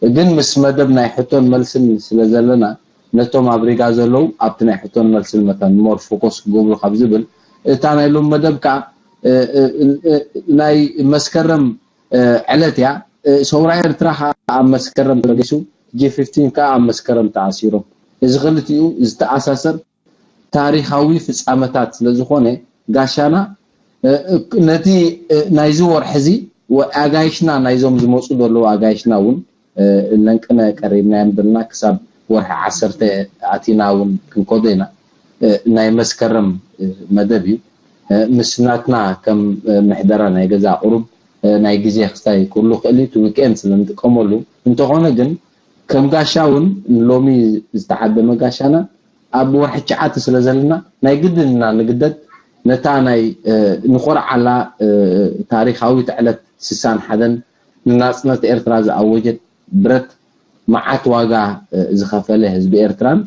ግን ምስ መደብ ናይ ሕቶን መልስን ስለ ዘለና ነቶም ኣብ ሪጋ ዘለዉ ኣብቲ ናይ ሕቶን መልስን መታን more focus ክገብሩ ካብ ዝብል እታ ናይ ሎም መደብ ከዓ ናይ መስከረም ዕለት እያ። ሰውራ ኤርትራ ከዓ ኣብ መስከረም ተበጊሱ፣ ጂ ፊፍቲን ከዓ ኣብ መስከረም ተኣሲሮም። እዚ ክልቲኡ ዝተኣሳሰር ታሪኻዊ ፍጻመታት ስለ ዝኾነ ጋሻና ነቲ ናይዚ ወርሒ እዚ ኣጋይሽና ናይዞም ዝመፁ ዘለዉ ኣጋይሽና እውን ለንቅነ ቀሪብናዮም ዘለና ክሳብ ወርሒ ዓሰርተ ኣቲና እውን ክንከዶ ኢና። ናይ መስከረም መደብ እዩ። ምስ ናትና ከም ምሕደራ ናይ ገዛ ቁሩብ ናይ ግዜ ክስታይ ክህሉ ክእል እዩ፣ እቲ ዊክኤንድ ስለ ንጥቀመሉ። እንተኾነ ግን ከም ጋሻ እውን ሎሚ ዝተዓደመ ጋሻና ኣብ ወርሒ ትሽዓተ ስለ ዘለና ናይ ግድን ኢና ንግደድ ነታ ናይ ንኾርዓላ ታሪኻዊት ዕለት ስሳን ሓደን ንናጽነት ኤርትራ ዝኣወጀት ብረት መዓት ዋጋ ዝኸፈለ ህዝቢ ኤርትራን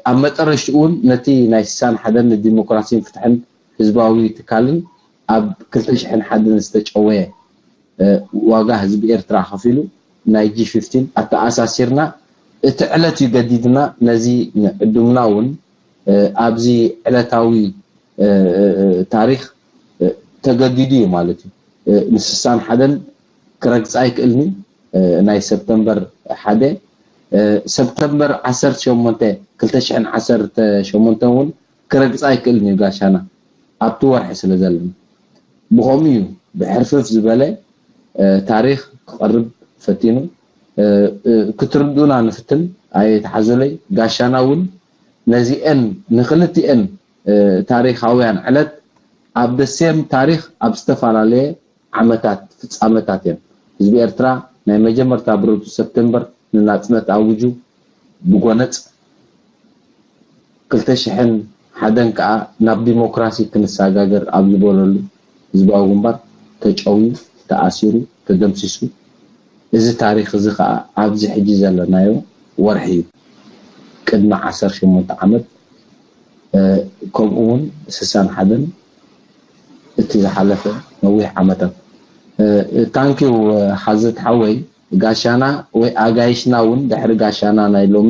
ኣብ መጠረሽትኡ እውን ነቲ ናይ ስሳን ሓደን ንዲሞክራሲን ፍትሕን ህዝባዊ ትካልን ኣብ ክልተ ሽሕን ሓደን ዝተጨወየ ዋጋ ህዝቢ ኤርትራ ከፊሉ ናይ ጂ ፊፍቲን ኣተኣሳሲርና እቲ ዕለት እዩ ገዲድና። ነዚ ንዕዱምና እውን ኣብዚ ዕለታዊ ታሪኽ ተገዲዱ እዩ ማለት እዩ። ንስሳን ሓደን ክረግጻ ኣይክእልን እዩ። ናይ ሰፕተምበር ሓደ ሰፕተምበር ዓሰርተ ሸሞንተ ክልተ ሽሕን ዓሰርተ ሸሞንተን እውን ክረግጻ ኣይክእልን እዩ ጋሻና ኣብቲ ወርሒ ስለ ዘለና። ብኸምኡ እዩ ብሕርፍፍ ዝበለ ታሪኽ ክቐርብ ፈቲኑ። ክትርድኡና ንፍትን ኣየትሓዙለይ። ጋሻና እውን ነዚአን ንክልቲአን ታሪኻውያን ዕለት ኣብ the same ታሪኽ ኣብ ዝተፈላለየ ዓመታት ፍጻመታት እዮም። ህዝቢ ኤርትራ ናይ መጀመርታ ብረቱ ሰፕተምበር ንናጽነት ኣዊጁ ብጎነጽ ክልተ ሽሕን ሓደን ከኣ ናብ ዲሞክራሲ ክንሰጋገር ኣብ ዝበለሉ ህዝባዊ ግንባር ተጨውዩ፣ ተኣሲሩ፣ ተደምሲሱ። እዚ ታሪኽ እዚ ከኣ ኣብዚ ሕጂ ዘለናዮ ወርሒ እዩ። ቅድሚ ዓሰርተ ሸሞንተ ዓመት ከምኡ እውን ስሳን ሓደን እቲ ዝሓለፈ ነዊሕ ዓመታት። ታንኪው ሓዘት ሓወይ፣ ጋሻና ወይ ኣጋይሽና እውን ድሕሪ ጋሻና ናይ ሎሚ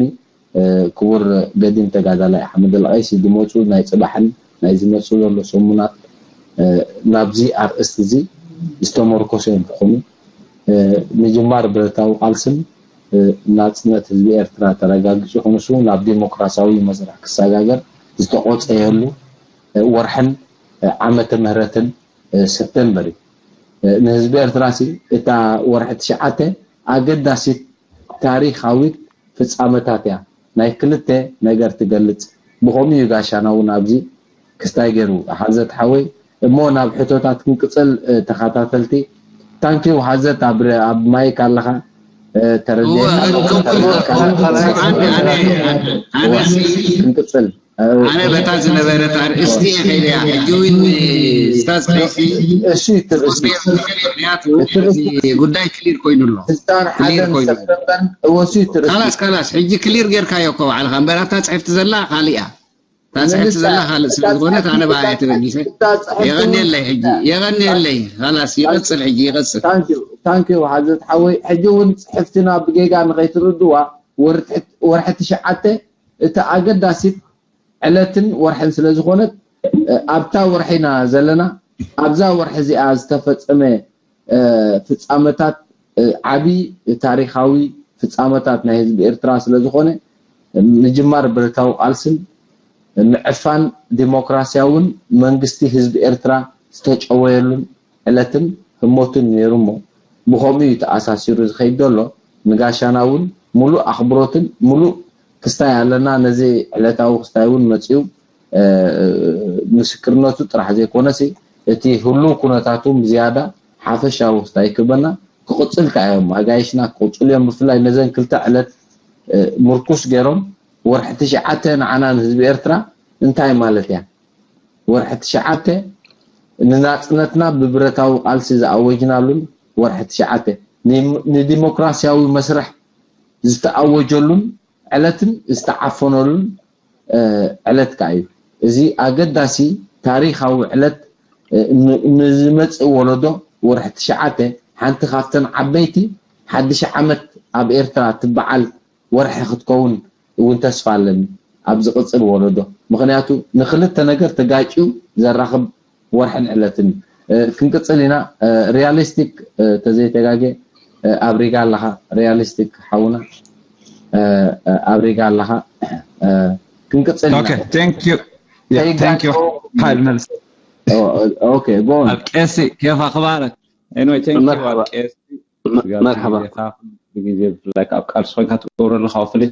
ክቡር ገዲም ተጋዳላይ ኣሕመድ ኣልቀይሲ ዝመፁ ናይ ፅባሕን ናይ ዝመፁ ዘሎ ሰሙናት ናብዚ ኣርእስቲ እዚ ዝተመርኮሰ እዮም ክኾኑ። ምጅማር ብረታዊ ቃልስን ናፅነት ህዝቢ ኤርትራ ተረጋጊፁ ክንሱ ናብ ዲሞክራሲያዊ መስርሕ ክሰጋገር ዝተቆፀየሉ ወርሕን ዓመተ ምህረትን ሰፕተምበር እዩ። ንህዝቢ ኤርትራ ሲ እታ ወርሒ ትሽዓተ ኣገዳሲት ታሪኻዊት ፍጻመታት እያ። ናይ ክልተ ነገር ትገልጽ። ብኸምኡ እዩ ጋሻና እውን ኣብዚ ክስታይ ገይሩ ሓዘት ሓወይ። እሞ ናብ ሕቶታት ክንቅጽል ተኸታተልቲ። ታንኪው ሓዘት ኣብ ኣብ ማይክ ኣለኻ። ተረድኤካ ክንቅጽል። ኣነ በታ ዝነበረት ኣርእስቲ እየ ከይደያ። ሕጂ እውን ስታዝ ቀይሲ እሱ እቲ ርእሲ ምክንያቱ እቲ ርእሲ እቲ ጉዳይ ክሊር ኮይኑ ኣሎ። ህዝባን ክሊር ሓደን ኮይኑ ሰብተምበር እወሱ እቲ ርእሲ ካላስ ካላስ ሕጂ ክሊር ጌርካዮ እኮ ባዕልኻ እምበር ኣብታ ጽሕፍቲ ዘላ ካልእ እያ። እታ ጽሕፍቲ ዘላ ካልእ ስለ ዝኾነት ኣነ ብኣየ ተበጊሰ። የቐንየለይ ሕጂ የቐንየለይ። ካላስ ይቐጽል ሕጂ ይቐጽል። ታንኪዩ ታንኪዩ ሓዘት ሓወይ። ሕጂ እውን ጽሕፍትና ብጌጋ ንኸይትርድዋ ወርሒ ትሽዓተ እቲ ኣገዳሲት ዕለትን ወርሕን ስለ ዝኾነት ኣብታ ወርሒ ኢና ዘለና። ኣብዛ ወርሒ እዚኣ ዝተፈጸመ ፍጻመታት ዓቢ ታሪኻዊ ፍጻመታት ናይ ህዝቢ ኤርትራ ስለ ዝኾነ ምጅማር ብረታዊ ቃልስን ምዕፋን ዲሞክራሲያውን መንግስቲ ህዝቢ ኤርትራ ዝተጨወየሉን ዕለትን ህሞትን ነይሩ እሞ ብኸምኡ እዩ ተኣሳሲሩ ዝኸይድ ዘሎ። ንጋሻና እውን ሙሉእ ኣኽብሮትን ሙሉእ ክስታይ ኣለና። ነዚ ዕለታዊ ክስታይ እውን መጺኡ ምስክርነቱ ጥራሕ ዘይኮነሲ እቲ ህሉው ኩነታቱ ብዝያዳ ሓፈሻዊ ክስታይ ክበና ክቕጽል ከኣ እዮም ኣጋይሽና ክቕጽሉ እዮም። ብፍላይ ነዘን ክልተ ዕለት ምርኩስ ገይሮም ወርሒ ትሽዓተ ንዓና ንህዝቢ ኤርትራ እንታይ ማለት እያ? ወርሒ ትሽዓተ ንናጽነትና ብብረታዊ ቃልሲ ዝኣወጅናሉን ወርሒ ትሽዓተ ንዲሞክራሲያዊ መስርሕ ዝተኣወጀሉን ዕለትን ዝተዓፈነሉን ዕለት ከኣ እዩ። እዚ ኣገዳሲ ታሪኻዊ ዕለት ንዝመጽእ ወለዶ ወርሒ ትሽዓተ ሓንቲ ካብተን ዓበይቲ ሓድሽ ዓመት ኣብ ኤርትራ ትበዓል ወርሒ ክትከውን እውን ተስፋ ኣለኒ ኣብ ዝቕጽል ወለዶ። ምኽንያቱ ንኽልተ ነገር ተጋጭዩ ዘራኽብ ወርሕን ዕለትን። ክንቅጽል ኢና። ሪያሊስቲክ ተዘይተጋጌ ኣብሪጋ ኣለኻ። ሪያሊስቲክ ሓውና ኣብሪጋ ኣለኻ። ክንቅጽል ኢና። ሓይል መልስ ኦኬ ጎን ኣብ ቀሲ ኬፋ ክባረክ። Anyway, thank you ኣብ ቀሲ መርሓባ። ብግዜ ብፍላይ ካብ ቃልሲ ኮይንካ ትገብሮ ኣለካ ፍልይ